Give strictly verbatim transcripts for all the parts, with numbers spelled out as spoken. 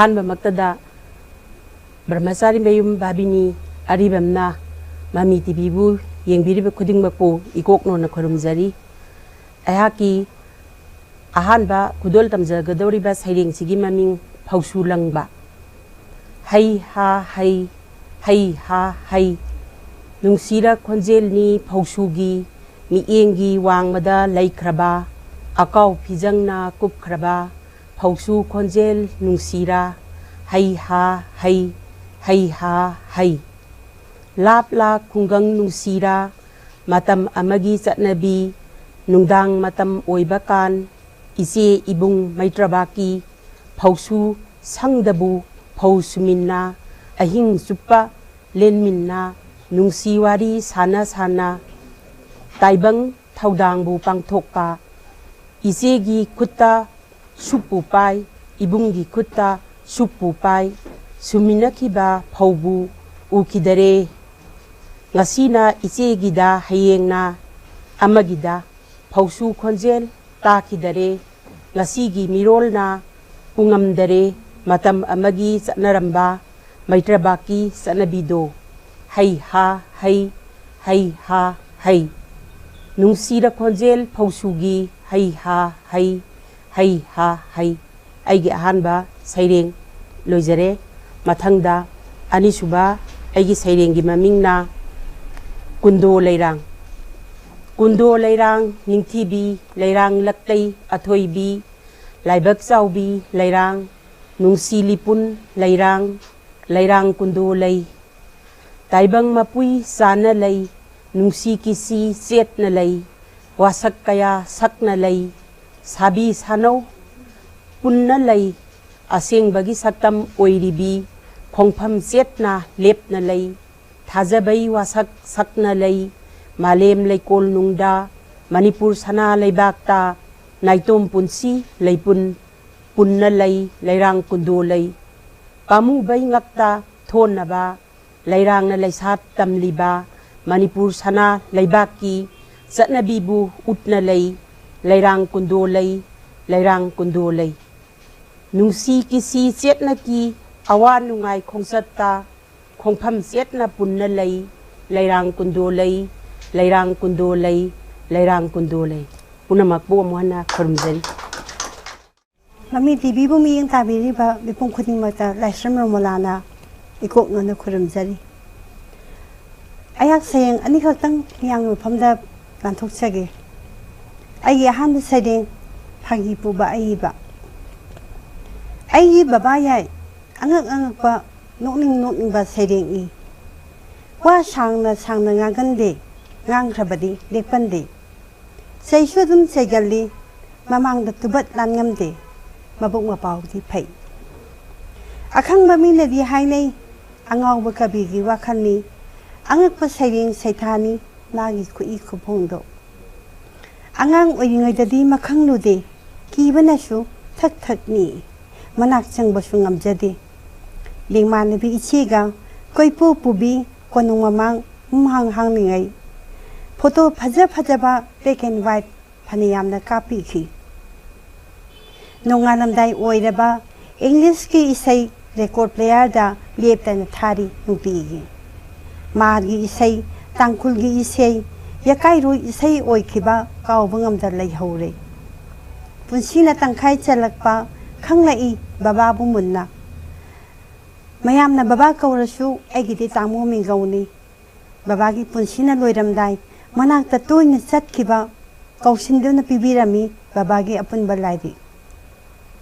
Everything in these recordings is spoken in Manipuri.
ꯑꯍꯥꯟꯕꯃꯛꯇꯗ ꯕ꯭ꯔꯍ꯭ꯃꯆꯥꯔꯤ ꯃꯌꯨꯝ ꯚꯥꯕꯤꯅꯤ ꯑꯔꯤꯕꯝꯅ ꯃꯃꯤ ꯇꯤꯚꯤꯕꯨ ꯌꯦꯡꯕꯤꯔꯤꯕ ꯈꯨꯗꯤꯡꯃꯛꯄꯨ ꯏꯀꯣꯛꯅꯣꯅ ꯈꯨꯔꯨꯝꯖꯔꯤ꯫ ꯑꯩꯍꯥꯛꯀꯤ ꯑꯍꯥꯟꯕ ꯈꯨꯗꯣꯜ ꯇꯝꯖꯒꯗꯧꯔꯤꯕ ꯁꯩꯔꯦꯡꯁꯤꯒꯤ ꯃꯃꯤꯡ ꯐꯧꯁꯨ ꯂꯪꯕ꯫ ꯍꯩ ꯍꯥ ꯍꯩ, ꯍꯩ ꯍꯥ ꯍꯩ, ꯅꯨꯡꯁꯤꯔ ꯈꯣꯟꯖꯦꯜꯅꯤ ꯐꯧꯁꯨꯒꯤ, ꯃꯤꯠꯌꯦꯡꯒꯤ ꯋꯥꯡꯃꯗ ꯂꯩꯈ꯭ꯔꯕ, ꯑꯀꯥꯎ ꯐꯤꯖꯪꯅ ꯀꯨꯞꯈ꯭ꯔꯕ, ꯐꯧꯁꯨ ꯈꯣꯟꯖꯦꯜ ꯅꯨꯡꯁꯤꯔ, ꯍꯩ ꯍꯥ ꯍꯩ, ꯍꯩ ꯍꯥ ꯍꯩ꯫ ꯂꯥꯞ ꯂꯥ ꯈꯨꯡꯒꯪ ꯅꯨꯡꯁꯤꯔ, ꯃꯇꯝ ꯑꯃꯒꯤ ꯆꯠꯅꯕꯤ, ꯅꯨꯡꯗꯥꯡ ꯃꯇꯝ ꯑꯣꯏꯕ ꯀꯥꯟ, ꯏꯆꯦ ꯏꯕꯨꯡ ꯃꯩꯇ꯭ꯔꯕꯥꯛꯀꯤ ꯐꯧꯁꯨ ꯁꯪꯗꯕꯨ ꯐꯧ ꯁꯨꯃꯤꯟꯅ, ꯑꯍꯤꯡ ꯆꯨꯞꯄ ꯂꯦꯟꯃꯤꯟꯅ, ꯅꯨꯡꯁꯤ ꯋꯥꯔꯤ ꯁꯥꯟꯅ ꯁꯥꯟꯅ ꯇꯥꯏꯕꯪ ꯊꯧꯗꯥꯡꯕꯨ ꯄꯥꯡꯊꯣꯛꯄ, ꯏꯆꯦꯒꯤ ꯈꯨꯠꯇ ꯁꯨꯛꯄꯨ ꯄꯥꯏ, ꯏꯕꯨꯡꯒꯤ ꯈꯨꯠꯇ ꯁꯨꯛꯄꯨ ꯄꯥꯏ, ꯁꯨꯃꯤꯟꯅꯈꯤꯕ ꯐꯧꯕꯨ ꯎꯈꯤꯗꯔꯦ꯫ ꯉꯁꯤꯅ ꯏꯆꯦꯒꯤꯗ, ꯍꯌꯦꯡꯅ ꯑꯃꯒꯤꯗ ꯐꯧꯁꯨ ꯈꯣꯟꯖꯦꯜ ꯇꯥꯈꯤꯗꯔꯦ꯫ ꯉꯁꯤꯒꯤ ꯃꯤꯔꯣꯜꯅ ꯄꯨꯉꯝꯗꯔꯦ ꯃꯇꯝ ꯑꯃꯒꯤ ꯆꯠꯅꯔꯝꯕ ꯃꯩꯇ꯭ꯔꯕꯥꯛꯀꯤ ꯆꯠꯅꯕꯤꯗꯣ꯫ ꯍꯩ ꯍꯥ ꯍꯩ, ꯍꯩ ꯍꯥ ꯍꯩ, ꯅꯨꯡꯁꯤꯔ ꯈꯣꯟꯖꯦꯜ ꯐꯧꯁꯨꯒꯤ ꯍꯩ ꯍꯥ ꯍꯩ, ꯍꯩ ꯍꯥ ꯍꯩ꯫ ꯑꯩꯒꯤ ꯑꯍꯥꯟꯕ ꯁꯩꯔꯦꯡ ꯂꯣꯏꯖꯔꯦ꯫ ꯃꯊꯪꯗ ꯑꯅꯤꯁꯨꯕ ꯑꯩꯒꯤ ꯁꯩꯔꯦꯡꯒꯤ ꯃꯃꯤꯡꯅ ꯀꯨꯟꯗꯣ ꯂꯩꯔꯥꯡ꯫ ꯀꯨꯟꯗꯣ ꯂꯩꯔꯥꯡ ꯅꯤꯡꯊꯤꯕꯤ, ꯂꯩꯔꯥꯡ ꯂꯛꯇꯩ ꯑꯊꯣꯏꯕꯤ, ꯂꯥꯏꯕꯛ ꯆꯥꯎꯕꯤ ꯂꯩꯔꯥꯡ, ꯅꯨꯡꯁꯤ ꯂꯤꯄꯨꯟ ꯂꯩꯔꯥꯡ, ꯂꯩꯔꯥꯡ ꯀꯨꯟꯗꯣ ꯂꯩ꯫ ꯇꯥꯏꯕꯪ ꯃꯄꯨꯏ ꯆꯥꯅ ꯂꯩ, ꯅꯨꯡꯁꯤ ꯀꯤꯁꯤ ꯆꯦꯠꯅ ꯂꯩ, ꯋꯥꯁꯛ ꯀꯌꯥ ꯁꯛꯅ ꯂꯩ, ꯁꯥꯕꯤ ꯁꯥꯅꯧ ꯄꯨꯟꯅ ꯂꯩ, ꯑꯁꯦꯡꯕꯒꯤ ꯁꯛꯇꯝ ꯑꯣꯏꯔꯤꯕꯤ ꯈꯣꯡꯐꯝ ꯆꯦꯠꯅ ꯂꯦꯞꯅ ꯂꯩ, ꯊꯥꯖꯕꯩ ꯋꯥꯁꯛ ꯁꯛꯅ ꯂꯩ, ꯃꯥꯂꯦꯝ ꯂꯩꯀꯣꯜ ꯅꯨꯡꯗ ꯃꯅꯤꯄꯨꯔ ꯁꯅꯥ ꯂꯩꯕꯥꯛꯇ ꯅꯥꯏꯇꯣꯝ ꯄꯨꯟꯁꯤ ꯂꯩꯄꯨꯟ ꯄꯨꯟꯅ ꯂꯩ, ꯂꯩꯔꯥꯡ ꯀꯨꯟꯗꯣ ꯂꯩ꯫ ꯄꯥꯝꯃꯨꯕꯩ ꯉꯛꯇ ꯊꯣꯟꯅꯕ ꯂꯩꯔꯥꯡꯅ ꯂꯩꯁꯥ ꯇꯝꯂꯤꯕ ꯃꯅꯤꯄꯨꯔ ꯁꯅꯥ ꯂꯩꯕꯥꯛꯀꯤ ꯆꯠꯅꯕꯤꯕꯨ ꯎꯠꯅ ꯂꯩ, ꯂꯩꯔꯥꯡ ꯀꯨꯟꯗꯣ ꯂꯩ, ꯂꯩꯔꯥꯡ ꯀꯨꯟꯗꯣ ꯂꯩ꯫ ꯅꯨꯡꯁꯤ ꯀꯤꯁꯤ ꯆꯦꯠꯅ ꯀꯤ, ꯑꯋꯥ ꯅꯨꯡꯉꯥꯏ ꯈꯣꯡꯆꯠꯇ, ꯈꯣꯡꯐꯝ ꯆꯦꯠꯅ ꯄꯨꯟꯅ ꯂꯩ, ꯂꯩꯔꯥꯡ ꯀꯨꯟꯗꯣ ꯂꯩ, ꯂꯩꯔꯥꯡ ꯀꯨꯟꯗꯣ ꯂꯩ, ꯂꯩꯔꯥꯡ ꯀꯨꯟꯗꯣ ꯂꯩ꯫ ꯄꯨꯝꯅꯃꯛꯄꯨ ꯑꯃꯨꯛ ꯍꯟꯅ ꯈꯨꯔꯨꯝꯖꯔꯤ꯫ ꯃꯃꯤ ꯇꯤꯚꯤꯕꯨ ꯃꯤꯠꯌꯦꯡ ꯇꯥꯕꯤꯔꯤꯕ ꯃꯤꯄꯨꯝ ꯈꯨꯗꯤꯡꯃꯛꯇ ꯂꯥꯏꯁ꯭ꯔꯝ ꯔꯣꯃꯣꯂꯥꯅ ꯏꯀꯣꯛꯅꯅ ꯈꯨꯔꯨꯝꯖꯔꯤ꯫ ꯑꯩꯍꯥꯛ ꯁꯩꯔꯦꯡ ꯑꯅꯤꯈꯛꯇꯪ ꯃꯤꯌꯥꯝꯒꯤ ꯃꯐꯝꯗ ꯂꯥꯟꯊꯣꯛꯆꯒꯦ꯫ ꯑꯩꯒꯤ ꯑꯍꯥꯟꯕ ꯁꯩꯔꯦꯡ, ꯐꯥꯒꯤ ꯄꯨꯕ ꯑꯏꯕ꯫ ꯑꯩꯒꯤ ꯕꯕꯥ ꯌꯥꯏ ꯑꯉꯛ ꯑꯉꯛꯄ, ꯅꯣꯛꯅꯤꯡ ꯅꯣꯛꯅꯤꯡꯕ ꯁꯩꯔꯦꯡ ꯏ꯫ ꯋꯥ ꯁꯥꯡꯅ ꯁꯥꯡꯅ ꯉꯥꯡꯒꯟꯗꯦ, ꯉꯥꯡꯈ꯭ꯔꯕꯗꯤ ꯂꯦꯞꯀꯟꯗꯦ꯫ ꯆꯩꯁꯨ ꯑꯗꯨꯝ ꯆꯩꯒꯜꯂꯤ, ꯃꯃꯥꯡꯗ ꯇꯨꯕꯠ ꯂꯥꯟꯉꯝꯗꯦ꯫ ꯃꯕꯨꯛ ꯃꯄꯥꯎꯗꯤ ꯐꯩ꯫ ꯑꯈꯪꯕ ꯃꯤꯅꯗꯤ ꯍꯥꯏꯅꯩ, ꯑꯉꯥꯎꯕ ꯀꯕꯤꯒꯤ ꯋꯥꯈꯜꯅꯤ꯫ ꯑꯉꯛꯄ ꯁꯩꯔꯦꯡ ꯁꯩꯊꯥꯅꯤ ꯃꯥꯒꯤ ꯈꯨꯏ ꯈꯨꯐꯣꯡꯗꯣ꯫ ꯑꯉꯥꯡ ꯑꯣꯏꯔꯤꯉꯩꯗꯗꯤ ꯃꯈꯪꯂꯨꯗꯦ, ꯀꯤꯕꯅꯁꯨ ꯊꯛ ꯊꯛ ꯅꯤꯛꯏ꯫ ꯃꯅꯥꯛ ꯆꯪꯕꯁꯨ ꯉꯝꯖꯗꯦ꯫ ꯂꯦꯡꯃꯥꯟꯅꯕꯤ ꯏꯆꯦꯒ ꯀꯣꯏꯄꯨ ꯄꯨꯕꯤ ꯀꯣꯅꯨꯡ ꯃꯃꯥꯡ ꯍꯨꯝꯍꯥꯡ ꯍꯥꯡꯂꯤꯉꯩ ꯐꯣꯇꯣ ꯐꯖ ꯐꯖꯕ black and white ꯐꯅꯌꯥꯝꯅ ꯀꯥꯞꯄꯤꯈꯤ꯫ ꯅꯣꯡꯉꯥꯜꯂꯝꯗꯥꯏ ꯑꯣꯏꯔꯕ ꯏꯪꯂꯤꯁꯀꯤ ꯏꯁꯩ ꯔꯦꯀꯣꯔꯗ ꯄ꯭ꯂꯦꯌꯔꯗ ꯂꯦꯞꯇꯅ ꯊꯥꯔꯤ ꯅꯨꯡꯇꯤꯒꯤ꯫ ꯃꯥꯒꯤ ꯏꯁꯩ, ꯇꯥꯡꯈꯨꯜꯒꯤ ꯏꯁꯩ, ꯌꯀꯥꯏꯔꯣꯏ ꯏꯁꯩ ꯑꯣꯏꯈꯤꯕ ꯀꯥꯎꯕ ꯉꯝꯗ ꯂꯩꯍꯧꯔꯦ꯫ ꯄꯨꯟꯁꯤꯅ ꯇꯪꯈꯥꯏ ꯆꯜꯂꯛꯄ ꯈꯪꯂꯛꯏ ꯕꯕꯥꯕꯨ ꯃꯨꯟꯅ꯫ ꯃꯌꯥꯝꯅ ꯕꯕꯥ ꯀꯧꯔꯁꯨ ꯑꯩꯒꯤꯗꯤ ꯇꯥꯃꯣ ꯃꯤꯡꯒꯧꯅꯤ꯫ ꯕꯕꯥꯒꯤ ꯄꯨꯟꯁꯤꯅ ꯂꯣꯏꯔꯝꯗꯥꯏ ꯃꯅꯥꯛꯇ ꯇꯣꯏꯅ ꯆꯠꯈꯤꯕ ꯀꯧꯁꯤꯟꯗꯨꯅ ꯄꯤꯕꯤꯔꯝꯃꯤ ꯕꯕꯥꯒꯤ ꯑꯄꯨꯟꯕ ꯂꯥꯏꯔꯤꯛ꯫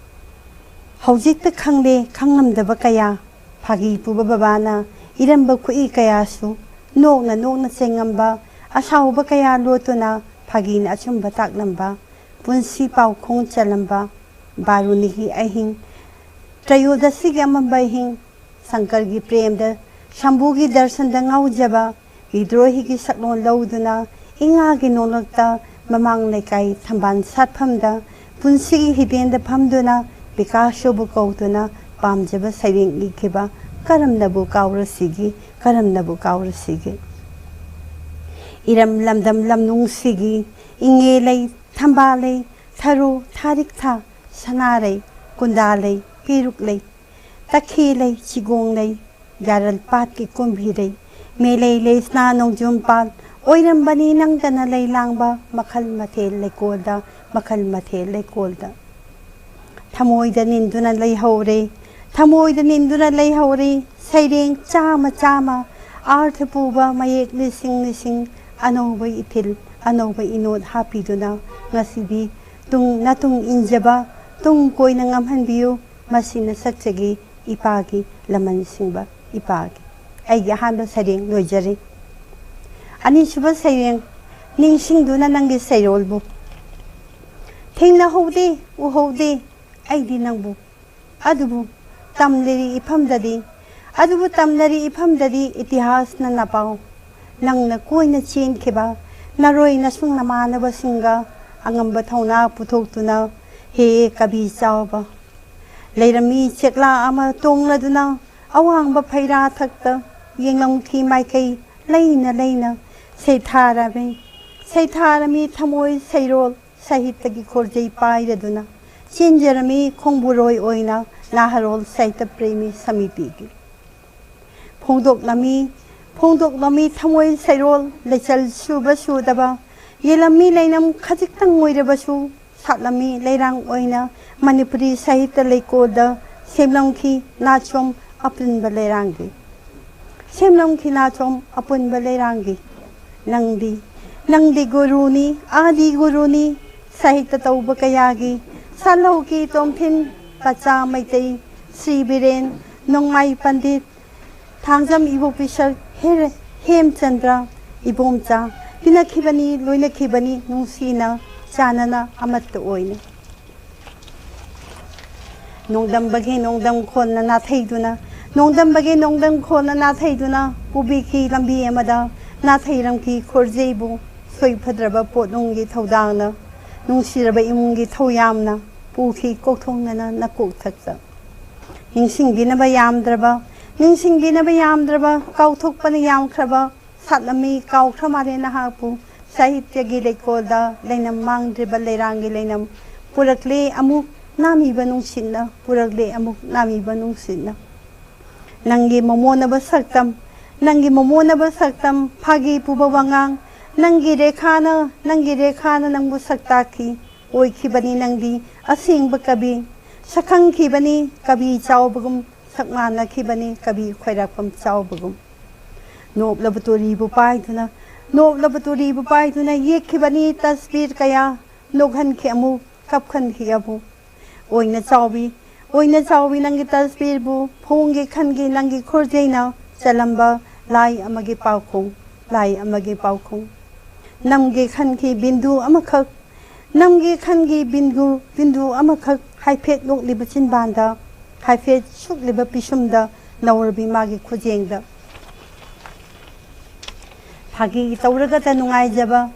ꯍꯧꯖꯤꯛꯇ ꯈꯪꯂꯦ ꯈꯪꯂꯝꯗꯕ ꯀꯌꯥ, ꯐꯥꯒꯤ ꯄꯨꯕ ꯕꯕꯥꯅ ꯏꯔꯝꯕ ꯈꯨꯏ ꯀꯌꯥꯁꯨ ꯅꯣꯛꯅ ꯅꯣꯛꯅ ꯆꯦꯡꯉꯝꯕ, ꯑꯁꯥꯎꯕ ꯀꯌꯥ ꯂꯣꯠꯇꯨꯅ ꯐꯥꯒꯤꯅ ꯑꯆꯨꯝꯕ ꯇꯥꯛꯂꯝꯕ, ꯄꯨꯟꯁꯤ ꯄꯥꯎꯈꯣꯡ ꯆꯜꯂꯝꯕ, ꯕꯥꯔꯨꯅꯤꯒꯤ ꯑꯍꯤꯡ, ꯇ꯭ꯔꯌꯣꯗꯁꯤꯒꯤ ꯑꯃꯝꯕ ꯑꯍꯤꯡ, ꯁꯪꯀꯔꯒꯤ ꯄ꯭ꯔꯦꯝꯗ, ꯁꯝꯕꯨꯒꯤ ꯗꯔꯁꯟꯗ ꯉꯥꯎꯖꯕ, ꯕꯤꯗ꯭ꯔꯣꯍꯤꯒꯤ ꯁꯛꯂꯣꯟ ꯂꯧꯗꯨꯅ ꯏꯉꯥꯒꯤ ꯅꯣꯡꯂꯛꯇ ꯃꯃꯥꯡ ꯂꯩꯀꯥꯏ ꯊꯝꯕꯥꯜ ꯁꯥꯠꯐꯝꯗ ꯄꯨꯟꯁꯤꯒꯤ ꯍꯤꯗꯦꯟꯗ ꯐꯝꯗꯨꯅ ꯄꯤꯀꯥꯁꯣꯕꯨ ꯀꯧꯗꯨꯅ ꯄꯥꯝꯖꯕ ꯁꯩꯔꯦꯡ ꯏꯈꯤꯕ ꯀꯔꯝꯅꯕꯨ ꯀꯥꯎꯔꯁꯤꯒꯦ, ꯀꯔꯝꯅꯕꯨ ꯀꯥꯎꯔꯁꯤꯒꯦ? ꯏꯔꯝ ꯂꯝꯗꯝ ꯂꯝꯅꯨꯡꯁꯤꯒꯤ ꯏꯉꯦ ꯂꯩ, ꯊꯝꯕꯥꯜ ꯂꯩ, ꯊꯔꯣ, ꯊꯥꯔꯤꯛ ꯊꯥ, ꯁꯅꯥꯔꯩ, ꯀꯨꯟꯗꯥ ꯂꯩ, ꯄꯦꯔꯨꯛ ꯂꯩ, ꯇꯈꯦ ꯂꯩ, ꯆꯤꯒꯣꯡ ꯂꯩ, ꯌꯥꯔꯜ ꯄꯥꯠꯀꯤ ꯀꯨꯝꯕꯤ ꯂꯩ, ꯃꯦꯂꯩ ꯂꯩ, ꯁꯅꯥ ꯅꯣꯡꯖꯨꯝ ꯄꯥꯠ, ꯑꯣꯏꯔꯝꯕꯅꯤ ꯅꯪꯇꯅ ꯂꯩ ꯂꯥꯡꯕ, ꯃꯈꯜ ꯃꯊꯦꯜ ꯂꯩꯀꯣꯜꯗ, ꯃꯈꯜ ꯃꯊꯦꯜ ꯂꯩꯀꯣꯜꯗ꯫ ꯊꯃꯣꯏꯗ ꯅꯤꯟꯗꯨꯅ ꯂꯩꯍꯧꯔꯦ, ꯊꯃꯣꯏꯗ ꯅꯤꯟꯗꯨꯅ ꯂꯩꯍꯧꯔꯦ, ꯁꯩꯔꯦꯡ ꯆꯥꯝꯃ ꯆꯥꯝꯃ, ꯑꯥꯔꯊ ꯄꯨꯕ ꯃꯌꯦꯛ ꯂꯤꯁꯤꯡ ꯂꯤꯁꯤꯡ, ꯑꯅꯧꯕ ꯏꯊꯤꯜ, ꯑꯅꯧꯕ ꯏꯅꯣꯠ ꯍꯥꯞꯄꯤꯗꯨꯅ ꯉꯁꯤꯗꯤ ꯇꯨꯡ, ꯅꯇꯨꯡ ꯏꯟꯖꯕ, ꯇꯨꯡ ꯀꯣꯏꯅ ꯉꯝꯍꯟꯕꯤꯌꯨ꯫ ꯃꯁꯤꯅ ꯁꯛꯆꯒꯦ ꯏꯄꯥꯒꯤ ꯂꯃꯟ ꯁꯤꯡꯕ ꯏꯄꯥꯒꯤ꯫ ꯑꯩꯒꯤ ꯑꯍꯥꯟꯕ ꯁꯩꯔꯦꯡ ꯂꯣꯏꯖꯔꯦ꯫ ꯑꯅꯤꯁꯨꯕ ꯁꯩꯔꯦꯡ, ꯅꯤꯡꯁꯤꯡꯗꯨꯅ ꯅꯪꯒꯤ ꯁꯩꯔꯣꯜꯕꯨ꯫ ꯊꯦꯡꯅꯍꯧꯗꯦ, ꯎꯍꯧꯗꯦ ꯑꯩꯗꯤ ꯅꯪꯕꯨ꯫ ꯑꯗꯨꯕꯨ ꯇꯝꯂꯤꯔꯤ ꯏꯐꯝꯗꯗꯤ, ꯑꯗꯨꯕꯨ ꯇꯝꯂꯤꯔꯤ ꯏꯐꯝꯗꯗꯤ ꯏꯇꯤꯍꯥꯁꯅ ꯅꯄꯥꯎ꯫ ꯅꯪꯅ ꯀꯣꯏꯅ ꯆꯦꯟꯈꯤꯕ ꯅꯔꯣꯏ ꯅꯁꯨꯡ ꯅꯃꯥꯟꯅꯕꯁꯤꯡꯒ ꯑꯉꯝꯕ ꯊꯧꯅꯥ ꯄꯨꯊꯣꯛꯇꯨꯅ, ꯍꯦ ꯀꯕꯤ ꯆꯥꯎꯕ꯫ ꯂꯩꯔꯝꯃꯤ ꯆꯦꯛꯂꯥ ꯑꯃ ꯇꯣꯡꯂꯗꯨꯅ ꯑꯋꯥꯡꯕ ꯐꯩꯔꯥ ꯊꯛꯇ ꯌꯦꯡꯂꯝꯈꯤ ꯃꯥꯏꯀꯩ ꯂꯩꯅ ꯂꯩꯅ ꯁꯩꯊꯥꯔꯝꯃꯤ, ꯁꯩꯊꯥꯔꯝꯃꯤ ꯊꯃꯣꯏ ꯁꯩꯔꯣꯜ ꯁꯥꯍꯤꯇ꯭ꯌꯒꯤ ꯈꯣꯔꯖꯩ ꯄꯥꯏꯔꯗꯨꯅ ꯆꯦꯟꯖꯔꯝꯃꯤ ꯈꯣꯡꯕꯨꯔꯣꯏ ꯑꯣꯏꯅ ꯅꯍꯥꯔꯣꯜ ꯁꯥꯍꯤꯇ꯭ꯌ ꯄ꯭ꯔꯦꯃꯤ ꯁꯃꯤꯇꯤꯒꯤ꯫ ꯐꯣꯡꯗꯣꯛꯂꯝꯃꯤ, ꯐꯣꯡꯗꯣꯛꯂꯝꯃꯤ ꯊꯃꯣꯏ ꯁꯩꯔꯣꯜ ꯂꯩꯆꯜ ꯁꯨꯕ ꯁꯨꯗꯕ, ꯌꯦꯜꯂꯝꯃꯤ ꯂꯩꯅꯝ ꯈꯖꯤꯛꯇꯪ ꯑꯣꯏꯔꯕꯁꯨ, ꯁꯥꯠꯂꯝꯃꯤ ꯂꯩꯔꯥꯡ ꯑꯣꯏꯅ ꯃꯅꯤꯄꯨꯔꯤ ꯁꯥꯍꯤꯇ꯭ꯌ ꯂꯩꯀꯣꯜꯗ ꯁꯦꯝꯂꯝꯈꯤ ꯅꯥꯆꯣꯝ ꯑꯄꯨꯟꯕ ꯂꯩꯔꯥꯡꯒꯤ꯫ ꯁꯦꯝꯂꯝꯈꯤ ꯅꯥꯆꯣꯝ ꯑꯄꯨꯟꯕ ꯂꯩꯔꯥꯡꯒꯤ꯫ ꯅꯪꯗꯤ, ꯅꯪꯗꯤ ꯒꯨꯔꯨꯅꯤ, ꯑꯥꯗꯤ ꯒꯨꯔꯨꯅꯤ, ꯁꯥꯍꯤꯇ꯭ꯌ ꯇꯧꯕ ꯀꯌꯥꯒꯤ꯫ ꯁꯥꯜꯍꯧꯀꯤ ꯇꯣꯝꯊꯤꯟ, ꯄꯆꯥ ꯃꯩꯇꯩ, ꯁ꯭ꯔꯤ ꯕꯤꯔꯦꯟ, ꯅꯣꯡꯃꯥꯏ ꯄꯟꯗꯤꯠ, ꯊꯥꯡꯖꯝ ꯏꯕꯣꯕꯤ ꯁꯛ ꯍꯦꯔ-, ꯍꯦꯝꯆꯟꯗ꯭ꯔ ꯏꯕꯣꯝꯆꯥ, ꯇꯤꯟꯅꯈꯤꯕꯅꯤ, ꯂꯣꯏꯅꯈꯤꯕꯅꯤ, ꯅꯨꯡꯁꯤꯅ, ꯆꯥꯟꯅꯅ, ꯑꯃꯠꯇ ꯑꯣꯏꯅ꯫ ꯅꯣꯡꯗꯝꯕꯒꯤ ꯅꯣꯡꯗꯝ ꯈꯣꯟꯅ ꯅꯥꯊꯩꯗꯨꯅ, ꯅꯣꯡꯗꯝꯕꯒꯤ ꯅꯣꯡꯗꯝ ꯈꯣꯟꯅ ꯅꯥꯊꯩꯗꯨꯅ ꯄꯨꯕꯤꯈꯤ ꯂꯝꯕꯤ ꯑꯃꯗ, ꯅꯥꯊꯩꯔꯝꯈꯤ ꯈꯣꯔꯖꯩꯕꯨ, ꯁꯣꯏꯐꯗ꯭ꯔꯕ ꯄꯣꯠꯅꯨꯡꯒꯤ ꯊꯧꯗꯥꯡꯅ, ꯅꯨꯡꯁꯤꯔꯕ ꯏꯃꯨꯡꯒꯤ ꯊꯧꯌꯥꯝꯅ ꯄꯨꯈꯤ ꯀꯣꯛꯊꯣꯡꯅꯅ ꯅꯀꯣꯛꯊꯛꯇ꯫ ꯅꯤꯡꯁꯤꯡꯕꯤꯅꯕ ꯌꯥꯝꯗ꯭ꯔꯕ, ꯅꯤꯡꯁꯤꯡꯕꯤꯅꯕ ꯌꯥꯝꯗ꯭ꯔꯕ, ꯀꯥꯎꯊꯣꯛꯄꯅ ꯌꯥꯝꯈ꯭ꯔꯕ, ꯁꯥꯠꯂꯝꯃꯤ ꯀꯥꯎꯈ꯭ꯔ ꯃꯥꯜꯂꯦ ꯅꯍꯥꯛꯄꯨ꯫ ꯁꯥꯍꯤꯇ꯭ꯌꯒꯤ ꯂꯩꯀꯣꯜꯗ ꯂꯩꯅꯝ ꯃꯥꯡꯗ꯭ꯔꯤꯕ ꯂꯩꯔꯥꯡꯒꯤ ꯂꯩꯅꯝ ꯄꯨꯔꯛꯂꯦ ꯑꯃꯨꯛ, ꯅꯥꯃꯤꯕ ꯅꯨꯡꯁꯤꯠꯅ ꯄꯨꯔꯛꯂꯦ ꯑꯃꯨꯛ ꯅꯥꯃꯤꯕ ꯅꯨꯡꯁꯤꯠꯅ꯫ ꯅꯪꯒꯤ ꯃꯃꯣꯟꯅꯕ ꯁꯛꯇꯝ, ꯅꯪꯒꯤ ꯃꯃꯣꯟꯅꯕ ꯁꯛꯇꯝ, ꯐꯥꯒꯤ ꯄꯨꯕ ꯋꯥꯉꯥꯡ, ꯅꯪꯒꯤ ꯔꯦꯈꯥꯅ, ꯅꯪꯒꯤ ꯔꯦꯈꯥꯅ ꯅꯪꯕꯨ ꯁꯛ ꯇꯥꯛꯈꯤ꯫ ꯑꯣꯏꯈꯤꯕꯅꯤ ꯅꯪꯗꯤ ꯑꯁꯦꯡꯕ ꯀꯕꯤ, ꯁꯛꯈꯪꯈꯤꯕꯅꯤ ꯀꯕꯤ ꯆꯥꯎꯕꯒꯨꯝ, ꯁꯛ ꯃꯥꯟꯅꯈꯤꯕꯅꯤ ꯀꯕꯤ ꯈ꯭ꯋꯥꯏꯔꯥꯛꯄꯝ ꯆꯥꯎꯕꯒꯨꯝ꯫ ꯅꯣꯞꯂꯕ ꯇꯨꯔꯤꯕꯨ ꯄꯥꯏꯗꯨꯅ, ꯅꯣꯞꯂꯕ ꯇꯨꯔꯤꯕꯨ ꯄꯥꯏꯗꯨꯅ ꯌꯦꯛꯈꯤꯕꯅꯤ ꯇꯁꯕꯤꯔ ꯀꯌꯥ, ꯅꯣꯛꯍꯟꯈꯤ ꯑꯃꯨꯛ, ꯀꯞꯍꯟꯈꯤ ꯑꯃꯨꯛ꯫ ꯑꯣꯏꯅ ꯆꯥꯎꯕꯤ, ꯑꯣꯏꯅ ꯆꯥꯎꯕꯤ ꯅꯪꯒꯤ ꯇꯁꯕꯤꯔꯕꯨ ꯐꯣꯡꯒꯦ ꯈꯟꯒꯦ ꯅꯪꯒꯤ ꯈꯨꯔꯖꯩꯅ ꯆꯜꯂꯝꯕ ꯂꯥꯏ ꯑꯃꯒꯤ ꯄꯥꯎꯈꯣꯡ, ꯂꯥꯏ ꯑꯃꯒꯤ ꯄꯥꯎꯈꯣꯡ꯫ ꯅꯝꯒꯦ ꯈꯟꯈꯤ ꯕꯤꯟꯗꯨ ꯑꯃꯈꯛ, ꯅꯝꯒꯦ ꯈꯟꯈꯤ ꯕꯤꯟꯗꯨ, ꯕꯤꯟꯗꯨ ꯑꯃꯈꯛ ꯍꯥꯏꯐꯦꯠ ꯅꯣꯛꯂꯤꯕ ꯆꯤꯟꯕꯥꯟꯗ, ꯍꯥꯏꯐꯦꯠ ꯁꯨꯛꯂꯤꯕ ꯄꯤꯁꯨꯝꯗ ꯅꯧꯔꯕꯤ ꯃꯥꯒꯤ ꯈꯨꯖꯦꯡꯗ꯫ ꯐꯥꯒꯤ ꯇꯧꯔꯒꯇ ꯅꯨꯡꯉꯥꯏꯖꯕ,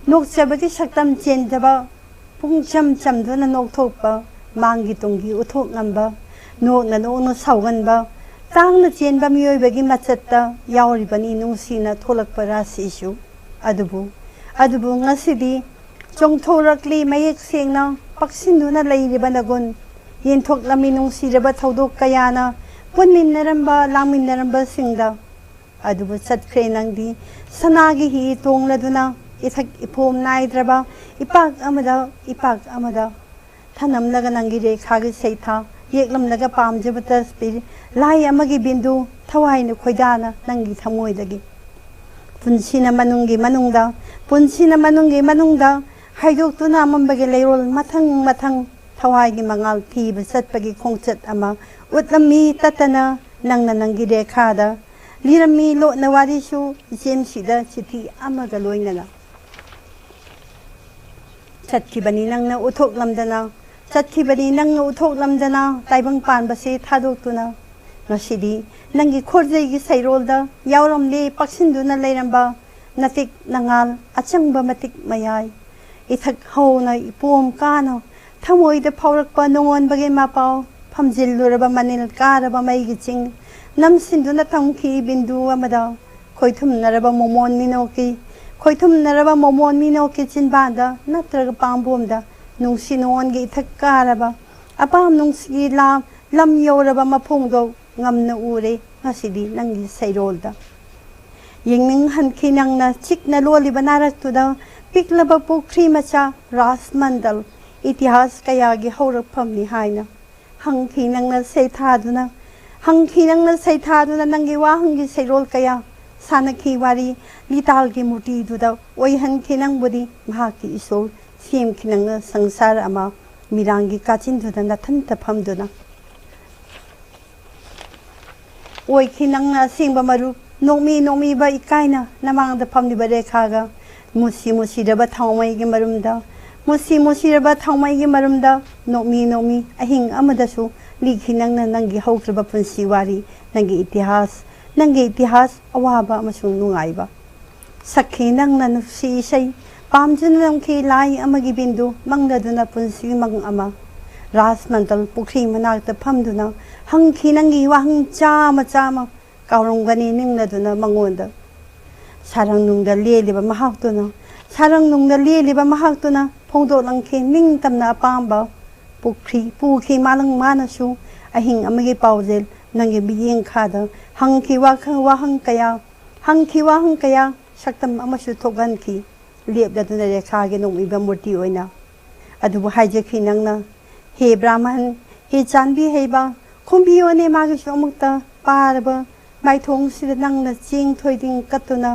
ꯅꯣꯛꯆꯕꯒꯤ ꯁꯛꯇꯝ ꯆꯦꯟꯖꯕ, ꯄꯨꯡꯆꯝ ꯆꯝꯗꯨꯅ ꯅꯣꯛꯊꯣꯛꯄ, ꯃꯥꯡꯒꯤ ꯇꯨꯡꯒꯤ ꯎꯠꯊꯣꯛ ꯉꯝꯕ, ꯅꯣꯛꯅ ꯅꯣꯛꯅ ꯁꯥꯎꯒꯟꯕ, ꯇꯥꯡꯅ ꯆꯦꯟꯕ ꯃꯤꯑꯣꯏꯕꯒꯤ ꯃꯆꯠꯇ ꯌꯥꯎꯔꯤꯕꯅꯤ ꯅꯨꯡꯁꯤꯅ ꯊꯣꯛꯂꯛꯄ ꯔꯥꯁꯤꯁꯨ꯫ ꯑꯗꯨꯕꯨ, ꯑꯗꯨꯕꯨ ꯉꯁꯤꯗꯤ ꯆꯣꯡꯊꯣꯔꯛꯂꯤ ꯃꯌꯦꯛ ꯁꯦꯡꯅ ꯄꯛꯁꯤꯟꯗꯨꯅ ꯂꯩꯔꯤꯕ ꯅꯒꯨꯟ꯫ ꯌꯦꯟꯊꯣꯛꯂꯝꯃꯤ ꯅꯨꯡꯁꯤꯔꯕ ꯊꯧꯗꯣꯛ ꯀꯌꯥꯅ ꯄꯨꯟꯃꯤꯟꯅꯔꯝꯕ, ꯂꯥꯡꯃꯤꯟꯅꯔꯝꯕꯁꯤꯡꯗ꯫ ꯑꯗꯨꯕꯨ ꯆꯠꯈ꯭ꯔꯦ ꯅꯪꯗꯤ ꯁꯅꯥꯒꯤ ꯍꯤ ꯇꯣꯡꯂꯗꯨꯅ, ꯏꯊꯛ ꯏꯄꯣꯝ ꯅꯥꯏꯗ꯭ꯔꯕ ꯏꯄꯥꯛ ꯑꯃꯗ, ꯏꯄꯥꯛ ꯑꯃꯗ꯫ ꯊꯅꯝꯂꯒ ꯅꯪꯒꯤ ꯔꯦꯈꯥꯒꯤ ꯁꯩꯊꯥ, ꯌꯦꯛꯂꯝꯂꯒ ꯄꯥꯝꯖꯕ ꯇꯁꯕꯤꯔ, ꯂꯥꯏ ꯑꯃꯒꯤ ꯕꯤꯟꯗꯨ, ꯊꯋꯥꯏꯅ ꯈꯣꯏꯗꯥꯅ ꯅꯪꯒꯤ ꯊꯃꯣꯏꯗꯒꯤ꯫ ꯄꯨꯟꯁꯤꯅ ꯃꯅꯨꯡꯒꯤ ꯃꯅꯨꯡꯗ, ꯄꯨꯟꯁꯤꯅ ꯃꯅꯨꯡꯒꯤ ꯃꯅꯨꯡꯗ ꯍꯥꯏꯗꯣꯛꯇꯨꯅ ꯑꯃꯝꯕꯒꯤ ꯂꯩꯔꯣꯜ ꯃꯊꯪ ꯃꯊꯪ ꯊꯋꯥꯏꯒꯤ ꯃꯉꯥꯜ ꯊꯤꯕ ꯆꯠꯄꯒꯤ ꯈꯣꯡꯆꯠ ꯑꯃ ꯎꯠꯂꯝꯃꯤ ꯇꯠꯇꯅ ꯅꯪꯅ ꯅꯪꯒꯤ ꯔꯦꯈꯥꯗ꯫ ꯂꯤꯔꯝꯃꯤ ꯂꯣꯠꯅ ꯋꯥꯔꯤꯁꯨ ꯏꯆꯦꯝꯁꯤꯗ ꯆꯤꯊꯤ ꯑꯃꯒ ꯂꯣꯏꯅꯅ꯫ ꯆꯠꯈꯤꯕꯅꯤ ꯅꯪꯅ ꯎꯠꯊꯣꯛꯂꯝꯗꯅ, ꯆꯠꯈꯤꯕꯅꯤ ꯅꯪꯅ ꯎꯠꯊꯣꯛꯂꯝꯗꯅ ꯇꯥꯏꯕꯪ ꯄꯥꯟꯕꯁꯦ ꯊꯥꯗꯣꯛꯇꯨꯅ꯫ ꯉꯁꯤꯗꯤ ꯅꯪꯒꯤ ꯈꯣꯔꯖꯩꯒꯤ ꯁꯩꯔꯣꯜꯗ ꯌꯥꯎꯔꯝꯂꯦ ꯄꯥꯛꯁꯤꯟꯗꯨꯅ ꯂꯩꯔꯝꯕ ꯅꯇꯤꯛ ꯅꯉꯥꯜ ꯑꯆꯪꯕ ꯃꯇꯤꯛ ꯃꯌꯥꯏ꯫ ꯏꯊꯛ ꯍꯧꯅ ꯏꯄꯣꯝ ꯀꯥꯅ ꯊꯃꯣꯏꯗ ꯐꯥꯎꯔꯛꯄ ꯅꯣꯡꯉꯣꯟꯕꯒꯤ ꯃꯄꯥꯎ, ꯐꯝꯖꯤꯜꯂꯨꯔꯕ ꯃꯅꯤꯜ ꯀꯥꯔꯕ ꯃꯩꯒꯤ ꯆꯤꯡ, ꯅꯝꯁꯤꯟꯗꯨꯅ ꯊꯝꯈꯤ ꯕꯤꯟꯗꯨ ꯑꯃꯗ꯫ ꯈꯣꯏꯊꯨꯝꯅꯔꯕ ꯃꯣꯃꯣꯟ ꯃꯤꯅꯣꯛꯀꯤ, ꯈꯣꯏꯊꯨꯝꯅꯔꯕ ꯃꯣꯃꯣꯟ ꯃꯤꯅꯣꯛꯀꯤ ꯆꯤꯟꯕꯥꯟꯗ ꯅꯠꯇ꯭ꯔꯒ ꯄꯥꯝꯕꯣꯝꯗ ꯅꯨꯡꯁꯤ ꯅꯨꯡꯉꯣꯟꯒꯤ ꯏꯊꯛ ꯀꯥꯔꯕ ꯑꯄꯥꯝ ꯅꯨꯡꯁꯤꯒꯤ ꯂꯥꯝ ꯂꯝ ꯌꯧꯔꯕ ꯃꯐꯣꯡꯗꯣ ꯉꯝꯅ ꯎꯔꯦ ꯉꯁꯤꯗꯤ ꯅꯪꯒꯤ ꯁꯩꯔꯣꯜꯗ꯫ ꯌꯦꯡꯅꯤꯡꯍꯟꯈꯤ ꯅꯪꯅ ꯆꯤꯛꯅ ꯂꯣꯜꯂꯤꯕ ꯅꯥꯔꯛꯇꯨꯗ ꯄꯤꯛꯂꯕ ꯄꯨꯈ꯭ꯔꯤ ꯃꯆꯥ ꯔꯥꯖ ꯃꯟꯗꯜ ꯏꯇꯤꯍꯥꯁ ꯀꯌꯥꯒꯤ ꯍꯧꯔꯛꯐꯝꯅꯤ ꯍꯥꯏꯅ꯫ ꯍꯪꯈꯤ ꯅꯪꯅ ꯁꯩꯊꯥꯗꯨꯅ, ꯍꯪꯈꯤ ꯅꯪꯅ ꯁꯩꯊꯥꯗꯨꯅ ꯅꯪꯒꯤ ꯋꯥꯍꯪꯒꯤ ꯁꯩꯔꯣꯜ ꯀꯌꯥ ꯁꯥꯟꯅꯈꯤ ꯋꯥꯔꯤ ꯂꯤꯇꯥꯜꯒꯤ ꯃꯨꯔꯇꯤꯗꯨꯗ ꯑꯣꯏꯍꯟꯈꯤ ꯅꯪꯕꯨꯗꯤ ꯃꯍꯥꯛꯀꯤ ꯏꯁꯣꯔ ꯁꯦꯝꯈꯤ ꯅꯪꯅ ꯁꯪꯁꯥꯔ ꯑꯃ ꯃꯤꯔꯥꯡꯒꯤ ꯀꯥꯆꯤꯟꯗꯨꯗ ꯅꯊꯟꯇ ꯐꯝꯗꯨꯅ꯫ ꯑꯣꯏꯈꯤ ꯅꯪꯅ ꯑꯁꯦꯡꯕ ꯃꯔꯨꯞ ꯅꯣꯛꯃꯤ ꯅꯣꯛꯃꯤꯕ ꯏꯀꯥꯏꯅ ꯅꯃꯥꯡꯗ ꯐꯝꯂꯤꯕ ꯔꯦꯈꯥꯒ ꯃꯨꯁꯤ ꯃꯨꯁꯤꯔꯕ ꯊꯥꯎꯃꯩꯒꯤ ꯃꯔꯨꯝꯗ ꯃꯨꯁꯤ ꯃꯨꯁꯤꯔꯕ ꯊꯥꯎꯃꯩꯒꯤ ꯃꯔꯨꯝꯗ ꯅꯣꯛꯃꯤ ꯅꯣꯛꯃꯤ ꯑꯍꯤꯡ ꯑꯃꯗꯁꯨ ꯂꯤꯈꯤ ꯅꯪꯅ ꯅꯪꯒꯤ ꯍꯧꯈ꯭ꯔꯕ ꯄꯨꯟꯁꯤ ꯋꯥꯔꯤ ꯅꯪꯒꯤ ꯏꯇꯤꯍꯥꯁ ꯅꯪꯒꯤ ꯏꯇꯤꯍꯥꯁ ꯑꯋꯥꯕ ꯑꯃꯁꯨꯡ ꯅꯨꯡꯉꯥꯏꯕ ꯁꯛꯈꯤ ꯅꯪꯅ ꯅꯨꯡꯁꯤ ꯏꯁꯩ ꯄꯥꯝꯖꯅ ꯅꯝꯈꯤ ꯂꯥꯏ ꯑꯃꯒꯤ ꯕꯤꯟꯗꯨ ꯃꯪꯂꯗꯨꯅ ꯄꯨꯟꯁꯤ ꯃꯪ ꯑꯃ ꯔꯥꯖ ꯃꯟꯗꯜ ꯄꯨꯈ꯭ꯔꯤ ꯃꯅꯥꯛꯇ ꯐꯝꯗꯨꯅ ꯍꯪꯈꯤ ꯅꯪꯒꯤ ꯋꯥꯍꯪ ꯆꯥꯃ ꯆꯥꯃ ꯀꯥꯎꯔꯝꯒꯅꯤ ꯅꯤꯡꯂꯗꯨꯅ ꯃꯉꯣꯟꯗ ꯁꯥꯔꯪꯅꯨꯡꯗ ꯂꯦꯜꯂꯤꯕ ꯃꯍꯥꯛꯇꯨꯅ ꯁꯥꯔꯪꯅꯨꯡꯗ ꯂꯦꯜꯂꯤꯕ ꯃꯍꯥꯛꯇꯨꯅ ꯐꯣꯡꯗꯣꯛꯂꯝꯈꯤ ꯅꯤꯡꯇꯝꯅ ꯑꯄꯥꯝꯕ ꯄꯨꯈ꯭ꯔꯤ ꯄꯨꯈꯤ ꯃꯥꯂꯪ ꯃꯥꯅꯁꯨ ꯑꯍꯤꯡ ꯑꯃꯒꯤ ꯄꯥꯎꯖꯦꯜ ꯅꯪꯒꯤ ꯃꯤꯠꯌꯦꯡ ꯈꯥꯗ ꯍꯪꯈꯤ ꯋꯥꯈꯜ ꯋꯥꯍꯪ ꯀꯌꯥ ꯍꯪꯈꯤ ꯋꯥꯍꯪ ꯀꯌꯥ ꯁꯛꯇꯝ ꯑꯃꯁꯨ ꯊꯣꯛꯍꯟꯈꯤ ꯂꯦꯞꯂꯗꯨꯅ ꯔꯦꯈꯥꯒꯤ ꯅꯣꯡꯃꯤꯕ ꯃꯨꯔꯇꯤ ꯑꯣꯏꯅ꯫ ꯑꯗꯨꯕꯨ ꯍꯥꯏꯖꯈꯤ ꯅꯪꯅ ꯍꯦ ꯕ꯭ꯔꯥꯍꯃꯟ ꯍꯦ ꯆꯥꯟꯕꯤ ꯍꯩꯕ ꯈꯨꯝꯕꯤꯌꯣꯅꯦ ꯃꯥꯒꯤꯁꯨ ꯑꯃꯨꯛꯇ ꯄꯥꯔꯕ ꯃꯥꯏꯊꯣꯡꯁꯤꯗ ꯅꯪꯅ ꯆꯦꯡ ꯊꯣꯏꯗꯤꯡ ꯀꯠꯇꯨꯅ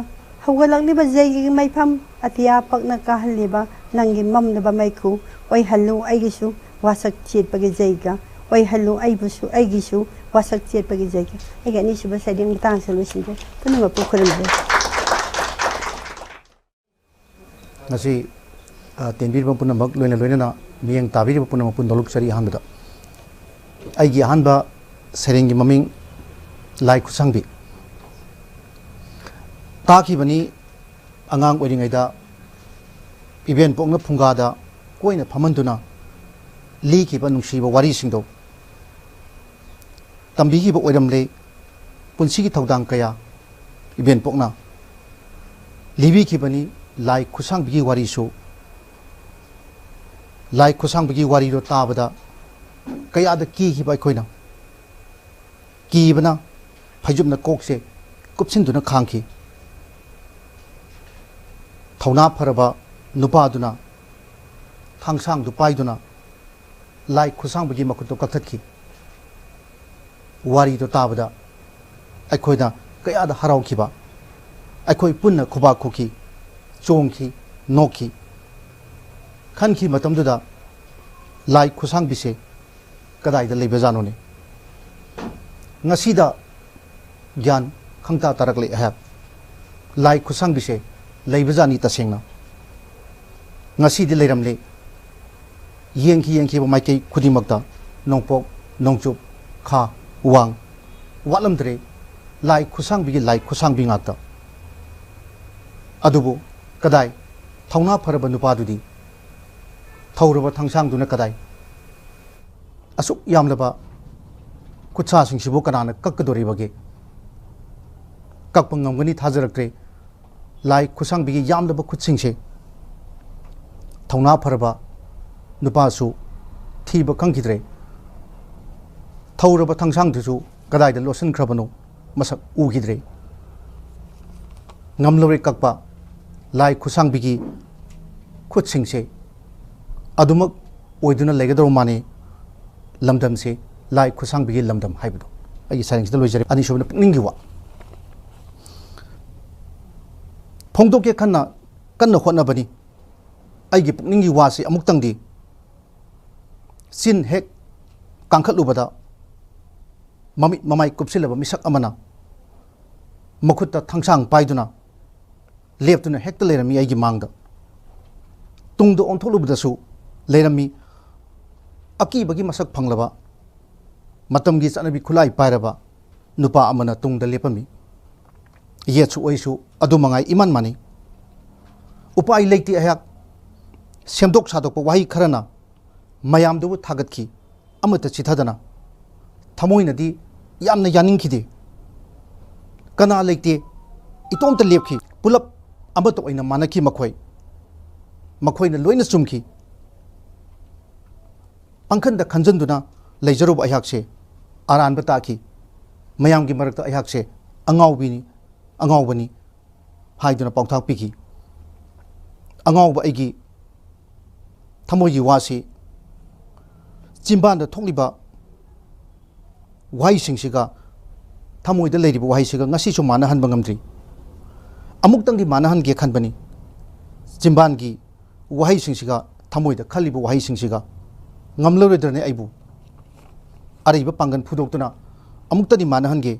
ꯍꯧꯒꯠꯂꯛꯂꯤꯕ ꯖꯩꯒꯤ ꯃꯩꯐꯝ ꯑꯇꯤꯌꯥ ꯄꯛꯅ ꯀꯥꯍꯜꯂꯤꯕ ꯅꯪꯒꯤ ꯃꯝꯂꯕ ꯃꯩꯈꯨ ꯑꯣꯏꯍꯜꯂꯨ ꯑꯩꯒꯤꯁꯨ ꯋꯥꯁꯛ ꯆꯦꯠꯄꯒꯤ ꯖꯩꯒ ꯑꯣꯏꯍꯜꯂꯨ ꯑꯩꯕꯨꯁꯨ ꯑꯩꯒꯤꯁꯨ ꯋꯥꯁꯛ ꯆꯦꯠꯄꯒꯤ ꯖꯩꯒ꯫ ꯑꯩꯒꯤ ꯑꯅꯤꯁꯨꯕ ꯁꯩꯔꯦꯡ ꯃꯇꯥꯡꯁꯤꯗ ꯂꯣꯏꯁꯤꯟꯖꯔꯦ꯫ ꯄꯨꯝꯅꯃꯛꯄꯨ ꯈꯨꯔꯨꯝꯖꯔꯤ꯫ ꯉꯁꯤ ꯇꯦꯟꯕꯤꯔꯤꯕ ꯄꯨꯝꯅꯃꯛ ꯂꯣꯏꯅ ꯂꯣꯏꯅꯅ ꯃꯤꯠꯌꯦꯡ ꯇꯥꯕꯤꯔꯤꯕ ꯄꯨꯝꯅꯃꯛꯄꯨ ꯅꯣꯂꯨꯛꯆꯔꯤ꯫ ꯑꯍꯥꯟꯕꯗ ꯑꯩꯒꯤ ꯑꯍꯥꯟꯕ ꯁꯩꯔꯦꯡꯒꯤ ꯃꯃꯤꯡ ꯂꯥꯏ ꯈꯨꯠꯁꯥꯡꯕꯤ꯫ ꯇꯥꯈꯤꯕꯅꯤ ꯑꯉꯥꯡ ꯑꯣꯏꯔꯤꯉꯩꯗ ꯏꯕꯦꯟꯄꯣꯛꯅ ꯐꯨꯡꯒꯥꯗ ꯀꯣꯏꯅ ꯐꯝꯍꯟꯗꯨꯅ ꯂꯤꯈꯤꯕ ꯅꯨꯡꯁꯤꯕ ꯋꯥꯔꯤꯁꯤꯡꯗꯣ ꯇꯝꯕꯤꯈꯤꯕ ꯑꯣꯏꯔꯝꯂꯦ꯫ ꯄꯨꯟꯁꯤꯒꯤ ꯊꯧꯗꯥꯡ ꯀꯌꯥ ꯏꯕꯦꯟꯄꯣꯛꯅ ꯂꯤꯕꯤꯈꯤꯕꯅꯤ꯫ ꯂꯥꯏ ꯈꯨꯠꯁꯥꯡꯕꯤꯒꯤ ꯋꯥꯔꯤꯁꯨ ꯂꯥꯏ ꯈꯨꯠꯁꯥꯡꯕꯤꯒꯤ ꯋꯥꯔꯤꯗꯣ ꯇꯥꯕꯗ ꯀꯌꯥꯗ ꯀꯤꯈꯤꯕ ꯑꯩꯈꯣꯏꯅ꯫ ꯀꯤꯕꯅ ꯐꯩꯖꯨꯞꯅ ꯀꯣꯛꯁꯦ ꯀꯨꯞꯁꯤꯟꯗꯨꯅ ꯈꯥꯡꯈꯤ꯫ ꯊꯧꯅꯥ ꯐꯔꯕ ꯅꯨꯄꯥꯗꯨꯅ ꯊꯥꯡꯁꯥꯡꯗꯨ ꯄꯥꯏꯗꯨꯅ ꯂꯥꯏ ꯈꯨꯠꯁꯥꯡꯕꯒꯤ ꯃꯈꯨꯠꯇꯨ ꯀꯛꯊꯠꯈꯤ꯫ ꯋꯥꯔꯤꯗꯨ ꯇꯥꯕꯗ ꯑꯩꯈꯣꯏꯅ ꯀꯌꯥꯗ ꯍꯔꯥꯎꯈꯤꯕ꯫ ꯑꯩꯈꯣꯏ ꯄꯨꯟꯅ ꯈꯨꯕꯥꯛ ꯈꯨꯈꯤ, ꯆꯣꯡꯈꯤ, ꯅꯣꯛꯈꯤ꯫ ꯈꯟꯈꯤ ꯃꯇꯝꯗꯨꯗ ꯂꯥꯏ ꯈꯨꯠꯁꯥꯡꯕꯤꯁꯦ ꯀꯗꯥꯏꯗ ꯂꯩꯕꯖꯥꯠꯅꯣꯅꯦ? ꯉꯁꯤꯗ ꯒ꯭ꯌꯥꯟ ꯈꯪꯇꯥ ꯇꯥꯔꯛꯂꯦ ꯑꯩꯍꯥꯛ꯫ ꯂꯥꯏ ꯈꯨꯠꯁꯥꯡꯕꯤꯁꯦ ꯂꯩꯕꯖꯥꯠꯅꯤ ꯇꯁꯦꯡꯅ꯫ ꯉꯁꯤꯗꯤ ꯂꯩꯔꯝꯂꯦ꯫ ꯌꯦꯡꯈꯤ ꯌꯦꯡꯈꯤꯕ ꯃꯥꯏꯀꯩ ꯈꯨꯗꯤꯡꯃꯛꯇ ꯅꯣꯡꯄꯣꯛ, ꯅꯣꯡꯆꯨꯞ, ꯈꯥ, ꯋꯥꯡ ꯋꯥꯠꯂꯝꯗ꯭ꯔꯦ꯫ ꯂꯥꯏ ꯈꯨꯠꯁꯥꯡꯕꯤꯒꯤ ꯂꯥꯏ ꯈꯨꯠꯁꯥꯡꯕꯤ ꯉꯥꯛꯇ꯫ ꯑꯗꯨꯕꯨ ꯀꯗꯥꯏ ꯊꯧꯅꯥ ꯐꯔꯕ ꯅꯨꯄꯥꯗꯨꯗꯤ? ꯊꯧꯔꯕ ꯊꯥꯡꯁꯥꯡꯗꯨꯅ ꯀꯗꯥꯏ? ꯑꯁꯨꯛ ꯌꯥꯝꯂꯕ ꯈꯨꯠꯁꯥꯁꯤꯡꯁꯤꯕꯨ ꯀꯅꯥꯅ ꯀꯛꯀꯗꯣꯔꯤꯕꯒꯦ? ꯀꯛꯄ ꯉꯝꯒꯅꯤ ꯊꯥꯖꯔꯛꯇ꯭ꯔꯦ꯫ ꯂꯥꯏ ꯈꯨꯠꯁꯥꯡꯕꯤꯒꯤ ꯌꯥꯝꯂꯕ ꯈꯨꯠꯁꯤꯡꯁꯦ ꯊꯧꯅꯥ ꯐꯔꯕ ꯅꯨꯄꯥꯁꯨ ꯊꯤꯕ ꯈꯪꯈꯤꯗ꯭ꯔꯦ꯫ ꯊꯧꯔꯕ ꯊꯥꯡꯁꯥꯡꯗꯨꯁꯨ ꯀꯗꯥꯏꯗ ꯂꯣꯠꯁꯤꯟꯈ꯭ꯔꯕꯅꯣ ꯃꯁꯛ ꯎꯈꯤꯗ꯭ꯔꯦ꯫ ꯉꯝꯂꯔꯣꯏ ꯀꯛꯄ ꯂꯥꯏ ꯈꯨꯠꯁꯥꯡꯕꯤꯒꯤ ꯈꯨꯠꯁꯤꯡꯁꯦ ꯑꯗꯨꯃꯛ ꯑꯣꯏꯗꯨꯅ ꯂꯩꯒꯗꯧꯕ ꯃꯥꯅꯤ꯫ ꯂꯝꯗꯝꯁꯦ ꯂꯥꯏ ꯈꯨꯠꯁꯥꯡꯕꯤꯒꯤ ꯂꯝꯗꯝ ꯍꯥꯏꯕꯗꯣ꯫ ꯑꯩꯒꯤ ꯁꯩꯔꯦꯡꯁꯤꯗ ꯂꯣꯏꯖꯔꯦ꯫ ꯑꯅꯤꯁꯨꯕꯅ ꯄꯨꯛꯅꯤꯡꯒꯤ ꯋꯥ ꯐꯣꯡꯗꯣꯛꯀꯦ ꯈꯟꯅ ꯀꯟꯅ ꯍꯣꯠꯅꯕꯅꯤ꯫ ꯑꯩꯒꯤ ꯄꯨꯛꯅꯤꯡꯒꯤ ꯋꯥꯁꯤ ꯑꯃꯨꯛꯇꯪꯗꯤ ꯆꯤꯟ ꯍꯦꯛ ꯀꯥꯡꯈꯠꯂꯨꯕꯗ ꯃꯃꯤꯠ ꯃꯃꯥꯏ ꯀꯨꯞꯁꯤꯜꯂꯕ ꯃꯤꯁꯛ ꯑꯃꯅ ꯃꯈꯨꯠꯇ ꯊꯥꯡꯁꯥꯡ ꯄꯥꯏꯗꯨꯅ ꯂꯦꯞꯇꯨꯅ ꯍꯦꯛꯇ ꯂꯩꯔꯝꯃꯤ ꯑꯩꯒꯤ ꯃꯥꯡꯗ꯫ ꯇꯨꯡꯗ ꯑꯣꯟꯊꯣꯛꯂꯨꯕꯗꯁꯨ ꯂꯩꯔꯝꯃꯤ ꯑꯀꯤꯕꯒꯤ ꯃꯁꯛ ꯐꯪꯂꯕ, ꯃꯇꯝꯒꯤ ꯆꯠꯅꯕꯤ ꯈꯨꯠꯂꯥꯏ ꯄꯥꯏꯔꯕ ꯅꯨꯄꯥ ꯑꯃꯅ ꯇꯨꯡꯗ ꯂꯦꯞꯄꯝꯃꯤ꯫ ꯌꯦꯠꯁꯨ ꯑꯣꯏꯁꯨ ꯑꯗꯨ ꯃꯉꯥꯏ ꯏꯃꯥꯟ ꯃꯥꯟꯅꯩ꯫ ꯎꯄꯥꯏ ꯂꯩꯇꯦ ꯑꯩꯍꯥꯛ꯫ ꯁꯦꯝꯗꯣꯛ ꯁꯥꯗꯣꯛꯄ ꯋꯥꯍꯩ ꯈꯔꯅ ꯃꯌꯥꯝꯗꯨꯕꯨ ꯊꯥꯒꯠꯈꯤ꯫ ꯑꯃꯠꯇ ꯆꯤꯊꯗꯅ꯫ ꯊꯃꯣꯏꯅꯗꯤ ꯌꯥꯝꯅ ꯌꯥꯅꯤꯡꯈꯤꯗꯦ꯫ ꯀꯅꯥ ꯂꯩꯇꯦ꯫ ꯏꯇꯣꯝꯇ ꯂꯦꯞꯈꯤ꯫ ꯄꯨꯂꯞ ꯑꯃꯠꯇ ꯑꯣꯏꯅ ꯃꯥꯟꯅꯈꯤ ꯃꯈꯣꯏ꯫ ꯃꯈꯣꯏꯅ ꯂꯣꯏꯅ ꯆꯨꯝꯈꯤ꯫ ꯄꯪꯈꯟꯗ ꯈꯟꯖꯟꯗꯨꯅ ꯂꯩꯖꯔꯨꯕ ꯑꯩꯍꯥꯛꯁꯦ ꯑꯔꯥꯟꯕ ꯇꯥꯈꯤ꯫ ꯃꯌꯥꯝꯒꯤ ꯃꯔꯛꯇ ꯑꯩꯍꯥꯛꯁꯦ ꯑꯉꯥꯎꯕꯤꯅꯤ, ꯑꯉꯥꯎꯕꯅꯤ ꯍꯥꯏꯗꯨꯅ ꯄꯥꯎꯇꯥꯛ ꯄꯤꯈꯤ꯫ ꯑꯉꯥꯎꯕ ꯑꯩꯒꯤ ꯊꯃꯣꯏꯒꯤ ꯋꯥꯁꯤ ꯆꯤꯝꯕꯥꯟꯗ ꯊꯣꯛꯂꯤꯕ ꯋꯥꯍꯩꯁꯤꯡꯁꯤꯒ, ꯊꯃꯣꯏꯗ ꯂꯩꯔꯤꯕ ꯋꯥꯍꯩꯁꯤꯒ ꯉꯁꯤꯁꯨ ꯃꯥꯟꯅꯍꯟꯕ ꯉꯝꯗ꯭ꯔꯤ꯫ ꯑꯃꯨꯛꯇꯪꯗꯤ ꯃꯥꯟꯅꯍꯟꯒꯦ ꯈꯟꯕꯅꯤ꯫ ꯆꯤꯝꯕꯥꯟꯒꯤ ꯋꯥꯍꯩꯁꯤꯡꯁꯤꯒ, ꯊꯃꯣꯏꯗ ꯈꯜꯂꯤꯕ ꯋꯥꯍꯩꯁꯤꯡꯁꯤꯒ ꯉꯝꯂꯔꯣꯏꯗ꯭ꯔꯅꯦ ꯑꯩꯕꯨ ꯑꯔꯩꯕ ꯄꯥꯡꯒꯜ ꯐꯨꯗꯣꯛꯇꯨꯅ ꯑꯃꯨꯛꯇꯗꯤ ꯃꯥꯟꯅꯍꯟꯒꯦ꯫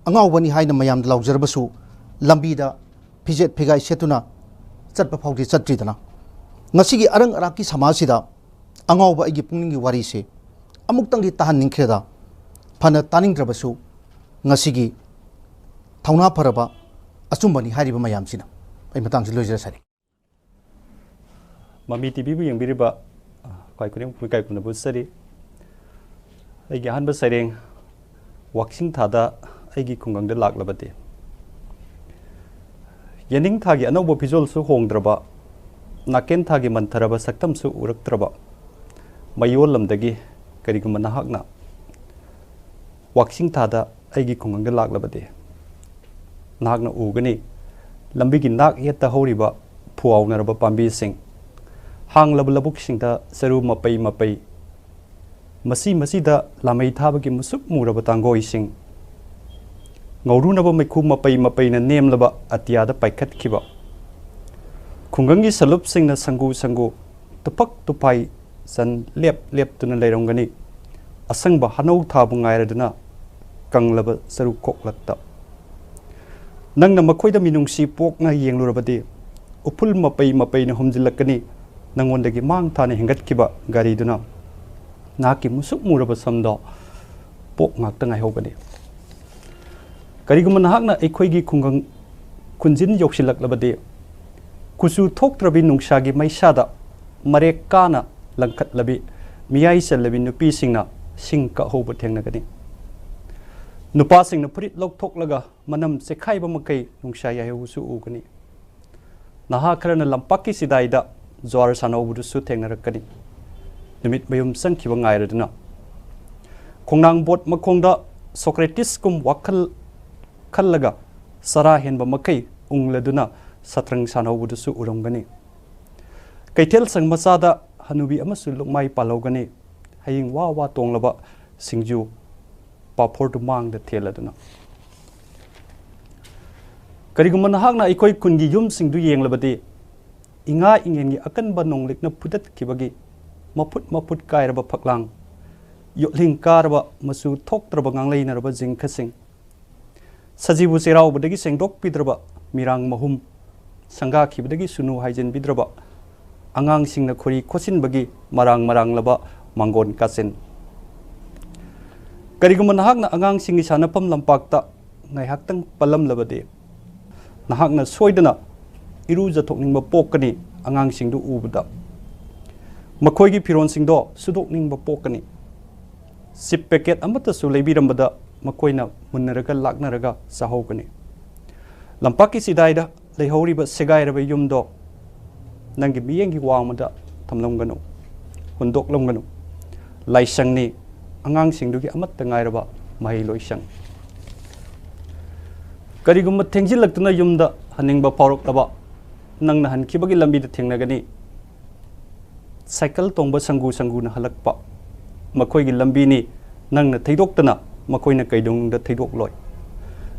ꯑꯉꯥꯎꯕꯅꯤ ꯍꯥꯏꯅ ꯃꯌꯥꯝꯗ ꯂꯥꯎꯖꯔꯕꯁꯨ, ꯂꯝꯕꯤꯗ ꯐꯤꯖꯦꯠ ꯐꯤꯒꯥꯏ ꯁꯦꯠꯇꯨꯅ ꯆꯠꯄ ꯐꯥꯎꯗꯤ ꯆꯠꯇ꯭ꯔꯤꯗꯅ꯫ ꯉꯁꯤꯒꯤ ꯑꯔꯪ ꯑꯔꯥꯛꯀꯤ ꯁꯃꯥꯖꯁꯤꯗ ꯑꯉꯥꯎꯕ ꯑꯩꯒꯤ ꯄꯨꯛꯅꯤꯡꯒꯤ ꯋꯥꯔꯤꯁꯦ ꯑꯃꯨꯛꯇꯪꯗꯤ ꯇꯥꯍꯟꯅꯤꯡꯈ꯭ꯔꯦꯗ꯫ ꯐꯅ ꯇꯥꯅꯤꯡꯗ꯭ꯔꯕꯁꯨ, ꯉꯁꯤꯒꯤ ꯊꯧꯅꯥ ꯐꯔꯕ ꯑꯆꯨꯝꯕꯅꯤ ꯍꯥꯏꯔꯤꯕ ꯃꯌꯥꯝꯁꯤꯅ꯫ ꯑꯩ ꯃꯇꯥꯡꯁꯤ ꯂꯣꯏꯖꯔꯁꯔꯦ꯫ ꯃꯃꯤ ꯇꯤꯚꯤꯕꯨ ꯌꯦꯡꯕꯤꯔꯤꯕ, ꯑ, ꯈ꯭ꯋꯥꯏ ꯈꯨꯗꯤꯡꯃꯛꯄꯨ ꯏꯀꯥꯏ ꯈꯨꯝꯅꯕ ꯎꯠꯆꯔꯤ꯫ ꯑꯩꯒꯤ ꯑꯍꯥꯟꯕ ꯁꯩꯔꯦꯡ, ꯋꯥꯛꯆꯤꯡ ꯊꯥꯗ ꯑꯩꯒꯤ ꯈꯨꯡꯒꯪꯗ ꯂꯥꯛꯂꯕꯗꯤ꯫ ꯌꯦꯅꯤꯡ ꯊꯥꯒꯤ ꯑꯅꯧꯕ ꯐꯤꯖꯣꯜꯁꯨ ꯍꯣꯡꯗ꯭ꯔꯕ, ꯅꯥꯀꯦꯟ ꯊꯥꯒꯤ ꯃꯟꯊꯔꯕ ꯁꯛꯇꯝꯁꯨ ꯎꯔꯛꯇ꯭ꯔꯕ ꯃꯌꯣꯜ ꯂꯝꯗꯒꯤ ꯀꯔꯤꯒꯨꯝꯕ ꯅꯍꯥꯛꯅ ꯋꯥꯛꯆꯤꯡ ꯊꯥꯗ ꯑꯩꯒꯤ ꯈꯨꯡꯒꯪꯗ ꯂꯥꯛꯂꯕꯗꯤ, ꯅꯍꯥꯛꯅ ꯎꯒꯅꯤ, ꯂꯝꯕꯤꯒꯤ ꯅꯥꯛ ꯌꯦꯠꯇ ꯍꯧꯔꯤꯕ ꯐꯨꯋꯥꯎꯅꯔꯕ ꯄꯥꯝꯕꯤꯁꯤꯡ, ꯍꯥꯡꯂꯕ ꯂꯧꯕꯨꯛꯁꯤꯡꯗ ꯆꯔꯨ ꯃꯄꯩ ꯃꯄꯩ, ꯃꯁꯤ ꯃꯁꯤꯗ ꯂꯥꯃꯩ ꯊꯥꯕꯒꯤ ꯃꯨꯁꯨꯛ ꯃꯨꯔꯕ ꯇꯥꯡꯒꯣꯏꯁꯤꯡ, ꯉꯧꯔꯨꯅꯕ ꯃꯩꯈꯨ ꯃꯄꯩ ꯃꯄꯩꯅ ꯅꯦꯝꯂꯕ ꯑꯇꯤꯌꯥꯗ ꯄꯥꯏꯈꯠꯈꯤꯕ, ꯈꯨꯡꯒꯪꯒꯤ ꯁꯂꯨꯞꯁꯤꯡꯅ ꯁꯪꯒꯨ ꯁꯪꯒꯨ, ꯇꯨꯐꯛ ꯇꯨꯐꯥꯏ ꯆꯟ ꯂꯦꯞ ꯂꯦꯞꯇꯨꯅ ꯂꯩꯔꯝꯒꯅꯤ꯫ ꯑꯁꯪꯕ ꯍꯅꯧ ꯊꯥꯕꯨ ꯉꯥꯏꯔꯗꯨꯅ ꯀꯪꯂꯕ ꯆꯔꯨ ꯈꯣꯛꯂꯛꯇ꯫ ꯅꯪꯅ ꯃꯈꯣꯏꯗ ꯃꯤꯅꯨꯡꯁꯤ ꯄꯣꯛꯅ ꯌꯦꯡꯂꯨꯔꯕꯗꯤ, ꯎꯐꯨꯜ ꯃꯄꯩ ꯃꯄꯩꯅ ꯍꯨꯝꯖꯤꯜꯂꯛꯀꯅꯤ꯫ ꯅꯪꯉꯣꯟꯗꯒꯤ ꯃꯥꯡ ꯊꯥꯅ ꯍꯦꯟꯒꯠꯈꯤꯕ ꯒꯥꯔꯤꯗꯨꯅ ꯅꯍꯥꯛꯀꯤ ꯃꯨꯁꯨꯛ ꯃꯨꯔꯕ ꯁꯝꯗꯣ ꯄꯣꯛ ꯉꯥꯛꯇ ꯉꯥꯏꯍꯧꯒꯅꯤ꯫ ꯀꯔꯤꯒꯨꯝꯕ ꯅꯍꯥꯛꯅ ꯑꯩꯈꯣꯏꯒꯤ ꯈꯨꯡꯒꯪ ꯈꯨꯟꯖꯤꯟ ꯌꯧꯁꯤꯜꯂꯛꯂꯕꯗꯤ, ꯀꯨꯆꯨ ꯊꯣꯛꯇ꯭ꯔꯕꯤ ꯅꯨꯡꯁꯥꯒꯤ ꯃꯩꯁꯥꯗ ꯃꯔꯦꯛ ꯀꯥꯅ ꯂꯪꯈꯠꯂꯕꯤ ꯃꯤꯌꯥꯏ ꯆꯜꯂꯕꯤ ꯅꯨꯄꯤꯁꯤꯡꯅ ꯁꯤꯡ ꯀꯛꯍꯧꯕ ꯊꯦꯡꯅꯒꯅꯤ꯫ ꯅꯨꯄꯥꯁꯤꯡꯅ ꯐꯨꯔꯤꯠ ꯂꯧꯊꯣꯛꯂꯒ ꯃꯅꯝ ꯆꯦꯈꯥꯏꯕ ꯃꯈꯩ ꯅꯨꯡꯁꯥ ꯌꯥꯏꯍꯧꯕꯁꯨ ꯎꯒꯅꯤ꯫ ꯅꯍꯥ ꯈꯔꯅ ꯂꯝꯄꯥꯛꯀꯤ ꯆꯤꯗꯥꯏꯗ ꯖ꯭ꯋꯥꯔ ꯁꯥꯟꯅꯍꯧꯕꯗꯨꯁꯨ ꯊꯦꯡꯅꯔꯛꯀꯅꯤ꯫ ꯅꯨꯃꯤꯠ ꯃꯌꯨꯝ ꯆꯪꯈꯤꯕ ꯉꯥꯏꯔꯗꯨꯅ ꯈꯣꯡꯅꯥꯡ ꯕꯣꯠ ꯃꯈꯣꯡꯗ ꯁꯣꯀ꯭ꯔꯦꯇꯤꯁꯀꯨꯝ ꯋꯥꯈꯜ ꯈꯜꯂꯒ ꯆꯔꯥ ꯍꯦꯟꯕ ꯃꯈꯩ ꯎꯪꯂꯗꯨꯅ ꯁꯠꯇ꯭ꯔꯪ ꯁꯥꯟꯅꯍꯧꯕꯗꯨꯁꯨ ꯎꯔꯝꯒꯅꯤ꯫ ꯀꯩꯊꯦꯜ ꯁꯪ ꯃꯆꯥꯗ ꯍꯅꯨꯕꯤ ꯑꯃꯁꯨ ꯂꯨꯛꯃꯥꯏ ꯄꯥꯜꯍꯧꯒꯅꯤ꯫ ꯍꯌꯤꯡ ꯋꯥ ꯋꯥ ꯇꯣꯡꯂꯕ ꯁꯤꯡꯖꯨ ꯄꯥꯐꯣꯔꯗꯨ ꯃꯥꯡꯗ ꯊꯦꯜꯂꯗꯨꯅ꯫ ꯀꯔꯤꯒꯨꯝꯕ ꯅꯍꯥꯛꯅ ꯑꯩꯈꯣꯏ ꯈꯨꯟꯒꯤ ꯌꯨꯝꯁꯤꯡꯗꯨ ꯌꯦꯡꯂꯕꯗꯤ, ꯏꯉꯥ ꯏꯉꯦꯟꯒꯤ ꯑꯀꯟꯕ ꯅꯣꯡꯂꯤꯛꯅ ꯐꯨꯗꯠꯈꯤꯕꯒꯤ ꯃꯐꯨꯠ ꯃꯐꯨꯠ ꯀꯥꯏꯔꯕ ꯐꯛꯂꯥꯡ, ꯌꯣꯠꯂꯤꯡ ꯀꯥꯔꯕ ꯃꯆꯨ ꯊꯣꯛꯇ꯭ꯔꯕ ꯉꯥꯡꯂꯩꯅꯔꯕ ꯖꯤꯡꯈꯁꯤꯡ, ꯁꯖꯤꯕꯨ ꯆꯩꯔꯥꯎꯕꯗꯒꯤ ꯁꯦꯡꯗꯣꯛꯄꯤꯗ꯭ꯔꯕ ꯃꯤꯔꯥꯡ ꯃꯍꯨꯝ, ꯁꯪꯒꯥꯈꯤꯕꯗꯒꯤ ꯁꯨꯅꯨ ꯍꯥꯏꯖꯤꯟꯕꯤꯗ꯭ꯔꯕ ꯑꯉꯥꯡꯁꯤꯡꯅ ꯈꯣꯔꯤ ꯈꯣꯠꯆꯤꯟꯕꯒꯤ ꯃꯔꯥꯡ ꯃꯔꯥꯡꯂꯕ ꯃꯥꯡꯒꯣꯟ ꯀꯥꯆꯤꯟ꯫ ꯀꯔꯤꯒꯨꯝꯕ ꯅꯍꯥꯛꯅ ꯑꯉꯥꯡꯁꯤꯡꯒꯤ ꯁꯥꯟꯅꯐꯝ ꯂꯝꯄꯥꯛꯇ ꯉꯥꯏꯍꯥꯛꯇꯪ ꯄꯜꯂꯝꯂꯕꯗꯤ, ꯅꯍꯥꯛꯅ ꯁꯣꯏꯗꯅ ꯏꯔꯨꯖꯊꯣꯛꯅꯤꯡꯕ ꯄꯣꯛꯀꯅꯤ꯫ ꯑꯉꯥꯡꯁꯤꯡꯗꯨ ꯎꯕꯗ ꯃꯈꯣꯏꯒꯤ ꯐꯤꯔꯣꯜꯁꯤꯡꯗꯣ ꯁꯨꯗꯣꯛꯅꯤꯡꯕ ꯄꯣꯛꯀꯅꯤ꯫ ꯆꯤꯞ ꯄꯦꯀꯦꯠ ꯑꯃꯠꯇꯁꯨ ꯂꯩꯕꯤꯔꯝꯕꯗ ꯃꯈꯣꯏꯅ ꯃꯨꯟꯅꯔꯒ ꯂꯥꯛꯅꯔꯒ ꯆꯥꯍꯧꯒꯅꯤ꯫ ꯂꯝꯄꯥꯛꯀꯤ ꯆꯤꯗꯥꯏꯗ ꯂꯩꯍꯧꯔꯤꯕ ꯁꯦꯒꯥꯏꯔꯕ ꯌꯨꯝꯗꯣ ꯅꯪꯒꯤ ꯃꯤꯠꯌꯦꯡꯒꯤ ꯋꯥꯡꯃꯗ ꯊꯝꯂꯝꯒꯅꯨ, ꯍꯨꯟꯗꯣꯛꯂꯝꯒꯅꯨ꯫ ꯂꯥꯏꯁꯪꯅꯤ ꯑꯉꯥꯡꯁꯤꯡꯗꯨꯒꯤ ꯑꯃꯠꯇ ꯉꯥꯏꯔꯕ ꯃꯍꯩꯂꯣꯏꯁꯪ꯫ ꯀꯔꯤꯒꯨꯝꯕ ꯊꯦꯡꯖꯤꯜꯂꯛꯇꯨꯅ ꯌꯨꯝꯗ ꯍꯟꯅꯤꯡꯕ ꯐꯥꯎꯔꯛꯂꯕ, ꯅꯪꯅ ꯍꯟꯈꯤꯕꯒꯤ ꯂꯝꯕꯤꯗ ꯊꯦꯡꯅꯒꯅꯤ꯫ ꯁꯥꯏꯀꯜ ꯇꯣꯡꯕ ꯁꯪꯒꯨ ꯁꯪꯒꯨꯅ ꯍꯜꯂꯛꯄ꯫ ꯃꯈꯣꯏꯒꯤ ꯂꯝꯕꯤꯅꯤ ꯅꯪꯅ ꯊꯩꯗꯣꯛꯇꯅ ꯃꯈꯣꯏꯅ ꯀꯩꯗꯧꯅꯨꯡꯗ ꯊꯩꯗꯣꯛꯂꯣꯏ꯫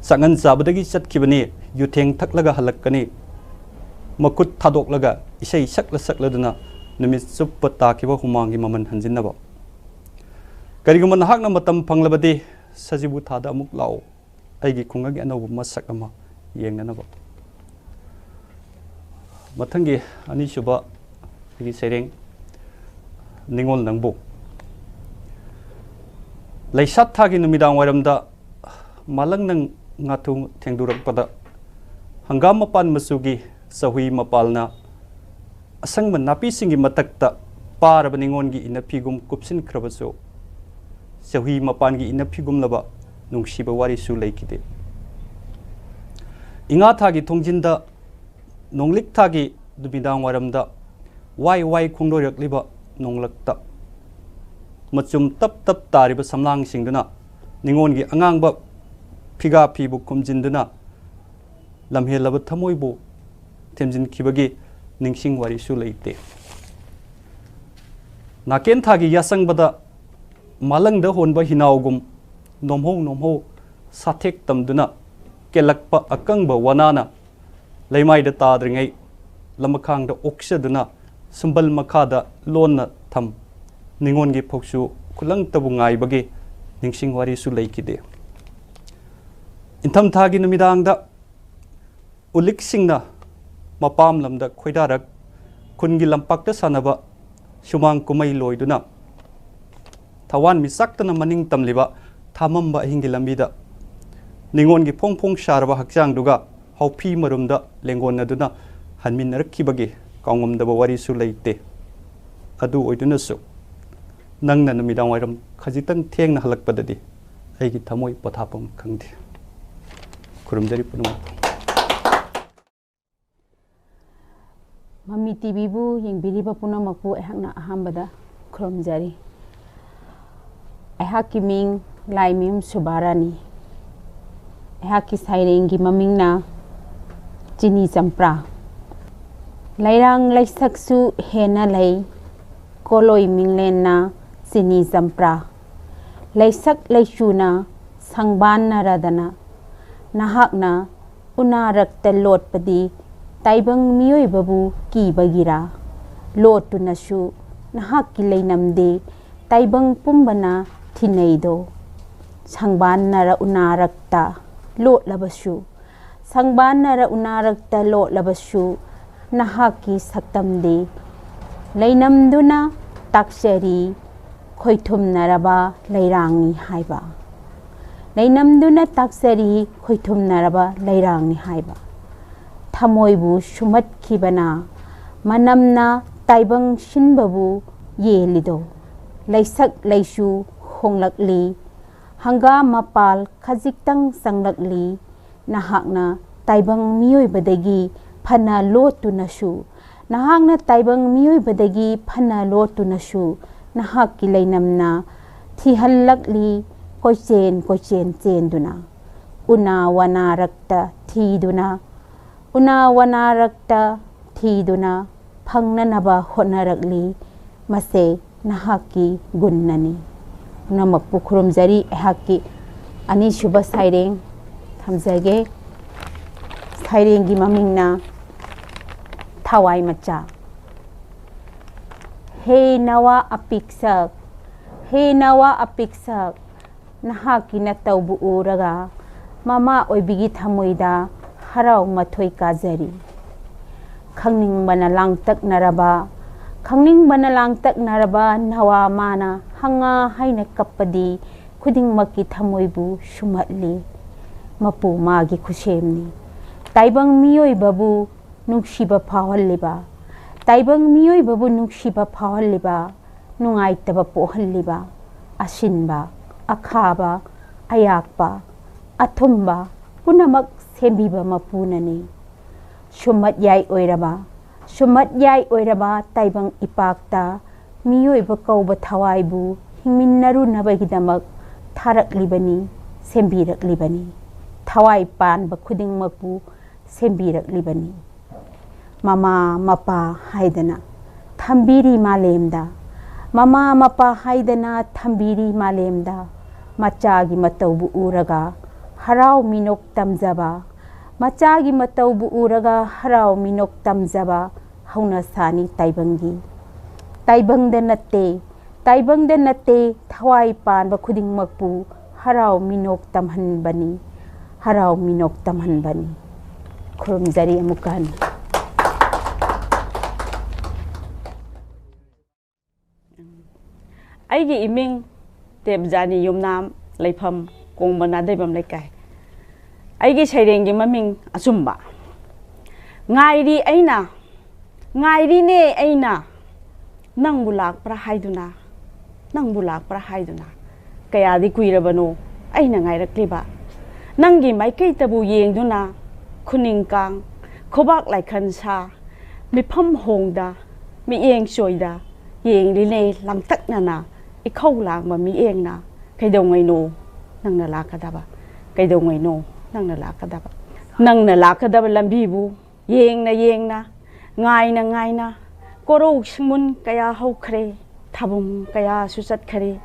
ꯆꯥꯛꯉꯟ ꯆꯥꯕꯗꯒꯤ ꯆꯠꯈꯤꯕꯅꯤ, ꯌꯨꯊꯦꯡ ꯊꯛꯂꯒ ꯍꯜꯂꯛꯀꯅꯤ꯫ ꯃꯈꯨꯠ ꯊꯥꯗꯣꯛꯂꯒ ꯏꯁꯩ ꯁꯛꯂ ꯁꯛꯂꯗꯨꯅ ꯅꯨꯃꯤꯠ ꯆꯨꯞꯄ ꯇꯥꯈꯤꯕ ꯍꯨꯃꯥꯡꯒꯤ ꯃꯃꯜ ꯍꯟꯖꯤꯟꯅꯕ꯫ ꯀꯔꯤꯒꯨꯝꯕ ꯅꯍꯥꯛꯅ ꯃꯇꯝ ꯐꯪꯂꯕꯗꯤ ꯁꯖꯤꯕꯨ ꯊꯥꯗ ꯑꯃꯨꯛ ꯂꯥꯛꯎ꯫ ꯑꯩꯒꯤ ꯈꯨꯡꯒꯪꯒꯤ ꯑꯅꯧꯕ ꯃꯁꯛ ꯑꯃ ꯌꯦꯡꯅꯅꯕ꯫ ꯃꯊꯪꯒꯤ ꯑꯅꯤꯁꯨꯕ ꯑꯩꯒꯤ ꯁꯩꯔꯦꯡ, ꯅꯤꯉꯣꯜ ꯅꯪꯕꯨ꯫ ꯂꯩꯁꯥꯠ ꯊꯥꯒꯤ ꯅꯨꯃꯤꯗꯥꯡ ꯋꯥꯏꯔꯝꯗ ꯃꯥꯂꯪꯅ ꯉꯥꯊꯨ ꯊꯦꯡꯗꯨꯔꯛꯄꯗ, ꯍꯪꯒꯥꯝ ꯃꯄꯥꯟ ꯃꯆꯨꯒꯤ ꯆꯍꯨꯏ ꯃꯄꯥꯜꯅ ꯑꯁꯪꯕ ꯅꯥꯄꯤꯁꯤꯡꯒꯤ ꯃꯊꯛꯇ ꯄꯥꯔꯕ ꯅꯤꯉꯣꯜꯒꯤ ꯏꯅꯐꯤꯒꯨꯝ ꯀꯨꯞꯁꯤꯟꯈ꯭ꯔꯕꯁꯨ, ꯆꯍꯨꯏ ꯃꯄꯥꯟꯒꯤ ꯏꯅꯐꯤꯒꯨꯝꯂꯕ ꯅꯨꯡꯁꯤꯕ ꯋꯥꯔꯤꯁꯨ ꯂꯩꯈꯤꯗꯦ꯫ ꯏꯉꯥ ꯊꯥꯒꯤ ꯊꯣꯡꯖꯤꯟꯗ, ꯅꯣꯡꯂꯤꯛ ꯊꯥꯒꯤ ꯅꯨꯃꯤꯗꯥꯡ ꯋꯥꯏꯔꯝꯗ, ꯋꯥꯏ ꯋꯥꯏ ꯈꯣꯡꯗꯣꯏꯔꯛꯂꯤꯕ ꯅꯣꯡꯂꯛꯇ, ꯃꯆꯨꯝ ꯇꯞ ꯇꯞ ꯇꯥꯔꯤꯕ ꯁꯝꯂꯥꯡꯁꯤꯡꯗꯨꯅ ꯅꯤꯉꯣꯜꯒꯤ ꯑꯉꯥꯡꯕ ꯐꯤꯒꯥ ꯐꯤꯕꯨ ꯈꯨꯝꯖꯤꯟꯗꯨꯅ ꯂꯝꯍꯦꯜꯂꯕ ꯊꯃꯣꯏꯕꯨ ꯊꯦꯝꯖꯤꯟꯈꯤꯕꯒꯤ ꯅꯤꯡꯁꯤꯡ ꯋꯥꯔꯤꯁꯨ ꯂꯩꯇꯦ꯫ ꯅꯥꯀꯦꯟꯊꯥꯒꯤ ꯌꯥꯆꯪꯕꯗ ꯃꯥꯂꯪꯗ ꯍꯣꯟꯕ ꯍꯤꯅꯥꯎꯒꯨꯝ ꯅꯣꯝꯍꯧ ꯅꯣꯝꯍꯧ ꯁꯥꯊꯦꯛ ꯇꯝꯗꯨꯅ ꯀꯦꯜꯂꯛꯄ ꯑꯀꯪꯕ ꯋꯥꯅꯥꯅ ꯂꯩꯃꯥꯏꯗ ꯇꯥꯗ꯭ꯔꯤꯉꯩ ꯂꯃꯈꯥꯡꯗ ꯑꯣꯛꯆꯗꯨꯅ ꯁꯨꯝꯕꯜ ꯃꯈꯥꯗ ꯂꯣꯟꯅ ꯊꯝ ꯅꯤꯉꯣꯜꯒꯤ ꯐꯧꯁꯨ ꯈꯨꯂꯪꯇꯕꯨ ꯉꯥꯏꯕꯒꯤ ꯅꯤꯡꯁꯤꯡ ꯋꯥꯔꯤꯁꯨ ꯂꯩꯈꯤꯗꯦ꯫ ꯏꯪꯊꯝꯊꯥꯒꯤ ꯅꯨꯃꯤꯗꯥꯡꯗ ꯎꯂꯤꯛꯁꯤꯡꯅ ꯃꯄꯥꯝ ꯂꯝꯗ ꯈꯣꯏꯗꯥꯔꯛ ꯈꯨꯟꯒꯤ ꯂꯝꯄꯥꯛꯇ ꯁꯥꯟꯅꯕ ꯁꯨꯃꯥꯡ ꯀꯨꯝꯍꯩ ꯂꯣꯏꯗꯨꯅ ꯊꯋꯥꯟ ꯃꯤꯆꯥꯛꯇꯅ ꯃꯅꯤꯡ ꯇꯝꯂꯤꯕ ꯊꯥꯃꯝꯕ ꯑꯍꯤꯡꯒꯤ ꯂꯝꯕꯤꯗ ꯅꯤꯉꯣꯜꯒꯤ ꯐꯣꯡ ꯐꯣꯡ ꯁꯥꯔꯕ ꯍꯛꯆꯥꯡꯗꯨꯒ ꯍꯥꯎꯐꯤ ꯃꯔꯨꯝꯗ ꯂꯦꯡꯒꯣꯟꯅꯗꯨꯅ ꯍꯟꯃꯤꯟꯅꯔꯛꯈꯤꯕꯒꯤ ꯀꯥꯎꯉꯝꯗꯕ ꯋꯥꯔꯤꯁꯨ ꯂꯩꯇꯦ꯫ ꯑꯗꯨ ꯑꯣꯏꯗꯨꯅꯁꯨ ꯅꯪꯅ ꯅꯨꯃꯤꯗꯥꯡ ꯋꯥꯏꯔꯝ ꯈꯖꯤꯛꯇꯪ ꯊꯦꯡꯅ ꯍꯜꯂꯛꯄꯗꯗꯤ ꯑꯩꯒꯤ ꯊꯃꯣꯏ ꯄꯣꯊꯥꯐꯝ ꯈꯪꯗꯦ꯫ ꯈꯨꯔꯨꯝꯖꯔꯤ ꯄꯨꯝꯅꯃꯛꯄꯨ꯫ ꯃꯃꯤ ꯇꯤꯚꯤꯕꯨ ꯌꯦꯡꯕꯤꯔꯤꯕ ꯄꯨꯝꯅꯃꯛꯄꯨ ꯑꯩꯍꯥꯛꯅ ꯑꯍꯥꯟꯕꯗ ꯈꯨꯔꯨꯝꯖꯔꯤ꯫ ꯑꯩꯍꯥꯛꯀꯤ ꯃꯤꯡ ꯂꯥꯏꯃꯌꯨꯝ ꯁꯨꯕꯥꯔꯥꯅꯤ꯫ ꯑꯩꯍꯥꯛꯀꯤ ꯁꯩꯔꯦꯡꯒꯤ ꯃꯃꯤꯡꯅ ꯆꯤꯅꯤ ꯆꯝꯄ꯭ꯔꯥ꯫ ꯂꯩꯔꯥꯡ ꯂꯩꯁꯛꯁꯨ ꯍꯦꯟꯅ ꯂꯩ, ꯀꯣꯂꯣꯏ ꯃꯤꯡꯂꯦꯟꯅ ꯆꯤꯅꯤ ꯆꯝꯄ꯭ꯔꯥ꯫ ꯂꯩꯁꯛ ꯂꯩꯆꯨꯅ ꯁꯪꯕꯥꯟꯅꯔꯗꯅ ꯅꯍꯥꯛꯅ ꯎꯅꯥꯔꯛꯇ ꯂꯣꯠꯄꯗꯤ ꯇꯥꯏꯕꯪ ꯃꯤꯑꯣꯏꯕꯕꯨ ꯀꯤꯕꯒꯤꯔꯥ? ꯂꯣꯠꯇꯨꯅꯁꯨ ꯅꯍꯥꯛꯀꯤ ꯂꯩꯅꯝꯗꯤ ꯇꯥꯏꯕꯪ ꯄꯨꯝꯕꯅ ꯊꯤꯅꯩꯗꯣ꯫ ꯁꯪꯕꯥꯟꯅꯔ ꯎꯅꯥꯔꯛꯇ ꯂꯣꯠꯂꯕꯁꯨ, ꯁꯪꯕꯥꯟꯅꯔ ꯎꯅꯥꯔꯛꯇ ꯂꯣꯠꯂꯕꯁꯨ ꯅꯍꯥꯛꯀꯤ ꯁꯛꯇꯝꯗꯤ ꯂꯩꯅꯝꯗꯨꯅ ꯇꯥꯛꯆꯔꯤ ꯈꯣꯏꯊꯨꯝꯅꯔꯕ ꯂꯩꯔꯥꯡꯅꯤ ꯍꯥꯏꯕ꯫ ꯂꯩꯅꯝꯗꯨꯅ ꯇꯥꯛꯆꯔꯤ ꯈꯣꯏꯊꯨꯝꯅꯔꯕ ꯂꯩꯔꯥꯡꯅꯤ ꯍꯥꯏꯕ꯫ ꯊꯃꯣꯏꯕꯨ ꯁꯨꯝꯍꯠꯈꯤꯕꯅ ꯃꯅꯝꯅ ꯇꯥꯏꯕꯪ ꯁꯤꯟꯕꯕꯨ ꯌꯦꯜꯂꯤꯗꯣ꯫ ꯂꯩꯁꯛ ꯂꯩꯆꯨ ꯍꯣꯡꯂꯛꯂꯤ, ꯍꯪꯒꯥꯝ ꯃꯄꯥꯜ ꯈꯖꯤꯛꯇꯪ ꯆꯪꯂꯛꯂꯤ꯫ ꯅꯍꯥꯛꯅ ꯇꯥꯏꯕꯪ ꯃꯤꯑꯣꯏꯕꯗꯒꯤ ꯐꯅ ꯂꯣꯠꯇꯨꯅꯁꯨ, ꯅꯍꯥꯛꯅ ꯇꯥꯏꯕꯪ ꯃꯤꯑꯣꯏꯕꯗꯒꯤ ꯐꯅ ꯂꯣꯠꯇꯨꯅꯁꯨ, ꯅꯍꯥꯛꯀꯤ ꯂꯩꯅꯝꯅ ꯊꯤꯍꯜꯂꯛꯂꯤ꯫ ꯀꯣꯏꯆꯦꯟ ꯀꯣꯏꯆꯦꯟ ꯆꯦꯟꯗꯨꯅ, ꯎꯅꯥ ꯋꯥꯅꯥꯔꯛꯇ ꯊꯤꯗꯨꯅ, ꯎꯅꯥ ꯋꯥꯅꯥꯔꯛꯇ ꯊꯤꯗꯨꯅ ꯐꯪꯅꯅꯕ ꯍꯣꯠꯅꯔꯛꯂꯤ꯫ ꯃꯁꯦ ꯅꯍꯥꯛꯀꯤ ꯒꯨꯟꯅꯅꯤ꯫ ꯄꯨꯝꯅꯃꯛꯄꯨ ꯈꯨꯔꯨꯝꯖꯔꯤ꯫ ꯑꯩꯍꯥꯛꯀꯤ ꯑꯅꯤꯁꯨꯕ ꯁꯩꯔꯦꯡ ꯊꯝꯖꯒꯦ꯫ ꯁꯩꯔꯦꯡꯒꯤ ꯃꯃꯤꯡꯅ ꯊꯋꯥꯏ ꯃꯆꯥ꯫ ꯍꯦ ꯅꯋꯥ ꯑꯄꯤꯛꯁꯛ, ꯍꯦ ꯅꯋꯥ ꯑꯄꯤꯛꯁꯛ, ꯅꯍꯥꯛꯀꯤ ꯅꯇꯧꯕꯨ ꯎꯔꯒ ꯃꯃꯥ ꯑꯣꯏꯕꯤꯒꯤ ꯊꯃꯣꯏꯗ ꯍꯔꯥꯎ ꯃꯊꯣꯏ ꯀꯥꯖꯔꯤ꯫ ꯈꯪꯅꯤꯡꯕꯅ ꯂꯥꯡꯇꯛꯅꯔꯕ, ꯈꯪꯅꯤꯡꯕꯅ ꯂꯥꯡꯇꯛꯅꯔꯕ ꯅꯋꯥ ꯃꯥꯅ ꯍꯪꯉꯥ ꯍꯥꯏꯅ ꯀꯞꯄꯗꯤ ꯈꯨꯗꯤꯡꯃꯛꯀꯤ ꯊꯃꯣꯏꯕꯨ ꯁꯨꯝꯍꯠꯂꯤ꯫ ꯃꯄꯨ ꯃꯥꯒꯤ ꯈꯨꯁꯦꯝꯅꯤ꯫ ꯇꯥꯏꯕꯪ ꯃꯤꯑꯣꯏꯕꯕꯨ ꯅꯨꯡꯁꯤꯕ ꯐꯥꯎꯍꯜꯂꯤꯕ, ꯇꯥꯏꯕꯪ ꯃꯤꯑꯣꯏꯕꯕꯨ ꯅꯨꯡꯁꯤꯕ ꯐꯥꯎꯍꯜꯂꯤꯕ, ꯅꯨꯡꯉꯥꯏꯇꯕ ꯄꯣꯛꯍꯜꯂꯤꯕ, ꯑꯁꯤꯟꯕ, ꯑꯈꯥꯕ, ꯑꯌꯥꯛꯄ, ꯑꯊꯨꯝꯕ ꯄꯨꯝꯅꯃꯛ ꯁꯦꯝꯕꯤꯕ ꯃꯄꯨꯅꯅꯤ꯫ ꯁꯨꯝꯃꯠ ꯌꯥꯏ ꯑꯣꯏꯔꯕ, ꯁꯨꯝꯃꯠ ꯌꯥꯏ ꯑꯣꯏꯔꯕ ꯇꯥꯏꯕꯪ ꯏꯄꯥꯛꯇ ꯃꯤꯑꯣꯏꯕ ꯀꯧꯕ ꯊꯋꯥꯏꯕꯨ ꯍꯤꯡꯃꯤꯟꯅꯔꯨꯅꯕꯒꯤꯗꯃꯛ ꯊꯥꯔꯛꯂꯤꯕꯅꯤ, ꯁꯦꯝꯕꯤꯔꯛꯂꯤꯕꯅꯤ꯫ ꯊꯋꯥꯏ ꯄꯥꯟꯕ ꯈꯨꯗꯤꯡꯃꯛꯄꯨ ꯁꯦꯝꯕꯤꯔꯛꯂꯤꯕꯅꯤ꯫ ꯃꯃꯥ ꯃꯄꯥ ꯍꯥꯏꯗꯅ ꯊꯝꯕꯤꯔꯤ ꯃꯥꯂꯦꯝꯗ, ꯃꯃꯥ ꯃꯄꯥ ꯍꯥꯏꯗꯅ ꯊꯝꯕꯤꯔꯤ ꯃꯥꯂꯦꯝꯗ꯫ ꯃꯆꯥꯒꯤ ꯃꯇꯧꯕꯨ ꯎꯔꯒ ꯍꯔꯥꯎ ꯃꯤꯅꯣꯛ ꯇꯝꯖꯕ, ꯃꯆꯥꯒꯤ ꯃꯇꯧꯕꯨ ꯎꯔꯒ ꯍꯔꯥꯎ ꯃꯤꯅꯣꯛ ꯇꯝꯖꯕ ꯍꯧꯅꯁꯥꯅꯤ ꯇꯥꯏꯕꯪꯒꯤ꯫ ꯇꯥꯏꯕꯪꯗ ꯅꯠꯇꯦ, ꯇꯥꯏꯕꯪꯗ ꯅꯠꯇꯦ, ꯊꯋꯥꯏ ꯄꯥꯟꯕ ꯈꯨꯗꯤꯡꯃꯛꯄꯨ ꯍꯔꯥꯎ ꯃꯤꯅꯣꯛ ꯇꯝꯍꯟꯕꯅꯤ, ꯍꯔꯥꯎ ꯃꯤꯅꯣꯛ ꯇꯝꯍꯟꯕꯅꯤ꯫ ꯈꯨꯔꯨꯝꯖꯔꯤ ꯑꯃꯨꯛꯀ ꯍꯟꯅ꯫ ꯑꯩꯒꯤ ꯏꯃꯤꯡ ꯇꯦꯕꯖꯥꯅꯤ ꯌꯨꯝꯅꯥꯝ, ꯂꯩꯐꯝ ꯀꯣꯡꯕ ꯅꯥꯗꯩꯕꯝ ꯂꯩꯀꯥꯏ꯫ ꯑꯩꯒꯤ ꯁꯩꯔꯦꯡꯒꯤ ꯃꯃꯤꯡ ꯑꯆꯨꯝꯕ꯫ ꯉꯥꯏꯔꯤ ꯑꯩꯅ, ꯉꯥꯏꯔꯤꯅꯦ ꯑꯩꯅ, ꯅꯪꯕꯨ ꯂꯥꯛꯄ꯭ꯔꯥ ꯍꯥꯏꯗꯨꯅ, ꯅꯪꯕꯨ ꯂꯥꯛꯄ꯭ꯔꯥ ꯍꯥꯏꯗꯨꯅ꯫ ꯀꯌꯥꯗꯤ ꯀꯨꯏꯔꯕꯅꯣ ꯑꯩꯅ ꯉꯥꯏꯔꯛꯂꯤꯕ, ꯅꯪꯒꯤ ꯃꯥꯏꯀꯩꯇꯕꯨ ꯌꯦꯡꯗꯨꯅ꯫ ꯈꯨꯅꯤꯡ ꯀꯥꯡ, ꯈꯨꯕꯥꯛ ꯂꯥꯏꯈꯟ ꯁꯥ, ꯃꯤꯐꯝ ꯍꯣꯡꯗ, ꯃꯤꯠꯌꯦꯡ ꯆꯣꯏꯗ, ꯌꯦꯡꯂꯤꯅꯦ ꯂꯥꯡꯇꯛꯅꯅ ꯏꯈꯧ ꯂꯥꯡꯕ ꯃꯤꯠꯌꯦꯡꯅ꯫ ꯀꯩꯗꯧꯉꯩꯅꯣ ꯅꯪꯅ ꯂꯥꯛꯀꯗꯕ? ꯀꯩꯗꯧꯉꯩꯅꯣ ꯅꯪꯅ ꯂꯥꯛꯀꯗꯕ? ꯅꯪꯅ ꯂꯥꯛꯀꯗꯕ ꯂꯝꯕꯤꯕꯨ ꯌꯦꯡꯅ ꯌꯦꯡꯅ, ꯉꯥꯏꯅ ꯉꯥꯏꯅ, ꯀꯣꯔꯧ ꯁꯤꯡꯃꯨꯟ ꯀꯌꯥ ꯍꯧꯈ꯭ꯔꯦ, ꯊꯥꯕꯨꯝ ꯀꯌꯥꯁꯨ ꯆꯠꯈꯔꯦ,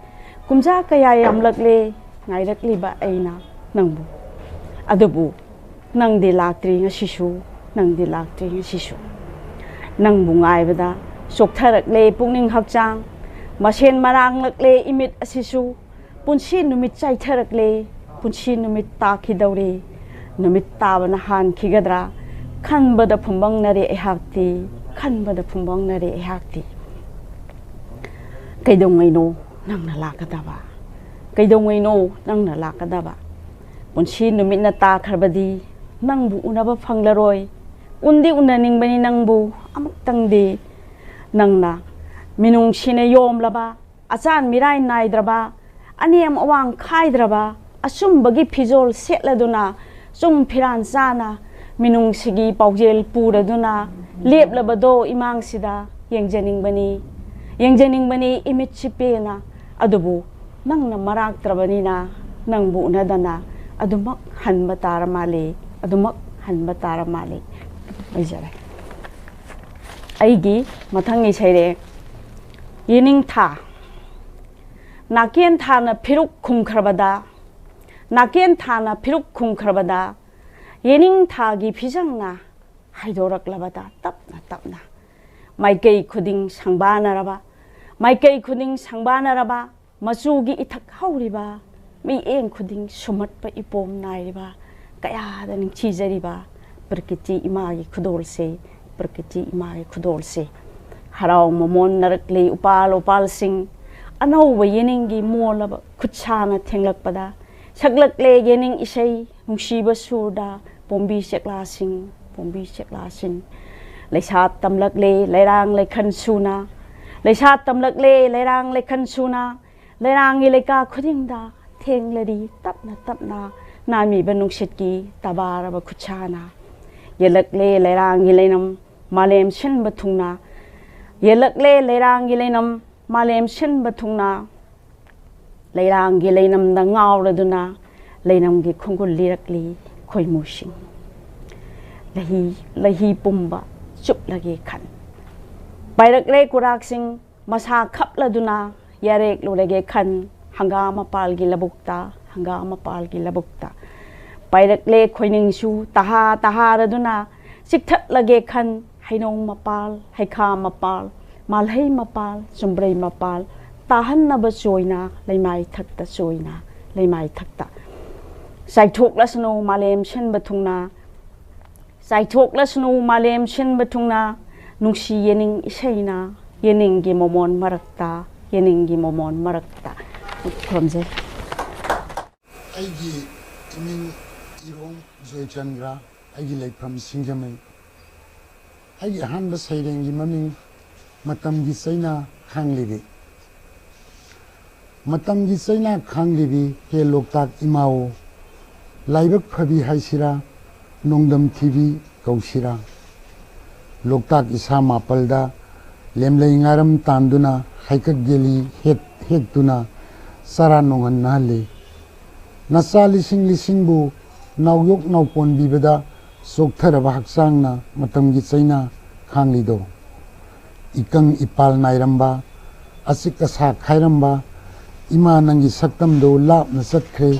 ꯀꯨꯝꯖꯥ ꯀꯌꯥ ꯌꯥꯝꯂꯛꯂꯦ, ꯉꯥꯏꯔꯛꯂꯤꯕ ꯑꯩꯅ ꯅꯪꯕꯨ꯫ ꯑꯗꯨꯕꯨ ꯅꯪꯗꯤ ꯂꯥꯛꯇ꯭ꯔꯤ ꯉꯁꯤꯁꯨ, ꯅꯪꯗꯤ ꯂꯥꯛꯇ꯭ꯔꯤ ꯉꯁꯤꯁꯨ꯫ ꯅꯪꯕꯨ ꯉꯥꯏꯕꯗ ꯆꯣꯛꯊꯔꯛꯂꯦ ꯄꯨꯛꯅꯤꯡ ꯍꯛꯆꯥꯡ, ꯃꯁꯦꯟ ꯃꯔꯥꯡꯂꯛꯂꯦ ꯏꯃꯤꯠ ꯑꯁꯤꯁꯨ꯫ ꯄꯨꯟꯁꯤ ꯅꯨꯃꯤꯠ ꯆꯥꯏꯊꯔꯛꯂꯦ, ꯄꯨꯟꯁꯤ ꯅꯨꯃꯤꯠ ꯇꯥꯈꯤꯗꯧꯔꯦ꯫ ꯅꯨꯃꯤꯠ ꯇꯥꯕꯅ ꯍꯥꯟꯈꯤꯒꯗ꯭ꯔꯥ ꯈꯟꯕꯗ ꯐꯨꯝꯕꯪꯅꯔꯦ ꯑꯩꯍꯥꯛꯇꯤ, ꯈꯟꯕꯗ ꯐꯨꯝꯕꯪꯅꯔꯦ ꯑꯩꯍꯥꯛꯇꯤ꯫ ꯀꯩꯗꯧꯉꯩꯅꯣ ꯅꯪꯅ ꯂꯥꯛꯀꯗꯕ? ꯀꯩꯗꯧꯉꯩꯅꯣ ꯅꯪꯅ ꯂꯥꯛꯀꯗꯕ? ꯄꯨꯟꯁꯤ ꯅꯨꯃꯤꯠꯅ ꯇꯥꯈ꯭ꯔꯕꯗꯤ ꯅꯪꯕꯨ ꯎꯅꯕ ꯐꯪꯂꯔꯣꯏ꯫ ꯎꯟꯗꯤ ꯎꯅꯅꯤꯡꯕꯅꯤ ꯅꯪꯕꯨ ꯑꯃꯨꯛꯇꯪꯗꯤ꯫ ꯅꯪꯅ ꯃꯤꯅꯨꯡꯁꯤꯅ ꯌꯣꯝꯂꯕ, ꯑꯆꯥꯟ ꯃꯤꯔꯥꯏ ꯅꯥꯏꯗ꯭ꯔꯕ, ꯑꯅꯦꯝ ꯑꯋꯥꯡ ꯈꯥꯏꯗ꯭ꯔꯕ, ꯑꯆꯨꯝꯕꯒꯤ ꯐꯤꯖꯣꯜ ꯁꯦꯠꯂꯗꯨꯅ, ꯆꯨꯡ ꯐꯤꯔꯥꯟ ꯆꯥꯅ ꯃꯤꯅꯨꯡꯁꯤꯒꯤ ꯄꯥꯎꯖꯦꯜ ꯄꯨꯔꯗꯨꯅ ꯂꯦꯞꯂꯕꯗꯣ ꯏꯃꯥꯡꯁꯤꯗ ꯌꯦꯡꯖꯅꯤꯡꯕꯅꯤ, ꯌꯦꯡꯖꯅꯤꯡꯕꯅꯤ ꯏꯃꯤꯠꯁꯤ ꯄꯦꯟꯅ꯫ ꯑꯗꯨꯕꯨ ꯅꯪꯅ ꯃꯔꯥꯛꯇ꯭ꯔꯕꯅꯤꯅ ꯅꯪꯕꯨ ꯎꯅꯗꯅ ꯑꯗꯨꯃꯛ ꯍꯟꯕ ꯇꯥꯔ ꯃꯥꯜꯂꯤ, ꯑꯗꯨꯃꯛ ꯍꯟꯕ ꯇꯥꯔ ꯃꯥꯜꯂꯤ꯫ ꯑꯣꯏꯖꯔꯦ꯫ ꯑꯩꯒꯤ ꯃꯊꯪꯒꯤ ꯁꯩꯔꯦꯡ, ꯌꯦꯅꯤꯡꯊꯥ꯫ ꯅꯥꯀꯦꯟ ꯊꯥꯅ ꯐꯤꯔꯨꯛ ꯈꯨꯝꯈ꯭ꯔꯕꯗ, ꯅꯥꯀꯦꯟ ꯊꯥꯅ ꯐꯤꯔꯨꯛ ꯈꯨꯝꯈ꯭ꯔꯕꯗ, ꯌꯦꯅꯤꯡꯊꯥꯒꯤ ꯐꯤꯖꯪꯅ ꯍꯥꯏꯗꯣꯔꯛꯂꯕꯗ ꯇꯞꯅ ꯇꯞꯅ ꯃꯥꯏꯀꯩ ꯈꯨꯗꯤꯡ ꯁꯪꯕꯥꯅꯔꯕ, ꯃꯥꯏꯀꯩ ꯈꯨꯗꯤꯡ ꯁꯪꯕꯥꯅꯔꯕ, ꯃꯆꯨꯒꯤ ꯏꯊꯛ ꯍꯧꯔꯤꯕ, ꯃꯤꯠꯌꯦꯡ ꯈꯨꯗꯤꯡ ꯁꯨꯝꯍꯠꯄ ꯏꯄꯣꯝ ꯅꯥꯏꯔꯤꯕ, ꯀꯌꯥꯗ ꯅꯤꯡꯊꯤꯖꯔꯤꯕ ꯄ꯭ꯔꯀꯤꯇꯤ ꯏꯃꯥꯒꯤ ꯈꯨꯗꯣꯜꯁꯦ, ꯄ꯭ꯔꯀꯤꯇꯤ ꯏꯃꯥꯒꯤ ꯈꯨꯗꯣꯜꯁꯦ꯫ ꯍꯔꯥꯎ ꯃꯃꯣꯟ ꯅꯔꯛꯂꯤ ꯎꯄꯥꯜ ꯎꯄꯥꯜꯁꯤꯡ, ꯑꯅꯧꯕ ꯌꯦꯅꯤꯡꯒꯤ ꯃꯣꯜꯂꯕ ꯈꯨꯠꯁꯥꯅ ꯊꯦꯡꯂꯛꯄꯗ, ꯁꯛꯂꯛꯂꯦ ꯌꯦꯅꯤꯡ ꯏꯁꯩ ꯅꯨꯡꯁꯤꯕ ꯁꯨꯔꯗ, ꯄꯣꯝꯕꯤ ꯆꯦꯛꯂꯥꯁꯤꯡ, ꯄꯣꯝꯕꯤ ꯆꯦꯛꯂꯥꯁꯤꯡ꯫ ꯂꯩꯁꯥ ꯇꯝꯂꯛꯂꯦ ꯂꯩꯔꯥꯡ ꯂꯩꯈꯟ ꯁꯨꯅ, ꯂꯩꯁꯥ ꯇꯝꯂꯛꯂꯦ ꯂꯩꯔꯥꯡ ꯂꯩꯈꯟ ꯁꯨꯅ, ꯂꯩꯔꯥꯡꯒꯤ ꯂꯩꯀꯥ ꯈꯨꯗꯤꯡꯗ ꯊꯦꯡꯂꯔꯤ ꯇꯞꯅ ꯇꯞꯅ ꯅꯥꯃꯤꯕ ꯅꯨꯡꯁꯤꯠꯀꯤ ꯇꯕꯥꯔꯕ ꯈꯨꯠꯁꯥꯅ꯫ ꯌꯦꯜꯂꯛꯂꯦ ꯂꯩꯔꯥꯡꯒꯤ ꯂꯩꯅꯝ ꯃꯥꯂꯦꯝ ꯁꯤꯟꯕ ꯊꯨꯡꯅ, ꯌꯦꯜꯂꯛꯂꯦ ꯂꯩꯔꯥꯡꯒꯤ ꯂꯩꯅꯝ, ꯃꯥꯂꯦꯝ ꯁꯤꯟꯕ ꯊꯨꯡꯅ꯫ ꯂꯩꯔꯥꯡꯒꯤ ꯂꯩꯅꯝꯗ ꯉꯥꯎꯔꯗꯨꯅ, ꯂꯩꯅꯝꯒꯤ ꯈꯣꯡꯒꯨꯜ ꯂꯤꯔꯛꯂꯤ ꯈꯣꯏꯃꯨꯁꯤꯡ꯫ ꯂꯩꯍꯤ, ꯂꯩꯍꯤ ꯄꯨꯝꯕ ꯆꯨꯞꯂꯒꯦ ꯈꯟ꯫ ꯄꯥꯏꯔꯛꯂꯦ ꯀꯨꯔꯥꯛꯁꯤꯡ, ꯃꯁꯥ ꯈꯞꯂꯗꯨꯅ, ꯌꯥꯔꯦꯛꯂꯨꯔꯒꯦ ꯈꯟ꯫ ꯍꯪꯒꯥꯝ ꯃꯄꯥꯜꯒꯤ ꯂꯧꯕꯨꯛꯇ, ꯍꯪꯒꯥꯝ ꯃꯄꯥꯜꯒꯤ ꯂꯧꯕꯨꯛꯇ꯫ ꯄꯥꯏꯔꯛꯂꯦ ꯈꯣꯏꯅꯤꯡꯁꯨ, ꯇꯍꯥ ꯇꯍꯥꯔꯗꯨꯅ, ꯆꯤꯛꯊꯠꯂꯒꯦ ꯈꯟ꯫ ꯍꯩꯅꯧ ꯃꯄꯥꯜ, ꯍꯩꯈꯥ ꯃꯄꯥꯜ, ꯃꯥꯜꯍꯩ ꯃꯄꯥꯜ, ꯆꯨꯝꯕ꯭ꯔꯩ ꯃꯄꯥꯜ, ꯇꯥꯍꯟꯅꯕ ꯆꯣꯏꯅ, ꯂꯩꯃꯥꯏ ꯊꯛꯇ ꯆꯣꯏꯅ, ꯂꯩꯃꯥꯏ ꯊꯛꯇ꯫ ꯆꯥꯏꯊꯣꯛꯂꯁꯅꯨ ꯃꯥꯂꯦꯝ ꯁꯤꯟꯕ ꯊꯨꯡꯅ, ꯆꯥꯏꯊꯣꯛꯂꯁꯅꯨ ꯃꯥꯂꯦꯝ ꯁꯤꯟꯕ ꯊꯨꯡꯅ, ꯅꯨꯡꯁꯤ ꯌꯦꯅꯤꯡ ꯏꯁꯩꯅ, ꯌꯦꯅꯤꯡꯒꯤ ꯃꯣꯃꯣꯟ ꯃꯔꯛꯇ, ꯌꯦꯅꯤꯡꯒꯤ ꯃꯣꯃꯣꯟ ꯃꯔꯛꯇ꯫ ꯈꯨꯔꯨꯝꯖꯔꯤ꯫ ꯑꯩꯒꯤ ꯏꯃꯤꯡ ꯏꯔꯣꯡ ꯖꯣꯏꯆꯟꯗ꯭ꯔ, ꯑꯩꯒꯤ ꯂꯩꯐꯝ ꯁꯤꯡꯖꯃꯩ꯫ ꯑꯩꯒꯤ ꯑꯍꯥꯟꯕ ꯁꯩꯔꯦꯡꯒꯤ ꯃꯃꯤꯡ ꯃꯇꯝꯒꯤ ꯆꯩꯅꯥ ꯈꯥꯡꯂꯤꯕꯤ꯫ ꯃꯇꯝꯒꯤ ꯆꯩꯅꯥ ꯈꯥꯡꯂꯤꯕꯤ ꯍꯦ ꯂꯣꯛꯇꯥꯛ ꯏꯃꯥꯑꯣ, ꯂꯥꯏꯕꯛ ꯐꯕꯤ ꯍꯥꯏꯁꯤꯔꯥ, ꯅꯣꯡꯗꯝ ꯊꯤꯕꯤ ꯀꯧꯁꯤꯔꯥ? ꯂꯣꯛꯇꯥꯛ ꯏꯁꯥ ꯃꯥꯄꯜꯗ ꯂꯦꯝꯂꯩ ꯉꯥꯔꯝ ꯇꯥꯟꯗꯨꯅ, ꯍꯩꯀꯛ ꯌꯦꯜꯂꯤ ꯍꯦꯛ-, ꯍꯦꯛꯇꯨꯅ ꯆꯔꯥ ꯅꯣꯡꯍꯟꯅꯍꯜꯂꯤ꯫ ꯅꯆꯥ ꯂꯤꯁꯤꯡ ꯂꯤꯁꯤꯡꯕꯨ ꯅꯥꯎꯌꯣꯛ ꯅꯥꯎꯄꯣꯟꯕꯤꯕꯗ ꯆꯣꯛꯊꯔꯕ ꯍꯛꯆꯥꯡꯅ ꯃꯇꯝꯒꯤ ꯆꯩꯅꯥ ꯈꯥꯡꯂꯤꯗꯣ꯫ ꯏꯀꯪ ꯏꯄꯥꯜ ꯅꯥꯏꯔꯝꯕ, ꯑꯆꯤꯛ ꯑꯁꯥ ꯈꯥꯏꯔꯝꯕ ꯏꯃꯥ ꯅꯪꯒꯤ ꯁꯛꯇꯝꯗꯣ ꯂꯥꯞꯅ ꯆꯠꯈ꯭ꯔꯦ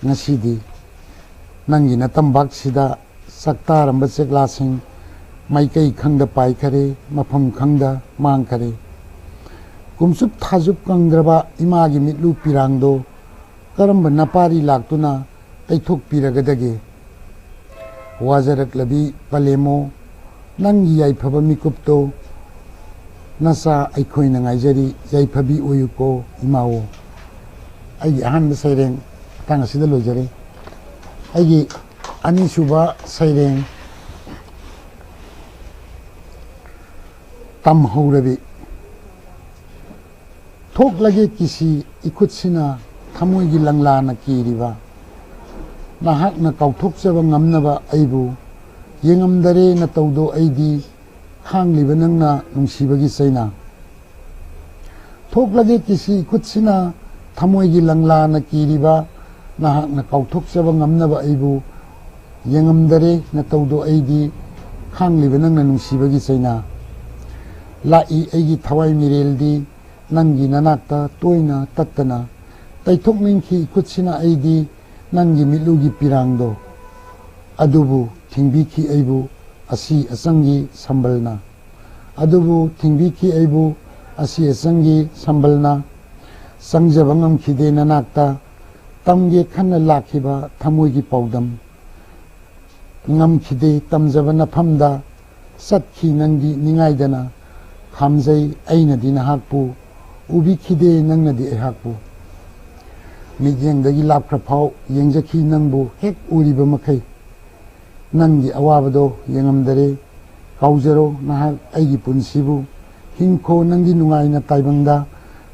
ꯉꯁꯤꯗꯤ꯫ ꯅꯪꯒꯤ ꯅꯇꯝꯕꯥꯛꯁꯤꯗ ꯆꯥꯛꯇꯥꯔꯝꯕ ꯆꯦꯛꯂꯥꯁꯤꯡ ꯃꯥꯏꯀꯩ ꯈꯪꯗ ꯄꯥꯏꯈꯔꯦ, ꯃꯐꯝ ꯈꯪꯗ ꯃꯥꯡꯈꯔꯦ꯫ ꯀꯨꯝꯆꯨꯞ ꯊꯥꯖꯨꯞ ꯀꯪꯗ꯭ꯔꯕ ꯏꯃꯥꯒꯤ ꯃꯤꯠꯂꯨ ꯄꯤꯔꯥꯡꯗꯣ ꯀꯔꯝꯕ ꯅꯄꯥꯔꯤ ꯂꯥꯛꯇꯨꯅ ꯇꯩꯊꯣꯛꯄꯤꯔꯒꯗꯒꯦ? ꯋꯥꯖꯔꯛꯂꯕꯤ ꯄꯂꯦꯝꯃꯣ, ꯅꯪꯒꯤ ꯌꯥꯏꯐꯕ ꯃꯤꯀꯨꯞꯇꯣ ꯅꯆꯥ ꯑꯩꯈꯣꯏꯅ ꯉꯥꯏꯖꯔꯤ, ꯌꯥꯏꯐꯕꯤ ꯑꯣꯏꯌꯨꯀꯣ ꯏꯃꯥꯑꯣ꯫ ꯑꯩꯒꯤ ꯑꯍꯥꯟꯕ ꯁꯩꯔꯦꯡ ꯃꯇꯥꯡ ꯑꯁꯤꯗ ꯂꯣꯏꯖꯔꯦ꯫ ꯑꯩꯒꯤ ꯑꯅꯤꯁꯨꯕ ꯁꯩꯔꯦꯡ ꯇꯝꯍꯧꯔꯕꯤ꯫ ꯊꯣꯛꯂꯒꯦ ꯀꯤꯁꯤ ꯏꯈꯨꯠꯁꯤꯅ ꯊꯃꯣꯏꯒꯤ ꯂꯪꯂꯥꯅ ꯀꯤꯔꯤꯕ꯫ ꯅꯍꯥꯛꯅ ꯀꯥꯎꯊꯣꯛꯆꯕ ꯉꯝꯅꯕ ꯑꯩꯕꯨ ꯌꯦꯡꯉꯝꯗꯔꯦ ꯅꯇꯧꯗꯣ ꯑꯩꯗꯤ꯫ ꯈꯥꯡꯂꯤꯕ ꯅꯪꯅ ꯅꯨꯡꯁꯤꯕꯒꯤ ꯆꯩꯅꯥ꯫ ꯊꯣꯛꯂꯒꯦ ꯀꯤꯁꯤ ꯏꯈꯨꯠꯁꯤꯅ ꯊꯃꯣꯏꯒꯤ ꯂꯪꯂꯥꯅ ꯀꯤꯔꯤꯕ ꯅꯍꯥꯛꯅ ꯀꯥꯎꯊꯣꯛꯆꯕ ꯉꯝꯅꯕ ꯑꯩꯕꯨ ꯌꯦꯡꯉꯝꯗꯔꯦ ꯅꯇꯧꯗꯣ ꯑꯩꯗꯤ ꯈꯥꯡꯂꯤꯕ ꯅꯪꯅ ꯅꯨꯡꯁꯤꯕꯒꯤ ꯆꯩꯅꯥ꯫ ꯂꯥꯛꯏ ꯑꯩꯒꯤ ꯊꯋꯥꯏ ꯃꯤꯔꯦꯜꯗꯤ ꯅꯪꯒꯤ ꯅꯅꯥꯛꯇ ꯇꯣꯏꯅ ꯇꯠꯇꯅ ꯇꯩꯊꯣꯛꯅꯤꯡꯈꯤ ꯏꯈꯨꯠꯁꯤꯅ ꯑꯩꯗꯤ ꯅꯪꯒꯤ ꯃꯤꯠꯂꯨꯒꯤ ꯄꯤꯔꯥꯡꯗꯣ꯫ ꯑꯗꯨꯕꯨ ꯊꯤꯡꯕꯤꯈꯤ ꯑꯩꯕꯨ ꯑꯁꯤ ꯑꯆꯪꯒꯤ ꯁꯝꯕꯜꯅ꯫ ꯑꯗꯨꯕꯨ ꯊꯤꯡꯕꯤꯈꯤ ꯑꯩꯕꯨ ꯑꯁꯤ ꯑꯆꯪꯒꯤ ꯁꯝꯕꯜꯅ꯫ ꯆꯪꯖꯕ ꯉꯝꯈꯤꯗꯦ ꯅꯅꯥꯛꯇ ꯇꯝꯒꯦ ꯈꯟꯅ ꯂꯥꯛꯈꯤꯕ ꯊꯃꯣꯏꯒꯤ ꯄꯥꯎꯗꯝ꯫ ꯉꯝꯈꯤꯗꯦ ꯇꯝꯖꯕ ꯅꯐꯝꯗ ꯆꯠꯈꯤ ꯅꯪꯗꯤ ꯅꯤꯡꯉꯥꯏꯗꯅ꯫ ꯈꯥꯝꯖꯩ ꯑꯩꯅꯗꯤ ꯅꯍꯥꯛꯄꯨ ꯎꯕꯤꯈꯤꯗꯦ ꯅꯪꯅꯗꯤ ꯑꯩꯍꯥꯛꯄꯨ꯫ ꯃꯤꯠꯌꯦꯡꯗꯒꯤ ꯂꯥꯞꯈ꯭ꯔ ꯐꯥꯎ ꯌꯦꯡꯖꯈꯤ ꯅꯪꯕꯨ ꯍꯦꯛ ꯎꯔꯤꯕ ꯃꯈꯩ꯫ ꯅꯪꯒꯤ ꯑꯋꯥꯕꯗꯣ ꯌꯦꯡꯉꯝꯗꯔꯦ꯫ ꯀꯥꯎꯖꯔꯣ ꯅꯍꯥꯛ ꯑꯩꯒꯤ ꯄꯨꯟꯁꯤꯕꯨ꯫ ꯍꯤꯡꯈꯣ ꯅꯪꯗꯤ ꯅꯨꯡꯉꯥꯏꯅ ꯇꯥꯏꯕꯪꯗ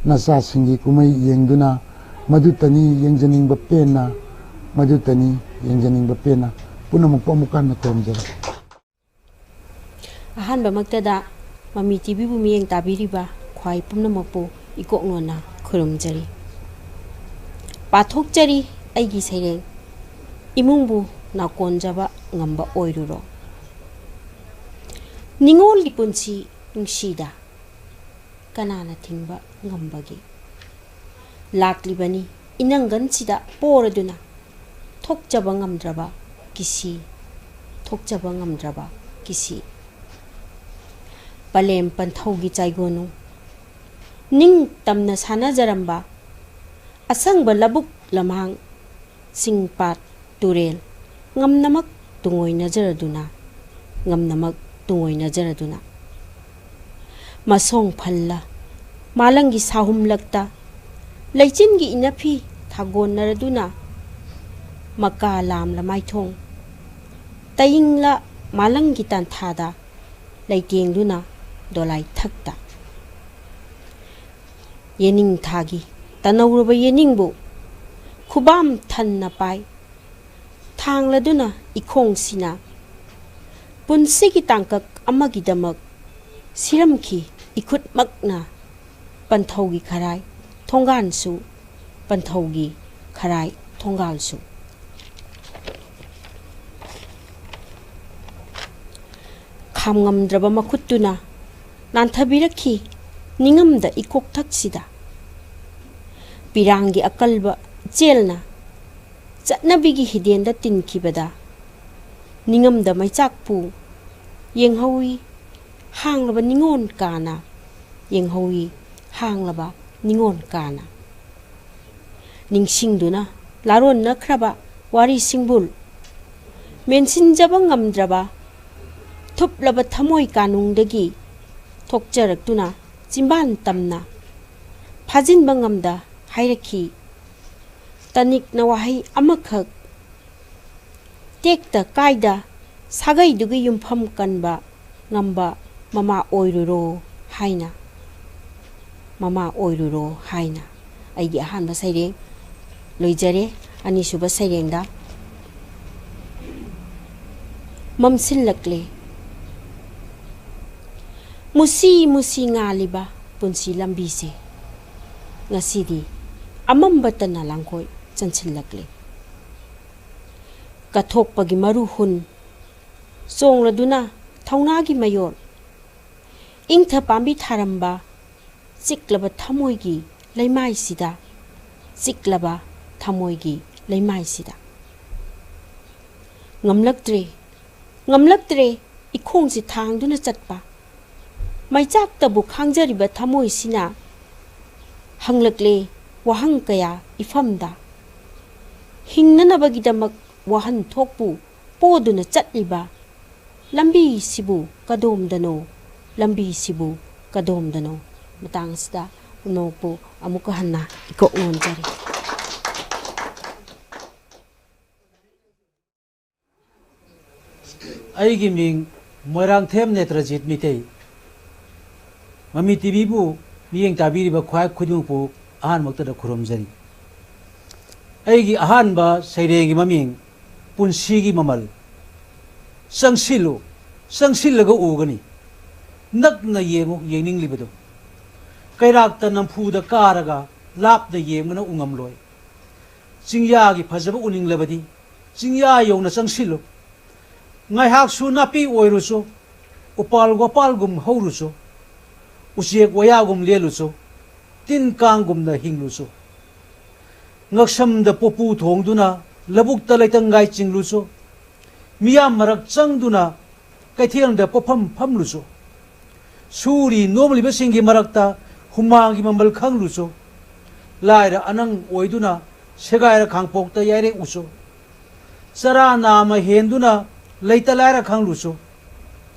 ꯅꯆꯥꯁꯤꯡꯒꯤ ꯀꯨꯝꯍꯩ ꯌꯦꯡꯗꯨꯅ꯫ ꯃꯗꯨꯇꯅꯤ ꯌꯦꯡꯖꯅꯤꯡꯕ ꯄꯦꯟꯅ꯫ ꯃꯗꯨꯇꯅꯤ ꯌꯦꯡꯖꯅꯤꯡꯕ ꯄꯦꯟꯅ꯫ ꯄꯨꯝꯅꯃꯛꯄꯨ ꯑꯃꯨꯛꯀ ꯍꯟꯅ ꯈꯨꯔꯨꯝꯖꯔꯤ꯫ ꯑꯍꯥꯟꯕꯃꯛꯇꯗ ꯃꯃꯤ ꯇꯤꯚꯤꯕꯨ ꯃꯤꯠꯌꯦꯡ ꯇꯥꯕꯤꯔꯤꯕ ꯈ꯭ꯋꯥꯏ ꯄꯨꯝꯅꯃꯛꯄꯨ ꯏꯀꯣꯛ ꯅꯣꯟꯅ ꯈꯨꯔꯨꯝꯖꯔꯤ꯫ ꯄꯥꯊꯣꯛꯆꯔꯤ ꯑꯩꯒꯤ ꯁꯩꯔꯦꯡ, ꯏꯃꯨꯡꯕꯨ ꯅꯥꯀꯣꯟꯖꯕ ꯉꯝꯕ ꯑꯣꯏꯔꯨꯔꯣ꯫ ꯅꯤꯡꯉꯣꯜꯒꯤ ꯄꯨꯟꯁꯤ ꯅꯨꯡꯁꯤꯗ ꯀꯅꯥꯅ ꯊꯤꯡꯕ ꯉꯝꯕꯒꯦ? ꯂꯥꯛꯂꯤꯕꯅꯤ ꯏꯅꯪꯒꯟꯁꯤꯗ ꯄꯣꯔꯗꯨꯅ, ꯊꯣꯛꯆꯕ ꯉꯝꯗ꯭ꯔꯕ ꯀꯤꯁꯤ, ꯊꯣꯛꯆꯕ ꯉꯝꯗ꯭ꯔꯕ ꯀꯤꯁꯤ꯫ ꯄꯂꯦꯝ ꯄꯟꯊꯧꯒꯤ ꯆꯥꯏꯒꯣꯅꯨ, ꯅꯤꯡ ꯇꯝꯅ ꯁꯥꯟꯅꯖꯔꯝꯕ ꯑꯁꯪꯕ ꯂꯧꯕꯨꯛ ꯂꯝꯍꯥꯡ, ꯆꯤꯡ ꯄꯥꯠ ꯇꯨꯔꯦꯜ, ꯉꯝꯅꯃꯛ ꯇꯨꯡꯑꯣꯏꯅꯖꯔꯗꯨꯅ, ꯉꯝꯅꯃꯛ ꯇꯨꯡꯑꯣꯏꯅꯖꯔꯗꯨꯅ꯫ ꯃꯁꯣꯡ ꯐꯜꯂ ꯃꯥꯂꯪꯒꯤ ꯁꯥꯍꯨꯝꯂꯛꯇ ꯂꯩꯆꯤꯟꯒꯤ ꯏꯅꯐꯤ ꯊꯥꯒꯣꯟꯅꯔꯗꯨꯅ, ꯃꯀꯥ ꯂꯥꯝꯂ ꯃꯥꯏꯊꯣꯡ ꯇꯌꯤꯡꯂ ꯃꯥꯂꯪꯒꯤ ꯇꯥꯟꯊꯥꯗ ꯂꯩꯇꯦꯡꯗꯨꯅ ꯗꯣꯂꯥꯏ ꯊꯛꯇ꯫ ꯌꯦꯅꯤꯡꯊꯥꯒꯤ ꯇꯅꯧꯔꯕ ꯌꯦꯅꯤꯡꯕꯨ ꯈꯨꯕꯥꯝ ꯊꯟꯅ ꯄꯥꯏ ꯊꯥꯡꯂꯗꯨꯅ ꯏꯈꯣꯡꯁꯤꯅ ꯄꯨꯟꯁꯤꯒꯤ ꯇꯥꯡꯀꯛ ꯑꯃꯒꯤꯗꯃꯛ ꯁꯤꯔꯝꯈꯤ ꯏꯈꯨꯠꯃꯛꯅ꯫ ꯄꯟꯊꯧꯒꯤ ꯈꯔꯥꯏ ꯊꯣꯡꯒꯥꯟꯁꯨ, ꯄꯟꯊꯧꯒꯤ ꯈꯔꯥꯏ ꯊꯣꯡꯒꯥꯜꯁꯨ꯫ ꯈꯥꯝꯉꯝꯗ꯭ꯔꯕ ꯃꯈꯨꯠꯇꯨꯅ ꯅꯥꯟꯊꯕꯤꯔꯛꯈꯤ ꯅꯤꯡꯉꯝꯗ ꯏꯀꯣꯛꯊꯛꯁꯤꯗ꯫ ꯄꯤꯔꯥꯡꯒꯤ ꯑꯀꯜꯕ ꯏꯆꯦꯜꯅ ꯆꯠꯅꯕꯤꯒꯤ ꯍꯤꯗꯦꯟꯗ ꯇꯤꯟꯈꯤꯕꯗ ꯅꯤꯡꯉꯝꯗ ꯃꯩꯆꯥꯛꯄꯨ ꯌꯦꯡꯍꯧꯏ ꯍꯥꯡꯂꯕ ꯅꯤꯉꯣꯟ ꯀꯥꯅ, ꯌꯦꯡꯍꯧꯏ ꯍꯥꯡꯂꯕ ꯅꯤꯉꯣꯟ ꯀꯥꯅ꯫ ꯅꯤꯡꯁꯤꯡꯗꯨꯅ ꯂꯥꯔꯣꯟꯅꯈ꯭ꯔꯕ ꯋꯥꯔꯤ ꯁꯤꯡꯕꯨꯜ, ꯃꯦꯟꯁꯤꯟꯖꯕ ꯉꯝꯗ꯭ꯔꯕ ꯊꯨꯞꯂꯕ ꯊꯃꯣꯏ ꯀꯥꯅꯨꯡꯗꯒꯤ ꯊꯣꯛꯆꯔꯛꯇꯨꯅ ꯆꯤꯝꯕꯥꯟ ꯇꯝꯅ ꯐꯥꯖꯤꯟꯕ ꯉꯝꯗ ꯍꯥꯏꯔꯛꯈꯤ꯫ ꯇꯅꯤꯛꯅ ꯋꯥꯍꯩ ꯑꯃꯈꯛ ꯇꯦꯛꯇ ꯀꯥꯏꯗ ꯁꯥꯒꯩꯗꯨꯒꯤ ꯌꯨꯝꯐꯝ ꯀꯟꯕ ꯉꯝꯕ ꯃꯃꯥ ꯑꯣꯏꯔꯨꯔꯣ ꯍꯥꯏꯅ, ꯃꯃꯥ ꯑꯣꯏꯔꯨꯔꯣ ꯍꯥꯏꯅ꯫ ꯑꯩꯒꯤ ꯑꯍꯥꯟꯕ ꯁꯩꯔꯦꯡ ꯂꯣꯏꯖꯔꯦ꯫ ꯑꯅꯤꯁꯨꯕ ꯁꯩꯔꯦꯡꯗ ꯃꯝꯁꯤꯜꯂꯛꯂꯦ꯫ ꯃꯨꯁꯤ ꯃꯨꯁꯤ ꯉꯥꯜꯂꯤꯕ ꯄꯨꯟꯁꯤ ꯂꯝꯕꯤꯁꯦ ꯉꯁꯤꯗꯤ ꯑꯃꯝꯕꯇꯅ ꯂꯥꯡꯈꯣꯏ ꯆꯟꯁꯤꯜꯂꯛꯂꯦ꯫ ꯀꯠꯊꯣꯛꯄꯒꯤ ꯃꯔꯨ ꯍꯨꯟ ꯆꯣꯡꯂꯗꯨꯅ ꯊꯧꯅꯥꯒꯤ ꯃꯌꯣꯜ ꯏꯪꯊ ꯄꯥꯝꯕꯤ ꯊꯥꯔꯝꯕ ꯆꯤꯛꯂꯕ ꯊꯃꯣꯏꯒꯤ ꯂꯩꯃꯥꯏꯁꯤꯗ, ꯆꯤꯛꯂꯕ ꯊꯃꯣꯏꯒꯤ ꯂꯩꯃꯥꯏꯁꯤꯗ꯫ ꯉꯝꯂꯛꯇ꯭ꯔꯦ, ꯉꯝꯂꯛꯇ꯭ꯔꯦ ꯏꯈꯣꯡꯁꯤ ꯊꯥꯡꯗꯨꯅ ꯆꯠꯄ꯫ ꯃꯩꯆꯥꯛꯇꯕꯨ ꯈꯥꯡꯖꯔꯤꯕ ꯊꯃꯣꯏꯁꯤꯅ ꯍꯪꯂꯛꯂꯦ ꯋꯥꯍꯪ ꯀꯌꯥ ꯏꯐꯝꯗ꯫ ꯍꯤꯡꯅꯅꯕꯒꯤꯗꯃꯛ ꯋꯥꯍꯟꯊꯣꯛꯄꯨ ꯄꯣꯗꯨꯅ ꯆꯠꯂꯤꯕ ꯂꯝꯕꯤꯁꯤꯕꯨ ꯀꯗꯣꯝꯗꯅꯣ? ꯂꯝꯕꯤꯁꯤꯕꯨ ꯀꯗꯣꯝꯗꯅꯣ? ꯃꯇꯥꯡ ꯑꯁꯤꯗ ꯄꯨꯝꯅꯃꯛꯄꯨ ꯑꯃꯨꯛꯀ ꯍꯟꯅ ꯏꯀꯣꯛ ꯅꯣꯟꯖꯔꯤ꯫ ꯑꯩꯒꯤ ꯃꯤꯡ ꯃꯣꯏꯔꯥꯡꯊꯦꯝ ꯅꯦꯇ꯭ꯔꯖꯤꯠ ꯃꯤꯇꯩ꯫ ꯃꯃꯤ ꯇꯤꯚꯤꯕꯨ ꯃꯤꯠꯌꯦꯡ ꯇꯥꯕꯤꯔꯤꯕ ꯈ꯭ꯋꯥꯏ ꯈꯨꯗꯤꯡꯃꯛꯄꯨ ꯑꯍꯥꯟꯕꯃꯛꯇꯗ ꯈꯨꯔꯨꯝꯖꯔꯤ꯫ ꯑꯩꯒꯤ ꯑꯍꯥꯟꯕ ꯁꯩꯔꯦꯡꯒꯤ ꯃꯃꯤꯡ ꯄꯨꯟꯁꯤꯒꯤ ꯃꯃꯜ꯫ ꯆꯪꯁꯤꯜꯂꯨ, ꯆꯪꯁꯤꯜꯂꯒ ꯎꯒꯅꯤ꯫ ꯅꯛꯅ ꯌꯦꯡꯉꯨ, ꯌꯦꯡꯅꯤꯡꯂꯤꯕꯗꯨ꯫ ꯀꯩꯔꯥꯛꯇ ꯅꯝꯐꯨꯗ ꯀꯥꯔꯒ ꯂꯥꯞꯅ ꯌꯦꯡꯕꯅ ꯎꯉꯝꯂꯣꯏ꯫ ꯆꯤꯡꯌꯥꯒꯤ ꯐꯖꯕ ꯎꯅꯤꯡꯂꯕꯗꯤ ꯆꯤꯡꯌꯥ ꯌꯧꯅ ꯆꯪꯁꯤꯜꯂꯨ꯫ ꯉꯥꯏꯍꯥꯛꯁꯨ ꯅꯥꯄꯤ ꯑꯣꯏꯔꯨꯆꯣ, ꯎꯄꯥꯜ ꯋꯥꯄꯥꯜꯒꯨꯝ ꯍꯧꯔꯨꯆꯣ, ꯎꯆꯦꯛ ꯋꯥꯌꯥꯒꯨꯝ ꯂꯦꯜꯂꯨꯆꯣ, ꯇꯤꯟ ꯀꯥꯡꯒꯨꯝꯅ ꯍꯤꯡꯂꯨꯆꯣ꯫ ꯉꯛꯁꯝꯗ ꯄꯣꯄꯨ ꯊꯣꯡꯗꯨꯅ ꯂꯧꯕꯨꯛꯇ ꯂꯩꯇꯪꯒꯥꯏ ꯆꯤꯡꯂꯨꯆꯣ꯫ ꯃꯤꯌꯥꯝ ꯃꯔꯛ ꯆꯪꯗꯨꯅ ꯀꯩꯊꯦꯜꯗ ꯄꯣꯠꯐꯝ ꯐꯝꯂꯨꯆꯣ꯫ ꯁꯨꯔꯤ ꯅꯣꯝꯂꯤꯕꯁꯤꯡꯒꯤ ꯃꯔꯛꯇ ꯍꯨꯃꯥꯡꯒꯤ ꯃꯃꯜ ꯈꯪꯂꯨꯆꯣ꯫ ꯂꯥꯏꯔ ꯑꯅꯪ ꯑꯣꯏꯗꯨꯅ ꯁꯦꯒꯥꯏꯔ ꯈꯥꯡꯄꯣꯛꯇ ꯌꯥꯏꯔꯦꯛꯎꯆꯣ꯫ ꯆꯔꯥ ꯅꯥꯝꯃ ꯍꯦꯟꯗꯨꯅ ꯂꯩꯇ ꯂꯥꯏꯔ ꯈꯪꯂꯨꯆꯣ꯫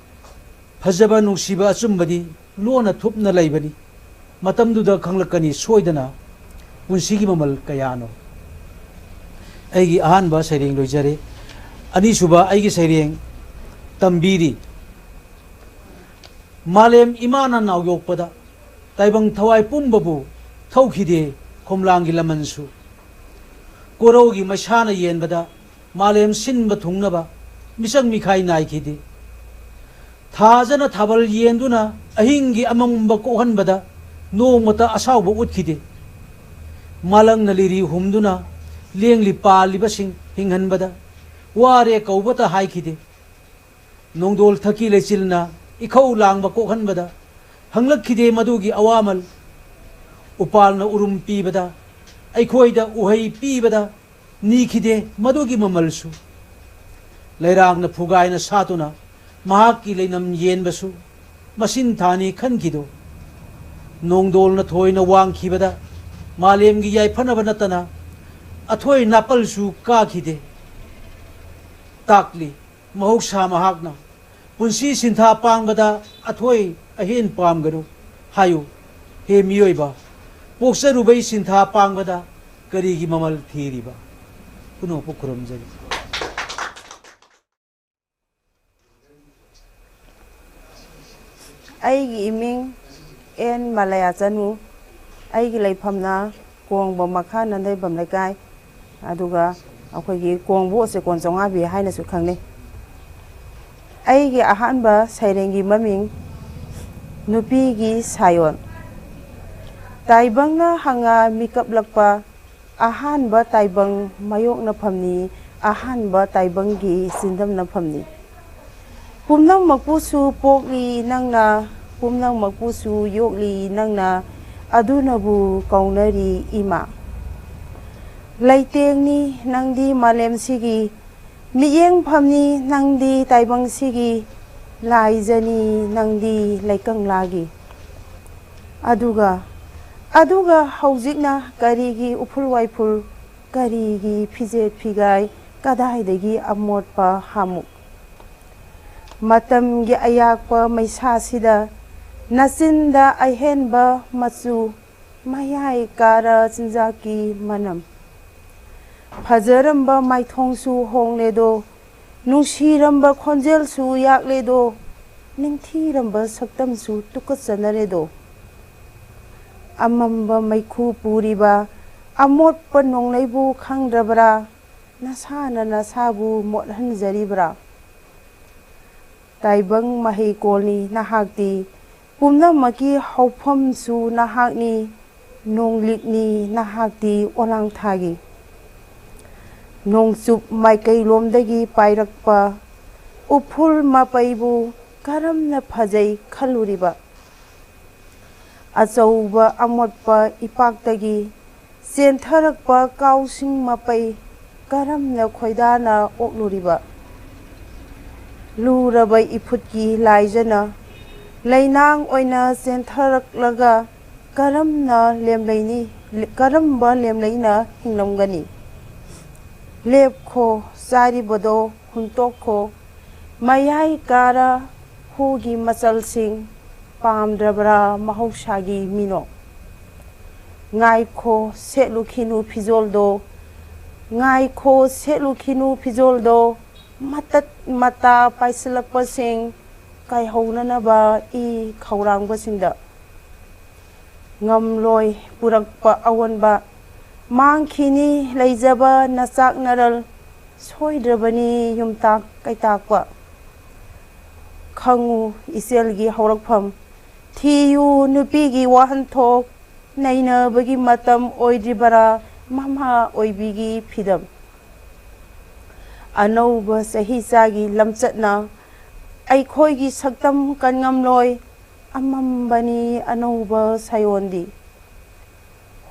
ꯐꯖꯕ ꯅꯨꯡꯁꯤꯕ ꯑꯆꯨꯝꯕꯗꯤ ꯂꯣꯟꯅ ꯊꯨꯞꯅ ꯂꯩꯕꯅꯤ꯫ ꯃꯇꯝꯗꯨꯗ ꯈꯪꯂꯛꯀꯅꯤ ꯁꯣꯏꯗꯅ ꯄꯨꯟꯁꯤꯒꯤ ꯃꯃꯜ ꯀꯌꯥꯅꯣ꯫ ꯑꯩꯒꯤ ꯑꯍꯥꯟꯕ ꯁꯩꯔꯦꯡ ꯂꯣꯏꯖꯔꯦ꯫ ꯑꯅꯤꯁꯨꯕ ꯑꯩꯒꯤ ꯁꯩꯔꯦꯡ ꯇꯝꯕꯤꯔꯤ꯫ ꯃꯥꯂꯦꯝ ꯏꯃꯥꯅ ꯅꯥꯎꯌꯣꯛꯄꯗ ꯇꯥꯏꯕꯪ ꯊꯋꯥꯏ ꯄꯨꯝꯕꯕꯨ ꯊꯧꯈꯤꯗꯦ ꯈꯣꯝꯂꯥꯡꯒꯤ ꯂꯃꯟꯁꯨ꯫ ꯀꯣꯔꯧꯒꯤ ꯃꯩꯁꯥꯅ ꯌꯦꯟꯕꯗ ꯃꯥꯂꯦꯝ ꯁꯤꯟꯕ ꯊꯨꯡꯅꯕ ꯃꯤꯆꯪ ꯃꯤꯈꯥꯏ ꯅꯥꯏꯈꯤꯗꯦ꯫ ꯊꯥꯖꯅ ꯊꯥꯕꯜ ꯌꯦꯟꯗꯨꯅ ꯑꯍꯤꯡꯒꯤ ꯑꯃꯝꯕ ꯀꯣꯛꯍꯟꯕꯗ ꯅꯣꯡꯃꯇ ꯑꯁꯥꯎꯕ ꯎꯠꯈꯤꯗꯦ꯫ ꯃꯥꯂꯪꯅ ꯂꯤꯔꯤ ꯍꯨꯝꯗꯨꯅ ꯂꯦꯡꯂꯤ ꯄꯥꯜꯂꯤꯕꯁꯤꯡ ꯍꯤꯡꯍꯟꯕꯗ ꯋꯥꯔꯦ ꯀꯧꯕꯇ ꯍꯥꯏꯈꯤꯗꯦ꯫ ꯅꯣꯡꯗꯣꯜ ꯊꯛꯀꯤ ꯂꯩꯆꯤꯜꯅ ꯏꯈꯧ ꯂꯥꯡꯕ ꯀꯣꯛꯍꯟꯕꯗ ꯍꯪꯂꯛꯈꯤꯗꯦ ꯃꯗꯨꯒꯤ ꯑꯋꯥꯃꯜ꯫ ꯎꯄꯥꯜꯅ ꯎꯔꯨꯝ ꯄꯤꯕꯗ, ꯑꯩꯈꯣꯏꯗ ꯎꯍꯩ ꯄꯤꯕꯗ ꯅꯤꯈꯤꯗꯦ ꯃꯗꯨꯒꯤ ꯃꯃꯜꯁꯨ꯫ ꯂꯩꯔꯥꯡꯅ ꯐꯨꯒꯥꯏꯅ ꯁꯥꯠꯇꯨꯅ ꯃꯍꯥꯛꯀꯤ ꯂꯩꯅꯝ ꯌꯦꯟꯕꯁꯨ ꯃꯁꯤꯟ ꯊꯥꯅꯤ ꯈꯟꯈꯤꯗꯣ꯫ ꯅꯣꯡꯗꯣꯜꯅ ꯊꯣꯏꯅ ꯋꯥꯡꯈꯤꯕꯗ ꯃꯥꯂꯦꯝꯒꯤ ꯌꯥꯏꯐꯅꯕ ꯅꯠꯇꯅ ꯑꯊꯣꯏ ꯅꯥꯄꯜꯁꯨ ꯀꯥꯈꯤꯗꯦ꯫ ꯇꯥꯛꯂꯤ꯫ ꯃꯍꯧꯁꯥ ꯃꯍꯥꯛꯅ ꯄꯨꯟꯁꯤ ꯁꯤꯟꯊꯥ ꯄꯥꯡꯕꯗ ꯑꯊꯣꯏ ꯑꯍꯦꯟ ꯄꯥꯝꯒꯅꯨ ꯍꯥꯏꯌꯨ꯫ ꯍꯦ ꯃꯤꯑꯣꯏꯕ, ꯄꯣꯛꯆꯔꯨꯕꯩ ꯁꯤꯟꯊꯥ ꯄꯥꯡꯕꯗ ꯀꯔꯤꯒꯤ ꯃꯃꯜ ꯊꯤꯔꯤꯕ? ꯈꯨꯅꯣꯛꯄꯨ ꯈꯨꯔꯨꯝꯖꯔꯤ꯫ ꯑꯩꯒꯤ ꯏꯃꯤꯡ ꯑꯦꯟ ꯃꯥꯂꯌꯥ ꯆꯅꯨ꯫ ꯑꯩꯒꯤ ꯂꯩꯐꯝꯅ ꯀꯣꯡꯕ ꯃꯈꯥ ꯅꯟꯗꯩꯕꯝ ꯂꯩꯀꯥꯏ, ꯑꯗꯨꯒ ꯑꯩꯈꯣꯏꯒꯤ ꯀꯣꯡꯕ ꯑꯣꯆꯦꯀꯣꯟ ꯆꯧꯉꯥꯕꯤ ꯍꯥꯏꯅꯁꯨ ꯈꯪꯅꯩ꯫ ꯑꯩꯒꯤ ꯑꯍꯥꯟꯕ ꯁꯩꯔꯦꯡꯒꯤ ꯃꯃꯤꯡ ꯅꯨꯄꯤꯒꯤ ꯁꯥꯌꯣꯟ꯫ ꯇꯥꯏꯕꯪꯅ ꯍꯪꯉ ꯃꯤꯀꯞꯂꯛꯄ ꯑꯍꯥꯟꯕ ꯇꯥꯏꯕꯪ ꯃꯥꯌꯣꯛꯅꯐꯝꯅꯤ, ꯑꯍꯥꯟꯕ ꯇꯥꯏꯕꯪꯒꯤ ꯆꯤꯟꯗꯝꯅꯐꯝꯅꯤ꯫ ꯄꯨꯝꯅꯃꯛꯄꯨꯁꯨ ꯄꯣꯛꯂꯤ ꯅꯪꯅ, ꯄꯨꯝꯅꯃꯛꯄꯨꯁꯨ ꯌꯣꯛꯂꯤ ꯅꯪꯅ, ꯑꯗꯨꯅꯕꯨ ꯀꯧꯅꯔꯤ ꯏꯃꯥ꯫ ꯂꯩꯇꯦꯡꯅꯤ ꯅꯪꯗꯤ ꯃꯥꯂꯦꯝꯁꯤꯒꯤ, ꯃꯤꯠꯌꯦꯡꯐꯝꯅꯤ ꯅꯪꯗꯤ ꯇꯥꯏꯕꯪꯁꯤꯒꯤ, ꯂꯥꯏꯖꯅꯤ ꯅꯪꯗꯤ ꯂꯩꯀꯪꯂꯥꯒꯤ꯫ ꯑꯗꯨꯒ, ꯑꯗꯨꯒ ꯍꯧꯖꯤꯛꯅ ꯀꯔꯤꯒꯤ ꯎꯐꯨꯜ ꯋꯥꯏꯐꯨꯜ, ꯀꯔꯤꯒꯤ ꯐꯤꯖꯦꯠ ꯐꯤꯒꯥꯏ, ꯀꯗꯥꯏꯗꯒꯤ ꯑꯃꯣꯠꯄ ꯍꯥꯃꯨꯛ? ꯃꯇꯝꯒꯤ ꯑꯌꯥꯛꯄ ꯃꯩꯁꯥꯁꯤꯗ ꯅꯆꯤꯟꯗ ꯑꯍꯦꯟꯕ ꯃꯆꯨ, ꯃꯌꯥꯏ ꯀꯥꯔ ꯆꯤꯟꯖꯥꯛꯀꯤ ꯃꯅꯝ꯫ ꯐꯖꯔꯝꯕ ꯃꯥꯏꯊꯣꯡꯁꯨ ꯍꯣꯡꯂꯦꯗꯣ, ꯅꯨꯡꯁꯤꯔꯝꯕ ꯈꯣꯟꯖꯦꯜꯁꯨ ꯌꯥꯛꯂꯦꯗꯣ, ꯅꯤꯡꯊꯤꯔꯝꯕ ꯁꯛꯇꯝꯁꯨ ꯇꯨꯀꯠꯆꯅꯔꯦꯗꯣ꯫ ꯑꯃꯝꯕ ꯃꯩꯈꯨ ꯄꯨꯔꯤꯕ ꯑꯃꯣꯠꯄ ꯅꯣꯡꯂꯩꯕꯨ ꯈꯪꯗ꯭ꯔꯕ꯭ꯔꯥ? ꯅꯁꯥꯅ ꯅꯁꯥꯕꯨ ꯃꯣꯠꯍꯟꯖꯔꯤꯕ꯭ꯔꯥ? ꯇꯥꯏꯕꯪ ꯃꯍꯩꯀꯣꯜꯅꯤ ꯅꯍꯥꯛꯇꯤ, ꯄꯨꯝꯅꯃꯛꯀꯤ ꯍꯧꯐꯝꯁꯨ ꯅꯍꯥꯛꯅꯤ, ꯅꯣꯡꯂꯤꯛꯅꯤ ꯅꯍꯥꯛꯇꯤ ꯑꯣꯂꯥꯡꯊꯥꯒꯤ꯫ ꯅꯣꯡꯆꯨꯞ ꯃꯥꯏꯀꯩꯂꯣꯝꯗꯒꯤ ꯄꯥꯏꯔꯛꯄ ꯎꯐꯨꯜ ꯃꯄꯩꯕꯨ ꯀꯔꯝꯅ ꯐꯖꯩ ꯈꯜꯂꯨꯔꯤꯕ? ꯑꯆꯧꯕ ꯑꯃꯣꯠꯄ ꯏꯄꯥꯛꯇꯒꯤ ꯆꯦꯟꯊꯔꯛꯄ ꯀꯥꯎꯁꯤꯡ ꯃꯄꯩ ꯀꯔꯝꯅ ꯈꯣꯏꯗꯥꯅ ꯑꯣꯛꯂꯨꯔꯤꯕ? ꯂꯨꯔꯕ ꯏꯐꯨꯠꯀꯤ ꯂꯥꯏꯖꯅ ꯂꯩꯅꯥꯡ ꯑꯣꯏꯅ ꯆꯦꯟꯊꯔꯛꯂꯒ ꯀꯔꯝꯅ ꯂꯦꯝꯂꯩꯅꯤ, ꯀꯔꯝꯕ ꯂꯦꯝꯂꯩꯅ ꯍꯤꯡꯂꯝꯒꯅꯤ? ꯂꯦꯞꯈꯣ, ꯆꯥꯔꯤꯕꯗꯣ ꯍꯨꯟꯇꯣꯛꯈꯣ, ꯃꯌꯥꯏ ꯀꯥꯔ ꯍꯨꯒꯤ ꯃꯆꯜꯁꯤꯡ ꯄꯥꯝꯗ꯭ꯔꯕ꯭ꯔꯥ ꯃꯍꯧꯁꯥꯒꯤ ꯃꯤꯅꯣꯛ? ꯉꯥꯏꯈꯣ, ꯁꯦꯠꯂꯨꯈꯤꯅꯨ ꯐꯤꯖꯣꯜꯗꯣ, ꯉꯥꯏꯈꯣ, ꯁꯦꯠꯂꯨꯈꯤꯅꯨ ꯐꯤꯖꯣꯜꯗꯣ, ꯃꯇꯠ ꯃꯇꯥ ꯄꯥꯏꯁꯤꯜꯂꯛꯄꯁꯤꯡ ꯀꯥꯏꯍꯧꯅꯅꯕ ꯏ ꯈꯧꯔꯥꯡꯕꯁꯤꯡꯗ꯫ ꯉꯝꯂꯣꯏ ꯄꯨꯔꯛꯄ ꯑꯑꯣꯟꯕ, ꯃꯥꯡꯈꯤꯅꯤ ꯂꯩꯖꯕ ꯅꯆꯥꯛ ꯅꯔꯜ, ꯁꯣꯏꯗ꯭ꯔꯕꯅꯤ ꯌꯨꯝꯇꯥꯛ ꯀꯩꯇꯥꯛꯄ꯫ ꯈꯪꯉꯨ ꯏꯆꯦꯜꯒꯤ ꯍꯧꯔꯛꯐꯝ, ꯊꯤꯌꯨ ꯅꯨꯄꯤꯒꯤ ꯋꯥꯍꯟꯊꯣꯛ, ꯅꯩꯅꯕꯒꯤ ꯃꯇꯝ ꯑꯣꯏꯗ꯭ꯔꯤꯕꯔꯥ ꯃꯃꯥ ꯑꯣꯏꯕꯤꯒꯤ ꯐꯤꯗꯝ? ꯑꯅꯧꯕ ꯆꯍꯤꯆꯥꯒꯤ ꯂꯝꯆꯠꯅ ꯑꯩꯈꯣꯏꯒꯤ ꯁꯛꯇꯝ ꯀꯟꯉꯝꯂꯣꯏ, ꯑꯃꯝꯕꯅꯤ ꯑꯅꯧꯕ ꯁꯥꯌꯣꯟꯗꯤ꯫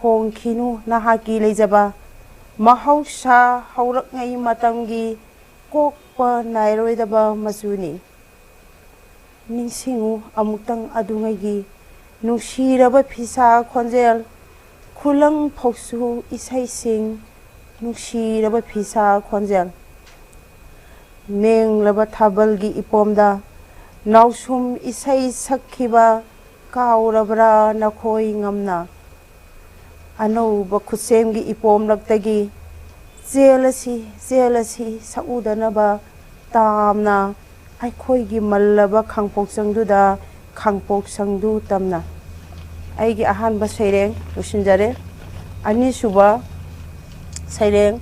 ꯍꯣꯡꯈꯤꯅꯨ ꯅꯍꯥꯛꯀꯤ ꯂꯩꯖꯕ, ꯃꯍꯧꯁꯥ ꯍꯧꯔꯛꯉꯩ ꯃꯇꯝꯒꯤ ꯀꯣꯛꯄ ꯅꯥꯏꯔꯣꯏꯗꯕ ꯃꯆꯨꯅꯤ꯫ ꯅꯤꯡꯁꯤꯡꯉꯨ ꯑꯃꯨꯛꯇꯪ ꯑꯗꯨꯉꯩꯒꯤ ꯅꯨꯡꯁꯤꯔꯕ ꯐꯤꯁꯥ ꯈꯣꯟꯖꯦꯜ, ꯈꯨꯂꯪ ꯐꯧꯁꯨ ꯏꯁꯩꯁꯤꯡ, ꯅꯨꯡꯁꯤꯔꯕ ꯐꯤꯁꯥ ꯈꯣꯟꯖꯦꯜ꯫ ꯃꯦꯡꯂꯕ ꯊꯥꯕꯜꯒꯤ ꯏꯄꯣꯝꯗ ꯅꯥꯎꯁꯨꯝ ꯏꯁꯩ ꯁꯛꯈꯤꯕ ꯀꯥꯎꯔꯕ꯭ꯔꯥ ꯅꯈꯣꯏ ꯉꯝꯅ? ꯑꯅꯧꯕ ꯈꯨꯠꯁꯦꯝꯒꯤ ꯏꯄꯣꯝꯂꯛꯇꯒꯤ ꯆꯦꯜꯂꯁꯤ, ꯆꯦꯜꯂꯁꯤ ꯁꯛꯎꯗꯅꯕ ꯇꯥꯝꯅ ꯑꯩꯈꯣꯏꯒꯤ ꯃꯜꯂꯕ ꯈꯥꯡꯄꯣꯛꯁꯪꯗꯨꯗ ꯈꯥꯡꯄꯣꯛꯁꯪꯗꯨ ꯇꯝꯅ꯫ ꯑꯩꯒꯤ ꯑꯍꯥꯟꯕ ꯁꯩꯔꯦꯡ ꯂꯣꯏꯁꯤꯟꯖꯔꯦ꯫ ꯑꯅꯤꯁꯨꯕ ꯁꯩꯔꯦꯡ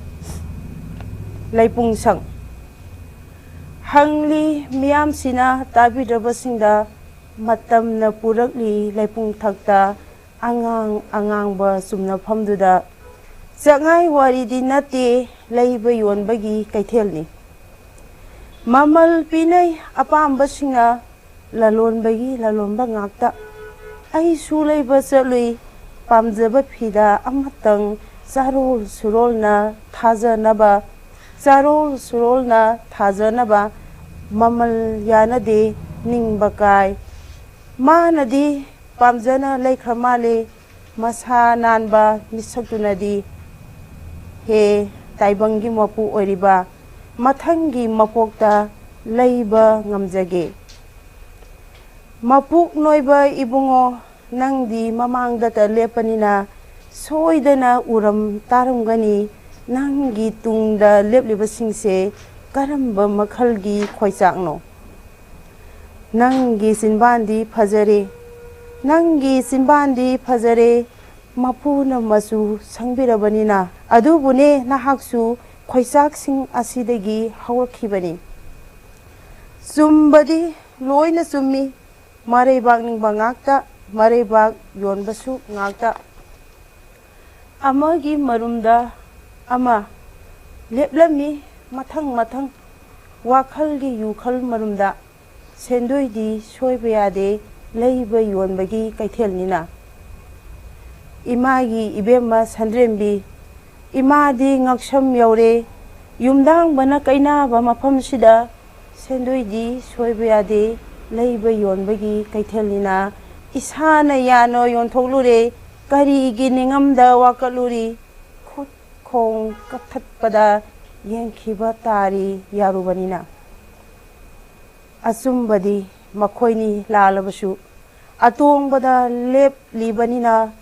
ꯂꯩꯄꯨꯡꯁꯪ꯫ ꯍꯪꯂꯤ ꯃꯤꯌꯥꯝꯁꯤꯅ ꯇꯥꯕꯤꯗ꯭ꯔꯕꯁꯤꯡꯗ ꯃꯇꯝꯅ ꯄꯨꯔꯛꯂꯤ ꯂꯩꯄꯨꯡꯊꯛꯇ ꯑꯉꯥꯡ ꯑꯉꯥꯡꯕ ꯆꯨꯝꯅꯐꯝꯗꯨꯗ꯫ ꯆꯉꯥꯏ ꯋꯥꯔꯤꯗꯤ ꯅꯠꯇꯦ, ꯂꯩꯕ ꯌꯣꯟꯕꯒꯤ ꯀꯩꯊꯦꯜꯅꯤ꯫ ꯃꯃꯜ ꯄꯤꯅꯩ ꯑꯄꯥꯝꯕꯁꯤꯡꯅ, ꯂꯂꯣꯟꯕꯒꯤ ꯂꯂꯣꯟꯕ ꯉꯥꯛꯇ꯫ ꯑꯩꯁꯨ ꯂꯩꯕ ꯆꯠꯂꯨꯏ ꯄꯥꯝꯖꯕ ꯐꯤꯗꯥ ꯑꯃꯇꯪ, ꯆꯥꯔꯣꯜ ꯁꯨꯔꯣꯜꯅ ꯊꯥꯖꯅꯕ, ꯆꯥꯔꯣꯜ ꯁꯨꯔꯣꯜꯅ ꯊꯥꯖꯅꯕ꯫ ꯃꯃꯜ ꯌꯥꯅꯗꯦ ꯅꯤꯡꯕ ꯀꯥꯏ꯫ ꯃꯥꯅꯗꯤ ꯄꯥꯝꯖꯅ ꯂꯩꯈ꯭ꯔ ꯃꯥꯜꯂꯦ ꯃꯁꯥ ꯅꯥꯟꯕ ꯃꯤꯁꯛꯇꯨꯅꯗꯤ꯫ ꯍꯦ ꯇꯥꯏꯕꯪꯒꯤ ꯃꯄꯨ ꯑꯣꯏꯔꯤꯕ, ꯃꯊꯪꯒꯤ ꯃꯄꯣꯛꯇ ꯂꯩꯕ ꯉꯝꯖꯒꯦ꯫ ꯃꯄꯨꯛ ꯅꯣꯏꯕ ꯏꯕꯨꯡꯉꯣ, ꯅꯪꯗꯤ ꯃꯃꯥꯡꯗꯇ ꯂꯦꯞꯄꯅꯤꯅ ꯁꯣꯏꯗꯅ ꯎꯔꯝ ꯇꯥꯔꯝꯒꯅꯤ꯫ ꯅꯪꯒꯤ ꯇꯨꯡꯗ ꯂꯦꯞꯂꯤꯕꯁꯤꯡꯁꯦ ꯀꯔꯝꯕ ꯃꯈꯜꯒꯤ ꯈꯣꯏꯆꯥꯛꯅꯣ? ꯅꯪꯒꯤ ꯆꯤꯟꯕꯥꯟꯗꯤ ꯐꯖꯔꯦ, ꯅꯪꯒꯤ ꯆꯤꯟꯕꯥꯟꯗꯤ ꯐꯖꯔꯦ, ꯃꯄꯨꯅ ꯃꯆꯨ ꯁꯪꯕꯤꯔꯕꯅꯤꯅ꯫ ꯑꯗꯨꯕꯨꯅꯦ, ꯅꯍꯥꯛꯁꯨ ꯈꯣꯏꯆꯥꯛꯁꯤꯡ ꯑꯁꯤꯗꯒꯤ ꯍꯧꯔꯛꯈꯤꯕꯅꯤ꯫ ꯆꯨꯝꯕꯗꯤ ꯂꯣꯏꯅ ꯆꯨꯝꯃꯤ꯫ ꯃꯔꯩꯕꯥꯛ ꯅꯤꯡꯕ ꯉꯥꯛꯇ, ꯃꯔꯩꯕꯥꯛ ꯌꯣꯟꯕꯁꯨ ꯉꯥꯛꯇ꯫ ꯑꯃꯒꯤ ꯃꯔꯨꯝꯗ ꯑꯃ ꯂꯦꯞꯂꯝꯃꯤ, ꯃꯊꯪ ꯃꯊꯪ꯫ ꯋꯥꯈꯜꯒꯤ ꯌꯨꯈꯜ ꯃꯔꯨꯝꯗ꯫ ꯁꯦꯟꯗꯣꯏꯗꯤ ꯁꯣꯏꯕ ꯌꯥꯗꯦ, ꯂꯩꯕ ꯌꯣꯟꯕꯒꯤ ꯀꯩꯊꯦꯜꯅꯤꯅ꯫ ꯏꯃꯥꯒꯤ ꯏꯕꯦꯝꯃ ꯁꯟꯗ꯭ꯔꯦꯝꯕꯤ, ꯏꯃꯥꯗꯤ ꯉꯛꯁꯝ ꯌꯧꯔꯦ꯫ ꯌꯨꯝꯗꯥꯡꯕꯅ ꯀꯩꯅꯥꯕ ꯃꯐꯝꯁꯤꯗ ꯁꯦꯟꯗꯣꯏꯗꯤ ꯁꯣꯏꯕ ꯌꯥꯗꯦ, ꯂꯩꯕ ꯌꯣꯟꯕꯒꯤ ꯀꯩꯊꯦꯜꯅꯤꯅ꯫ ꯏꯁꯥꯅ ꯌꯥꯅ ꯌꯣꯟꯊꯣꯛꯂꯨꯔꯦ, ꯀꯔꯤꯒꯤ ꯅꯤꯡꯉꯝꯗ ꯋꯥꯀꯠꯂꯨꯔꯤ? ꯈꯨꯠ ꯈꯣꯡ ꯀꯛꯊꯠꯄꯗ ꯌꯦꯡꯈꯤꯕ ꯇꯥꯔꯤ ꯌꯥꯔꯨꯕꯅꯤꯅ꯫ ꯑꯆꯨꯝꯕꯗꯤ ꯃꯈꯣꯏꯅꯤ ꯂꯥꯜꯂꯕꯁꯨ, ꯑꯇꯣꯡꯕꯗ ꯂꯦꯞꯂꯤꯕꯅꯤꯅ꯫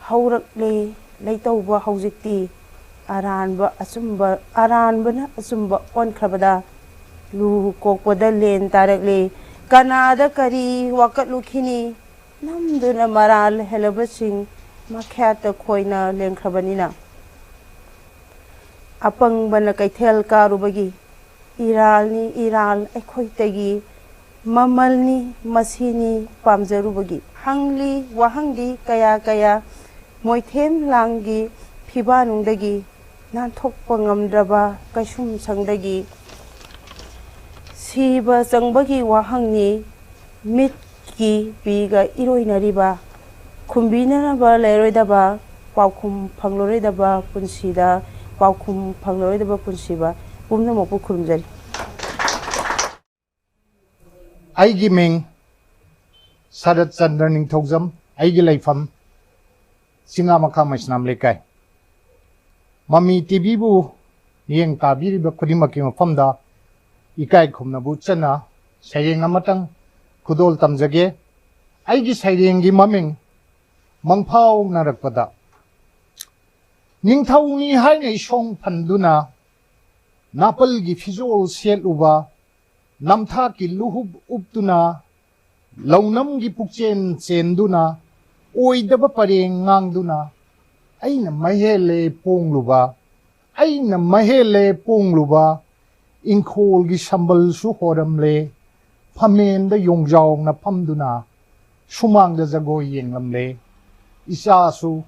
ꯍꯧꯔꯛꯂꯦ ꯂꯩꯇꯧꯕ ꯍꯧꯖꯤꯛꯇꯤ꯫ ꯑꯔꯥꯟꯕ ꯑꯆꯨꯝꯕ, ꯑꯔꯥꯟꯕꯅ ꯑꯆꯨꯝꯕ ꯑꯣꯟꯈ꯭ꯔꯕꯗ, ꯂꯨ ꯀꯣꯛꯄꯗ ꯂꯦꯟ ꯇꯥꯔꯛꯂꯦ꯫ ꯀꯅꯥꯗ ꯀꯔꯤ ꯋꯥꯀꯠꯂꯨꯈꯤꯅꯤ? ꯅꯝꯗꯨꯅ ꯃꯔꯥꯜ ꯍꯦꯜꯂꯕꯁꯤꯡ ꯃꯈ꯭ꯌꯥꯠꯇ ꯈꯣꯏꯅ ꯂꯦꯡꯈ꯭ꯔꯕꯅꯤꯅ꯫ ꯑꯄꯪꯕꯅ ꯀꯩꯊꯦꯜ ꯀꯥꯔꯨꯕꯒꯤ ꯏꯔꯥꯜꯅꯤ ꯏꯔꯥꯜ ꯑꯩꯈꯣꯏꯇꯒꯤ꯫ ꯃꯃꯜꯅꯤ ꯃꯁꯤꯅꯤ ꯄꯥꯝꯖꯔꯨꯕꯒꯤ꯫ ꯍꯪꯂꯤ ꯋꯥꯍꯪꯗꯤ ꯀꯌꯥ ꯀꯌꯥ, ꯃꯣꯏꯊꯦꯝ ꯂꯥꯡꯒꯤ ꯐꯤꯕꯥꯅꯨꯡꯗꯒꯤ, ꯅꯥꯟꯊꯣꯛꯄ ꯉꯝꯗ꯭ꯔꯕ ꯀꯩꯁꯨꯝꯁꯪꯗꯒꯤ꯫ ꯁꯤꯕ ꯆꯪꯕꯒꯤ ꯋꯥꯍꯪꯅꯤ꯫ ꯃꯤꯠꯀꯤ ꯄꯤꯒ ꯏꯔꯣꯏꯅꯔꯤꯕ, ꯈꯨꯝꯕꯤꯅꯅꯕ ꯂꯩꯔꯣꯏꯗꯕ, ꯄꯥꯎꯈꯨꯝ ꯐꯪꯂꯔꯣꯏꯗꯕ ꯄꯨꯟꯁꯤꯗ, ꯄꯥꯎꯈꯨꯝ ꯐꯪꯂꯔꯣꯏꯗꯕ ꯄꯨꯟꯁꯤꯕ꯫ ꯄꯨꯝꯅꯃꯛꯄꯨ ꯈꯨꯔꯨꯝꯖꯔꯤ꯫ ꯑꯩꯒꯤ ꯃꯤꯡ ꯁꯔꯠ ꯆꯟꯗ꯭ꯔ ꯅꯤꯡꯊꯧꯖꯝ, ꯑꯩꯒꯤ ꯂꯩꯐꯝ ꯆꯤꯡꯉꯥ ꯃꯈꯥ ꯃꯩꯁꯅꯥꯝ ꯂꯩꯀꯥꯏ꯫ ꯃꯃꯤ ꯇꯤꯚꯤꯕꯨ ꯃꯤꯠꯌꯦꯡ ꯇꯥꯕꯤꯔꯤꯕ ꯈꯨꯗꯤꯡꯃꯛꯀꯤ ꯃꯐꯝꯗ ꯏꯀꯥꯏ ꯈꯨꯝꯅꯕ ꯎꯠꯆꯅ ꯁꯩꯔꯦꯡ ꯑꯃꯇꯪ ꯈꯨꯗꯣꯜ ꯇꯝꯖꯒꯦ꯫ ꯑꯩꯒꯤ ꯁꯩꯔꯦꯡꯒꯤ ꯃꯃꯤꯡ ꯃꯪꯐꯥꯎꯅꯔꯛꯄꯗ꯫ ꯅꯤꯡꯊꯧꯅꯤ ꯍꯥꯏꯅ ꯏꯁꯣꯡ ꯐꯟꯗꯨꯅ, ꯅꯥꯄꯜꯒꯤ ꯐꯤꯖꯣꯜ ꯁꯦꯠꯂꯨꯕ, ꯅꯝꯊꯥꯛꯀꯤ ꯂꯨꯍꯨꯞ ꯎꯞꯇꯨꯅ, ꯂꯧꯅꯝꯒꯤ ꯄꯨꯛꯆꯦꯟ ꯆꯦꯟꯗꯨꯅ, ꯑꯣꯏꯗꯕ ꯄꯔꯦꯡ ꯉꯥꯡꯗꯨꯅ, ꯑꯩꯅ ꯃꯍꯦꯜꯂꯦ ꯄꯣꯡꯂꯨꯕ, ꯑꯩꯅ ꯃꯍꯦꯜꯂꯦ ꯄꯣꯡꯂꯨꯕ, ꯏꯪꯈꯣꯜꯒꯤ ꯁꯝꯕꯜꯁꯨ ꯍꯣꯔꯝꯂꯦ, ꯐꯝꯃꯦꯟꯗ ꯌꯣꯡꯖꯥꯎꯅ ꯐꯝꯗꯨꯅ ꯁꯨꯃꯥꯡꯗ ꯖꯒꯣꯏ ꯌꯦꯡꯂꯝꯂꯦ꯫ ꯏꯆꯥꯁꯨ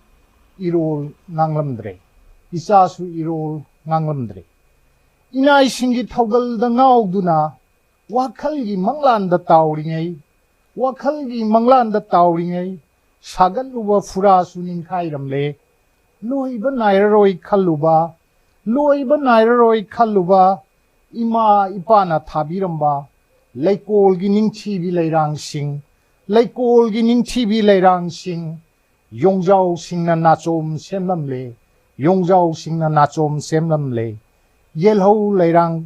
ꯏꯔꯣꯜ ꯉꯥꯡꯂꯝꯗ꯭ꯔꯦ꯫ ꯏꯆꯥꯁꯨ ꯏꯔꯣꯜ ꯉꯥꯡꯂꯝꯗ꯭ꯔꯦ꯫ ꯏꯅꯥꯏꯁꯤꯡꯒꯤ ꯊꯧꯒꯜꯗ ꯉꯥꯎꯗꯨꯅ ꯋꯥꯈꯜꯒꯤ ꯃꯪꯂꯥꯟꯗ ꯇꯥꯎꯔꯤꯉꯩ, ꯋꯥꯈꯜꯒꯤ ꯃꯪꯂꯥꯟꯗ ꯇꯥꯎꯔꯤꯉꯩ, ꯁꯥꯒꯠꯂꯨꯕ ꯐꯨꯔꯥꯁꯨ ꯅꯤꯡꯈꯥꯏꯔꯝꯂꯦ꯫ ꯂꯣꯏꯕ ꯅꯥꯏꯔꯔꯣꯏ ꯈꯜꯂꯨꯕ, ꯂꯣꯏꯕ ꯅꯥꯏꯔꯔꯣꯏ ꯈꯜꯂꯨꯕ ꯏꯃꯥ ꯏꯄꯥꯅ ꯊꯥꯕꯤꯔꯝꯕ ꯂꯩꯀꯣꯜꯒꯤ ꯅꯤꯡꯊꯤꯕꯤ ꯂꯩꯔꯥꯡꯁꯤꯡ, ꯂꯩꯀꯣꯜꯒꯤ ꯅꯤꯡꯊꯤꯕꯤ ꯂꯩꯔꯥꯡꯁꯤꯡ, ꯌꯣꯡꯖꯥꯎꯁꯤꯡꯅ ꯅꯥꯆꯣꯝ ꯁꯦꯝꯂꯝꯂꯦ, ꯌꯣꯡꯖꯥꯎꯁꯤꯡꯅ ꯅꯥꯆꯣꯝ ꯁꯦꯝꯂꯝꯂꯦ꯫ ꯌꯦꯜꯍꯧ ꯂꯩꯔꯥꯡ,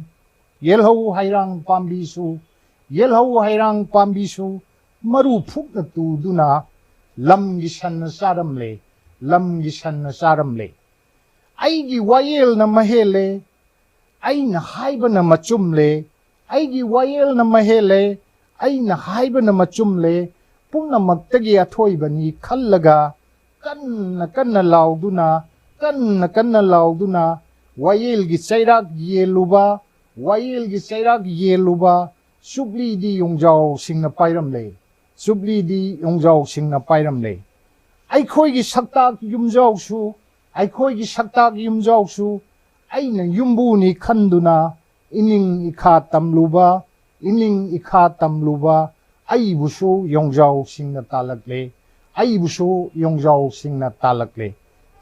ꯌꯦꯜꯍꯧ ꯍꯩꯔꯥꯡ ꯄꯥꯝꯕꯤꯁꯨ, ꯌꯦꯜꯍꯧ ꯍꯩꯔꯥꯡ ꯄꯥꯝꯕꯤꯁꯨ ꯃꯔꯨ ꯐꯨꯛꯅ ꯇꯨꯗꯨꯅ ꯂꯝꯒꯤ ꯁꯟꯅ ꯆꯥꯔꯝꯂꯦ, ꯂꯝꯒꯤ ꯁꯟꯅ ꯆꯥꯔꯝꯂꯦ꯫ ꯑꯩꯒꯤ ꯋꯥꯌꯦꯜꯅ ꯃꯍꯦꯜꯂꯦ, ꯑꯩꯅ ꯍꯥꯏꯕꯅ ꯃꯆꯨꯝꯂꯦ, ꯑꯩꯒꯤ ꯋꯥꯌꯦꯜꯅ ꯃꯍꯦꯜꯂꯦ, ꯑꯩꯅ ꯍꯥꯏꯕꯅ ꯃꯆꯨꯝꯂꯦ, ꯄꯨꯝꯅꯃꯛꯇꯒꯤ ꯑꯊꯣꯏꯕꯅꯤ ꯈꯜꯂꯒ ꯀꯟꯅ ꯀꯟꯅ ꯂꯥꯎꯗꯨꯅ, ꯀꯟꯅ ꯀꯟꯅ ꯂꯥꯎꯗꯨꯅ ꯋꯥꯌꯦꯜꯒꯤ ꯆꯩꯔꯥꯛ ꯌꯦꯜꯂꯨꯕ, ꯋꯥꯌꯦꯜꯒꯤ ꯆꯩꯔꯥꯛ ꯌꯦꯜꯂꯨꯕ ꯆꯨꯞꯂꯤꯗꯤ ꯌꯣꯡꯖꯥꯎꯁꯤꯡꯅ ꯄꯥꯏꯔꯝꯂꯦ, ꯆꯨꯞꯂꯤꯗꯤ ꯌꯣꯡꯖꯥꯎꯁꯤꯡꯅ ꯄꯥꯏꯔꯝꯂꯦ꯫ ꯑꯩꯈꯣꯏꯒꯤ ꯁꯛꯇꯥꯛ ꯌꯨꯝꯖꯥꯎꯁꯨ, ꯑꯩꯈꯣꯏꯒꯤ ꯁꯛꯇꯥꯛ ꯌꯨꯝꯖꯥꯎꯁꯨ ꯑꯩꯅ ꯌꯨꯝꯕꯨꯅꯤ ꯈꯟꯗꯨꯅ ꯏꯅꯤꯡ ꯏꯈꯥ ꯇꯝꯂꯨꯕ, ꯏꯅꯤꯡ ꯏꯈꯥ ꯇꯝꯂꯨꯕ ꯑꯩꯕꯨꯁꯨ ꯌꯣꯡꯖꯥꯎꯁꯤꯡꯅ ꯇꯥꯜꯂꯛꯂꯦ, ꯑꯩꯕꯨꯁꯨ ꯌꯣꯡꯖꯥꯎꯁꯤꯡꯅ ꯇꯥꯜꯂꯛꯂꯦ꯫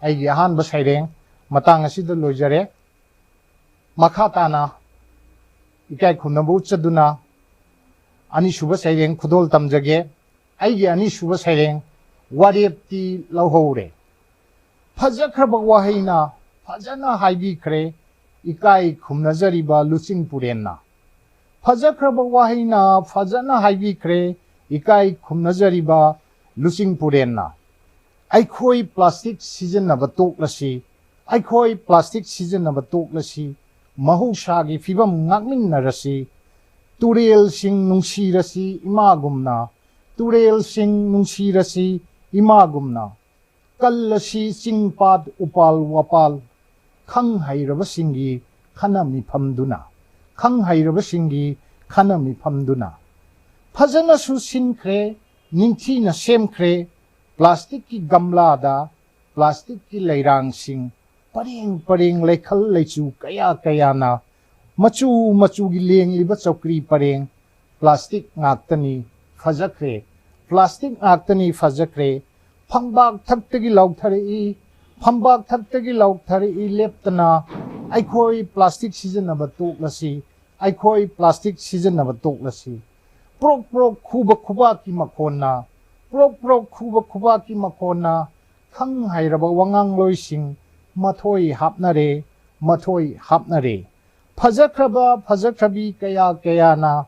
ꯑꯩꯒꯤ ꯑꯍꯥꯟꯕ ꯁꯩꯔꯦꯡ ꯃꯇꯥꯡ ꯑꯁꯤꯗ ꯂꯣꯏꯖꯔꯦ꯫ ꯃꯈꯥ ꯇꯥꯅ ꯏꯀꯥꯏ ꯈꯨꯝꯅꯕ ꯎꯠꯆꯗꯨꯅ ꯑꯅꯤꯁꯨꯕ ꯁꯩꯔꯦꯡ ꯈꯨꯗꯣꯜ ꯇꯝꯖꯒꯦ꯫ ꯑꯩꯒꯤ ꯑꯅꯤꯁꯨꯕ ꯁꯩꯔꯦꯡ ꯋꯥꯔꯦꯞꯇꯤ ꯂꯧꯍꯧꯔꯦ꯫ ꯐꯖꯈ꯭ꯔꯕ ꯋꯥꯍꯩꯅ ꯐꯖꯅ ꯍꯥꯏꯕꯤꯈ꯭ꯔꯦ ꯏꯀꯥꯏ ꯈꯨꯝꯅꯖꯔꯤꯕ ꯂꯨꯆꯤꯡ ꯄꯨꯔꯦꯟꯅ꯫ ꯐꯖꯈ꯭ꯔꯕ ꯋꯥꯍꯩꯅ ꯐꯖꯅ ꯍꯥꯏꯕꯤꯈ꯭ꯔꯦ ꯏꯀꯥꯏ ꯈꯨꯝꯅꯖꯔꯤꯕ ꯂꯨꯆꯤꯡ ꯄꯨꯔꯦꯟꯅ꯫ ꯑꯩꯈꯣꯏ ꯄ꯭ꯂꯥꯁꯇꯤꯛ ꯁꯤꯖꯤꯟꯅꯕ ꯇꯣꯛꯂꯁꯤ, ꯑꯩꯈꯣꯏ ꯄ꯭ꯂꯥꯁꯇꯤꯛ ꯁꯤꯖꯤꯟꯅꯕ ꯇꯣꯛꯂꯁꯤ, ꯃꯍꯧꯁꯥꯒꯤ ꯐꯤꯕꯝ ꯉꯥꯛꯃꯤꯟꯅꯔꯁꯤ, ꯇꯨꯔꯦꯜꯁꯤꯡ ꯅꯨꯡꯁꯤꯔꯁꯤ ꯏꯃꯥꯒꯨꯝꯅ, ꯇꯨꯔꯦꯜꯁꯤꯡ ꯅꯨꯡꯁꯤꯔꯁꯤ ꯏꯃꯥꯒꯨꯝꯅ꯫ ꯀꯜꯂꯁꯤ ꯆꯤꯡ ꯄꯥꯠ ꯎꯄꯥꯜ ꯋꯥꯄꯥꯜ, ꯈꯪ ꯍꯩꯔꯕꯁꯤꯡꯒꯤ ꯈꯟꯅ ꯃꯤꯐꯝꯗꯨꯅ, ꯈꯪ ꯍꯩꯔꯕꯁꯤꯡꯒꯤ ꯈꯟꯅ ꯃꯤꯐꯝꯗꯨꯅ꯫ ꯐꯖꯅꯁꯨ ꯁꯤꯟꯈ꯭ꯔꯦ, ꯅꯤꯡꯊꯤꯅ ꯁꯦꯝꯈ꯭ꯔꯦ꯫ ꯄ꯭ꯂꯥꯁꯇꯤꯛꯀꯤ ꯒꯝꯂꯥꯗ ꯄ꯭ꯂꯥꯁꯇꯤꯛꯀꯤ ꯂꯩꯔꯥꯡꯁꯤꯡ, ꯄꯔꯦꯡ ꯄꯔꯦꯡ ꯂꯩꯈꯜ ꯂꯩꯆꯨ ꯀꯌꯥ ꯀꯌꯥꯅ ꯃꯆꯨ ꯃꯆꯨꯒꯤ ꯂꯦꯡꯂꯤꯕ ꯆꯧꯀ꯭ꯔꯤ ꯄꯔꯦꯡ, ꯄ꯭ꯂꯥꯁꯇꯤꯛ ꯉꯥꯛꯇꯅꯤ ꯐꯖꯈ꯭ꯔꯦ, ꯄ꯭ꯂꯥꯁꯇꯤꯛ ꯉꯥꯛꯇꯅꯤ ꯐꯖꯈ꯭ꯔꯦ꯫ ꯐꯝꯕꯥꯛ ꯊꯛꯇꯒꯤ ꯂꯥꯎꯊꯔꯛꯏ, ꯐꯝꯕꯥꯛ ꯊꯛꯇꯒꯤ ꯂꯥꯎꯊꯔꯛꯏ ꯂꯦꯞꯇꯅ, "ꯑꯩꯈꯣꯏ ꯄ꯭ꯂꯥꯁꯇꯤꯛ ꯁꯤꯖꯤꯟꯅꯕ ꯇꯣꯛꯂꯁꯤ, ꯑꯩꯈꯣꯏ ꯄ꯭ꯂꯥꯁꯇꯤꯛ ꯁꯤꯖꯤꯟꯅꯕ ꯇꯣꯛꯂꯁꯤ"꯫ ꯄ꯭ꯔꯣꯛ ꯄ꯭ꯔꯣꯛ ꯈꯨꯕ ꯈꯨꯕꯥꯛꯀꯤ ꯃꯈꯣꯟꯅ, ꯄ꯭ꯔꯣꯛ ꯄ꯭ꯔꯣꯛ ꯈꯨꯕ ꯈꯨꯕꯥꯛꯀꯤ ꯃꯈꯣꯟꯅ ꯈꯪ ꯍꯩꯔꯕ ꯋꯥꯉꯥꯡꯂꯣꯏꯁꯤꯡ ꯃꯊꯣꯏ ꯍꯥꯞꯅꯔꯦ, ꯃꯊꯣꯏ ꯍꯥꯞꯅꯔꯦ꯫ ꯐꯖꯈ꯭ꯔꯕ ꯐꯖꯈ꯭ꯔꯕꯤ ꯀꯌꯥ ꯀꯌꯥꯅ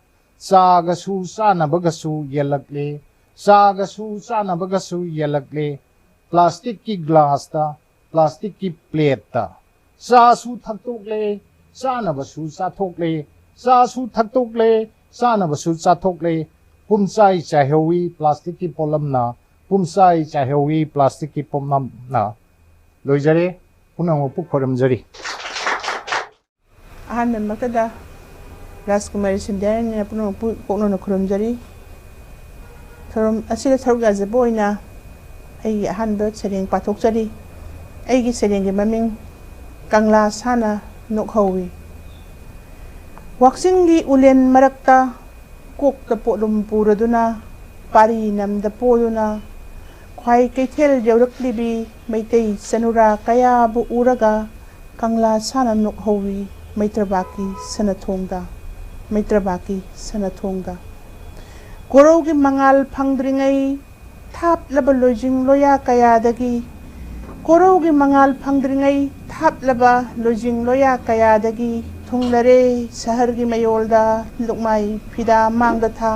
ꯆꯥꯒꯁꯨ ꯆꯥꯅꯕꯒꯁꯨ ꯌꯦꯜꯂꯛꯂꯦ, ꯆꯥꯒꯁꯨ ꯆꯥꯅꯕꯒꯁꯨ ꯌꯦꯜꯂꯛꯂꯦ꯫ ꯄ꯭ꯂꯥꯁꯇꯤꯛꯀꯤ ꯒ꯭ꯂꯥꯁꯇ, ꯄ꯭ꯂꯥꯁꯇꯤꯛꯀꯤ ꯄ꯭ꯂꯦꯠꯇ ꯆꯥꯁꯨ ꯊꯛꯇꯣꯛꯂꯦ, ꯆꯥꯅꯕꯁꯨ ꯆꯥꯊꯣꯛꯂꯦ, ꯆꯥꯁꯨ ꯊꯛꯇꯣꯛꯂꯦ, ꯆꯥꯅꯕꯁꯨ ꯆꯥꯊꯣꯛꯂꯦ꯫ ꯄꯨꯝꯆꯥꯏ ꯆꯥꯏꯍꯧꯋꯤ ꯄ꯭ꯂꯥꯁꯇꯤꯛꯀꯤ ꯄꯣꯠꯂꯝꯅ, ꯄꯨꯝꯆꯥꯏ ꯆꯥꯏꯍꯧꯋꯤ ꯄ꯭ꯂꯥꯁꯇꯤꯛꯀꯤ ꯄꯣꯠꯂꯝꯅ꯫ ꯂꯣꯏꯖꯔꯦ꯫ ꯄꯨꯝꯅꯃꯛꯄꯨ ꯈꯣꯏꯔꯝꯖꯔꯤ꯫ ꯑꯍꯥꯟꯕꯃꯛꯇꯗ ꯔꯥꯖꯀꯨꯃꯥꯔꯤ ꯁꯟꯙ꯭ꯌꯥꯔꯥꯅꯤꯅ ꯄꯨꯝꯅꯃꯛꯄꯨ ꯀꯣꯛꯅꯅ ꯈꯨꯔꯨꯝꯖꯔꯤ꯫ ꯊꯧꯔꯝ ꯑꯁꯤꯗ ꯁꯔꯨꯛ ꯌꯥꯖꯕ ꯑꯣꯏꯅ ꯑꯩꯒꯤ ꯑꯍꯥꯟꯕ ꯁꯩꯔꯦꯡ ꯄꯥꯊꯣꯛꯆꯔꯤ꯫ ꯑꯩꯒꯤ ꯁꯩꯔꯦꯡꯒꯤ ꯃꯃꯤꯡ ꯀꯪꯂꯥ ꯁꯥꯅ ꯅꯣꯛꯍꯧꯋꯤ꯫ ꯋꯥꯛꯆꯤꯡꯒꯤ ꯎꯂꯦꯟ ꯃꯔꯛꯇ ꯀꯣꯛꯇ ꯄꯣꯠꯂꯨꯝ ꯄꯨꯔꯗꯨꯅ, ꯄꯥꯔꯤ ꯅꯝꯗ ꯄꯣꯗꯨꯅ, ꯈ꯭ꯋꯥꯏ ꯀꯩꯊꯦꯜ ꯌꯧꯔꯛꯂꯤꯕꯤ ꯃꯩꯇꯩ ꯆꯅꯨꯔꯥ ꯀꯌꯥꯕꯨ ꯎꯔꯒ ꯀꯪꯂꯥ ꯁꯥꯅ ꯅꯣꯛꯍꯧꯋꯤ ꯃꯩꯇ꯭ꯔꯕꯥꯛꯀꯤ ꯁꯅꯊꯣꯡꯗ, ꯃꯩꯇ꯭ꯔꯕꯥꯛꯀꯤ ꯁꯅꯊꯣꯡꯗ꯫ ꯀꯣꯔꯧꯒꯤ ꯃꯉꯥꯜ ꯐꯪꯗ꯭ꯔꯤꯉꯩ ꯊꯥꯞꯂꯕ ꯂꯣꯏꯖꯤꯡ ꯂꯣꯌꯥ ꯀꯌꯥꯗꯒꯤ, ꯀꯣꯔꯧꯒꯤ ꯃꯉꯥꯜ ꯐꯪꯗ꯭ꯔꯤꯉꯩ ꯊꯥꯞꯂꯕ ꯂꯣꯏꯖꯤꯡ ꯂꯣꯌꯥ ꯀꯌꯥꯗꯒꯤ ꯊꯨꯡꯂꯔꯦ ꯁꯍꯔꯒꯤ ꯃꯌꯣꯜꯗ ꯂꯨꯛꯃꯥꯏ ꯐꯤꯗꯥ ꯃꯥꯡꯗ ꯊꯥ꯫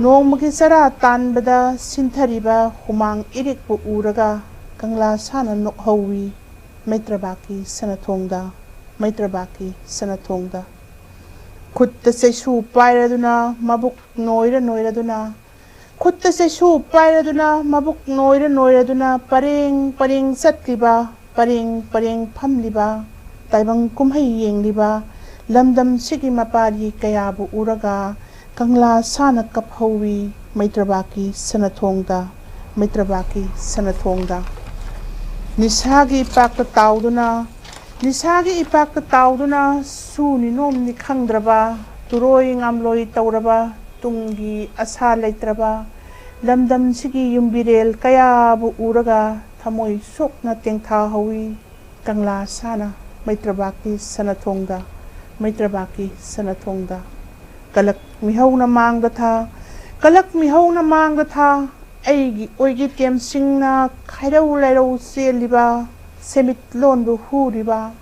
ꯅꯣꯡꯃꯒꯤ ꯆꯔꯥ ꯇꯥꯟꯕꯗ ꯁꯤꯟꯊꯔꯤꯕ ꯍꯨꯃꯥꯡ ꯏꯔꯤꯛꯄꯨ ꯎꯔꯒ ꯀꯪꯂꯥ ꯁꯥꯅ ꯅꯣꯛꯍꯧꯋꯤ ꯃꯩꯇ꯭ꯔꯕꯥꯛꯀꯤ ꯁꯅꯊꯣꯡꯗ, ꯃꯩꯇ꯭ꯔꯕꯥꯛꯀꯤ ꯁꯅꯊꯣꯡꯗ꯫ ꯈꯨꯠꯇ ꯆꯩꯁꯨ ꯄꯥꯏꯔꯗꯨꯅ, ꯃꯕꯨꯛ ꯅꯣꯏꯔ ꯅꯣꯏꯔꯗꯨꯅ, ꯈꯨꯠꯇ ꯆꯩꯁꯨ ꯄꯥꯏꯔꯗꯨꯅ, ꯃꯕꯨꯛ ꯅꯣꯏꯔ ꯅꯣꯏꯔꯗꯨꯅ, ꯄꯔꯦꯡ ꯄꯔꯦꯡ ꯆꯠꯂꯤꯕ, ꯄꯔꯦꯡ ꯄꯔꯦꯡ ꯐꯝꯂꯤꯕ, ꯇꯥꯏꯕꯪ ꯀꯨꯝꯍꯩ ꯌꯦꯡꯂꯤꯕ, ꯂꯝꯗꯝꯁꯤꯒꯤ ꯃꯄꯥꯔꯤ ꯀꯌꯥꯕꯨ ꯎꯔꯒ ꯀꯪꯂꯥ ꯁꯥꯅ ꯀꯞꯍꯧꯏ ꯃꯩꯇ꯭ꯔꯕꯥꯛꯀꯤ ꯁꯅꯥꯊꯣꯡꯗ, ꯃꯩꯇ꯭ꯔꯕꯥꯛꯀꯤ ꯁꯅꯥꯊꯣꯡꯗ꯫ ꯅꯤꯁꯥꯒꯤ ꯏꯄꯥꯛꯇ ꯇꯥꯎꯗꯨꯅ, ꯅꯤꯁꯥꯒꯤ ꯏꯄꯥꯛꯇ ꯇꯥꯎꯗꯨꯅ ꯁꯨꯅꯤ ꯅꯣꯝꯅꯤ ꯈꯪꯗ꯭ꯔꯕ, ꯇꯨꯔꯣꯏ ꯉꯥꯝꯂꯣꯏ ꯇꯧꯔꯕ, ꯇꯨꯡꯒꯤ ꯑꯁꯥ ꯂꯩꯇ꯭ꯔꯕ, ꯂꯝꯗꯝꯁꯤꯒꯤ ꯌꯨꯝꯕꯤꯔꯦꯜ ꯀꯌꯥꯕꯨ ꯎꯔꯒ ꯊꯃꯣꯏ ꯁꯣꯛꯅ ꯇꯦꯡꯊꯥꯍꯧꯏ꯫ ꯀꯪꯂꯥ ꯁꯥꯅ ꯃꯩꯇ꯭ꯔꯕꯥꯛꯀꯤ ꯁꯅꯥꯊꯣꯡꯗ, ꯃꯩꯇ꯭ꯔꯕꯥꯛꯀꯤ ꯁꯅꯥꯊꯣꯡꯗ꯫ ꯀꯂꯛ ꯃꯤꯍꯧꯅ ꯃꯥꯡꯗ ꯊꯥ, ꯀꯂꯛ ꯃꯤꯍꯧꯅ ꯃꯥꯡꯗ ꯊꯥ, ꯑꯩꯒꯤ ꯑꯣꯏꯒꯤ ꯇꯦꯝꯁꯤꯡꯅ ꯈꯥꯏꯔꯧ ꯂꯩꯔꯧ ꯆꯦꯜꯂꯤꯕ, ꯁꯦꯟꯃꯤꯠꯂꯣꯟꯕꯨ ꯍꯨꯔꯤꯕ,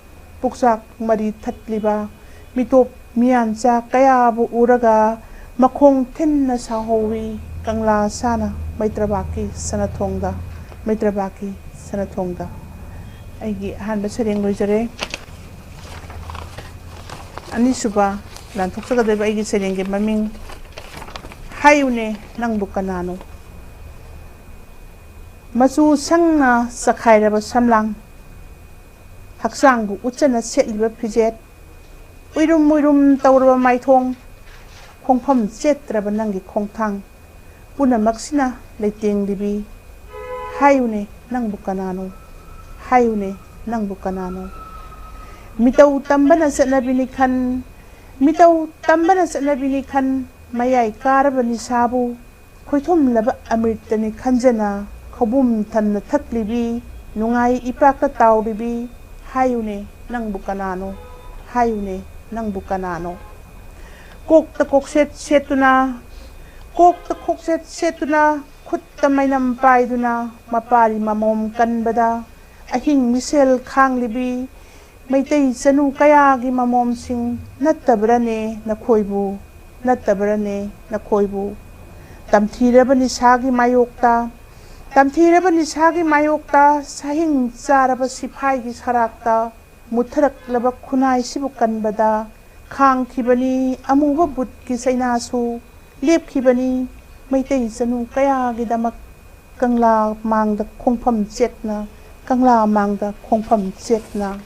ꯄꯨꯛꯆꯥꯛ ꯃꯔꯤ ꯊꯠꯂꯤꯕ, ꯃꯤꯇꯣꯞ ꯃꯤꯌꯥꯟꯆꯥ ꯀꯌꯥꯕꯨ ꯎꯔꯒ ꯃꯈꯣꯡ ꯊꯤꯟꯅ ꯁꯥꯎꯍꯧꯋꯤ ꯀꯪꯂꯥ ꯁꯥꯅ ꯃꯩꯇ꯭ꯔꯕꯥꯛꯀꯤ ꯁꯅꯥꯊꯣꯡꯗ, ꯃꯩꯇ꯭ꯔꯕꯥꯛꯀꯤ ꯁꯅꯥꯊꯣꯡꯗ꯫ ꯑꯩꯒꯤ ꯑꯍꯥꯟꯕ ꯁꯩꯔꯦꯡ ꯂꯣꯏꯖꯔꯦ꯫ ꯑꯅꯤꯁꯨꯕ ꯂꯥꯟꯊꯣꯛꯆꯒꯗꯧꯔꯤꯕ ꯑꯩꯒꯤ ꯁꯩꯔꯦꯡꯒꯤ ꯃꯃꯤꯡ ꯍꯥꯏꯌꯨꯅꯦ ꯅꯪꯕꯨ ꯀꯅꯥꯅꯣ? ꯃꯆꯨ ꯁꯪꯅ ꯆꯈꯥꯏꯔꯕ ꯁꯝꯂꯥꯡ, ꯍꯛꯆꯥꯡꯕꯨ ꯎꯠꯆꯅ ꯁꯦꯠꯂꯤꯕ ꯐꯤꯖꯦꯠ, ꯎꯏꯔꯨꯝ ꯎꯏꯔꯨꯝ ꯇꯧꯔꯕ ꯃꯥꯏꯊꯣꯡ, ꯈꯣꯡꯐꯝ ꯆꯦꯠꯇ꯭ꯔꯕ ꯅꯪꯒꯤ ꯈꯣꯡꯊꯥꯡ, ꯄꯨꯝꯅꯃꯛꯁꯤꯅ ꯂꯩꯇꯦꯡꯂꯤꯕꯤ꯫ ꯍꯥꯏꯌꯨꯅꯦ ꯅꯪꯕꯨ ꯀꯅꯥꯅꯣ? ꯍꯥꯏꯌꯨꯅꯦ ꯅꯪꯕꯨ ꯀꯅꯥꯅꯣ? ꯃꯤꯇꯧ ꯇꯝꯕꯅ ꯆꯠꯅꯕꯤꯅꯤ ꯈꯟ, ꯃꯤꯇꯧ ꯇꯝꯕꯅ ꯆꯠꯅꯕꯤꯅꯤ ꯈꯟ, ꯃꯌꯥꯏ ꯀꯥꯔꯕ ꯅꯤꯁꯥꯕꯨ ꯈꯣꯏꯊꯨꯝꯂꯕ ꯑꯃ꯭ꯔꯤꯇꯅꯤ ꯈꯟꯖꯅ ꯈꯧꯕꯨꯝ ꯊꯟꯅ ꯊꯛꯂꯤꯕꯤ, ꯅꯨꯡꯉꯥꯏ ꯏꯄꯥꯛꯇ ꯇꯥꯎꯔꯤꯕꯤ꯫ ꯍꯥꯏꯌꯨꯅꯦ ꯅꯪꯕꯨ ꯀꯅꯥꯅꯣ? ꯍꯥꯏꯌꯨꯅꯦ ꯅꯪꯕꯨ ꯀꯅꯥꯅꯣ? ꯀꯣꯛꯇ ꯀꯣꯛꯁꯦꯠ ꯁꯦꯠꯇꯨꯅ, ꯀꯣꯛꯇ ꯀꯣꯛꯁꯦꯠ ꯁꯦꯠꯇꯨꯅ, ꯈꯨꯠꯇ ꯃꯩꯅꯝ ꯄꯥꯏꯗꯨꯅ, ꯃꯄꯥꯔꯤ ꯃꯃꯣꯝ ꯀꯟꯕꯗ ꯑꯍꯤꯡ ꯃꯤꯁꯦꯜ ꯈꯥꯡꯂꯤꯕꯤ, ꯃꯩꯇꯩ ꯆꯅꯨ ꯀꯌꯥꯒꯤ ꯃꯃꯣꯝꯁꯤꯡ ꯅꯠꯇꯕ꯭ꯔꯅꯦ ꯅꯈꯣꯏꯕꯨ? ꯅꯠꯇꯕ꯭ꯔꯅꯦ ꯅꯈꯣꯏꯕꯨ? ꯇꯝꯊꯤꯔꯕ ꯅꯤꯁꯥꯒꯤ ꯃꯥꯌꯣꯛꯇ, ꯇꯝꯊꯤꯔꯕ ꯅꯤꯁꯥꯒꯤ ꯃꯥꯌꯣꯛꯇ, ꯁꯥꯍꯤꯡ ꯆꯥꯔꯕ ꯁꯤꯐꯥꯏꯒꯤ ꯁꯔꯥꯛꯇ, ꯃꯨꯠꯊꯔꯛꯂꯕ ꯈꯨꯟꯅꯥꯏꯁꯤꯕꯨ ꯀꯟꯕꯗ ꯈꯥꯡꯈꯤꯕꯅꯤ ꯑꯃꯨꯕ ꯕꯨꯠꯀꯤ ꯆꯩꯅꯥꯁꯨ, ꯂꯦꯞꯈꯤꯕꯅꯤ ꯃꯩꯇꯩ ꯆꯅꯨ ꯀꯌꯥꯒꯤꯗꯃꯛ꯫ ꯀꯪꯂꯥ ꯃꯥꯡꯗ ꯈꯣꯡꯐꯝ ꯆꯦꯠꯅ, ꯀꯪꯂꯥ ꯃꯥꯡꯗ ꯈꯣꯡꯐꯝ ꯆꯦꯠꯅ꯫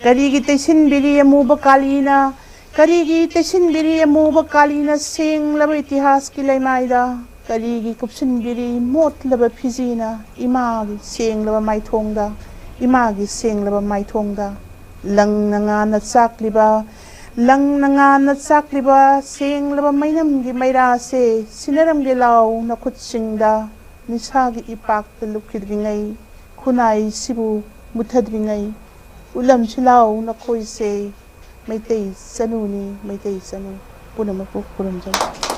ꯀꯔꯤꯒꯤ ꯇꯩꯁꯤꯟꯕꯤꯔꯤ ꯑꯃꯨꯕ ꯀꯥꯂꯤꯅ? ꯀꯔꯤꯒꯤ ꯇꯩꯁꯤꯟꯕꯤꯔꯤ ꯑꯃꯨꯕ ꯀꯥꯂꯤꯅ ꯁꯦꯡꯂꯕ ꯏꯇꯤꯍꯥꯁꯀꯤ ꯂꯩꯃꯥꯏꯗ? ꯀꯔꯤꯒꯤ ꯀꯨꯞꯁꯤꯟꯕꯤꯔꯤ ꯃꯣꯠꯂꯕ ꯐꯤꯖꯤꯅ ꯏꯃꯥꯒꯤ ꯁꯦꯡꯂꯕ ꯃꯥꯏꯊꯣꯡꯗ? ꯏꯃꯥꯒꯤ ꯁꯦꯡꯂꯕ ꯃꯥꯏꯊꯣꯡꯗ ꯂꯪꯅ ꯉꯥꯟꯅ ꯆꯥꯛꯂꯤꯕ, ꯂꯪꯅ ꯉꯥꯟꯅ ꯆꯥꯛꯂꯤꯕ ꯁꯦꯡꯂꯕ ꯃꯩꯅꯝꯒꯤ ꯃꯩꯔꯥꯁꯦ ꯁꯤꯟꯅꯔꯝꯒꯦ ꯂꯥꯎ ꯅꯈꯨꯠꯁꯤꯡꯗ꯫ ꯅꯤꯁꯥꯒꯤ ꯏꯄꯥꯛꯇ ꯂꯨꯞꯈꯤꯗ꯭ꯔꯤꯉꯩ, ꯈꯨꯟꯅꯥꯏꯁꯤꯕꯨ ꯃꯨꯠꯊꯗ꯭ꯔꯤꯉꯩ, ꯎꯠꯂꯝꯁꯤ ꯂꯥꯎ ꯅꯈꯣꯏꯁꯦ꯫ ꯃꯩꯇꯩ ꯆꯅꯨꯅꯤ, ꯃꯩꯇꯩ ꯆꯅꯨ꯫ ꯄꯨꯝꯅꯃꯛꯄꯨ ꯈꯨꯔꯨꯝꯖꯔꯤ꯫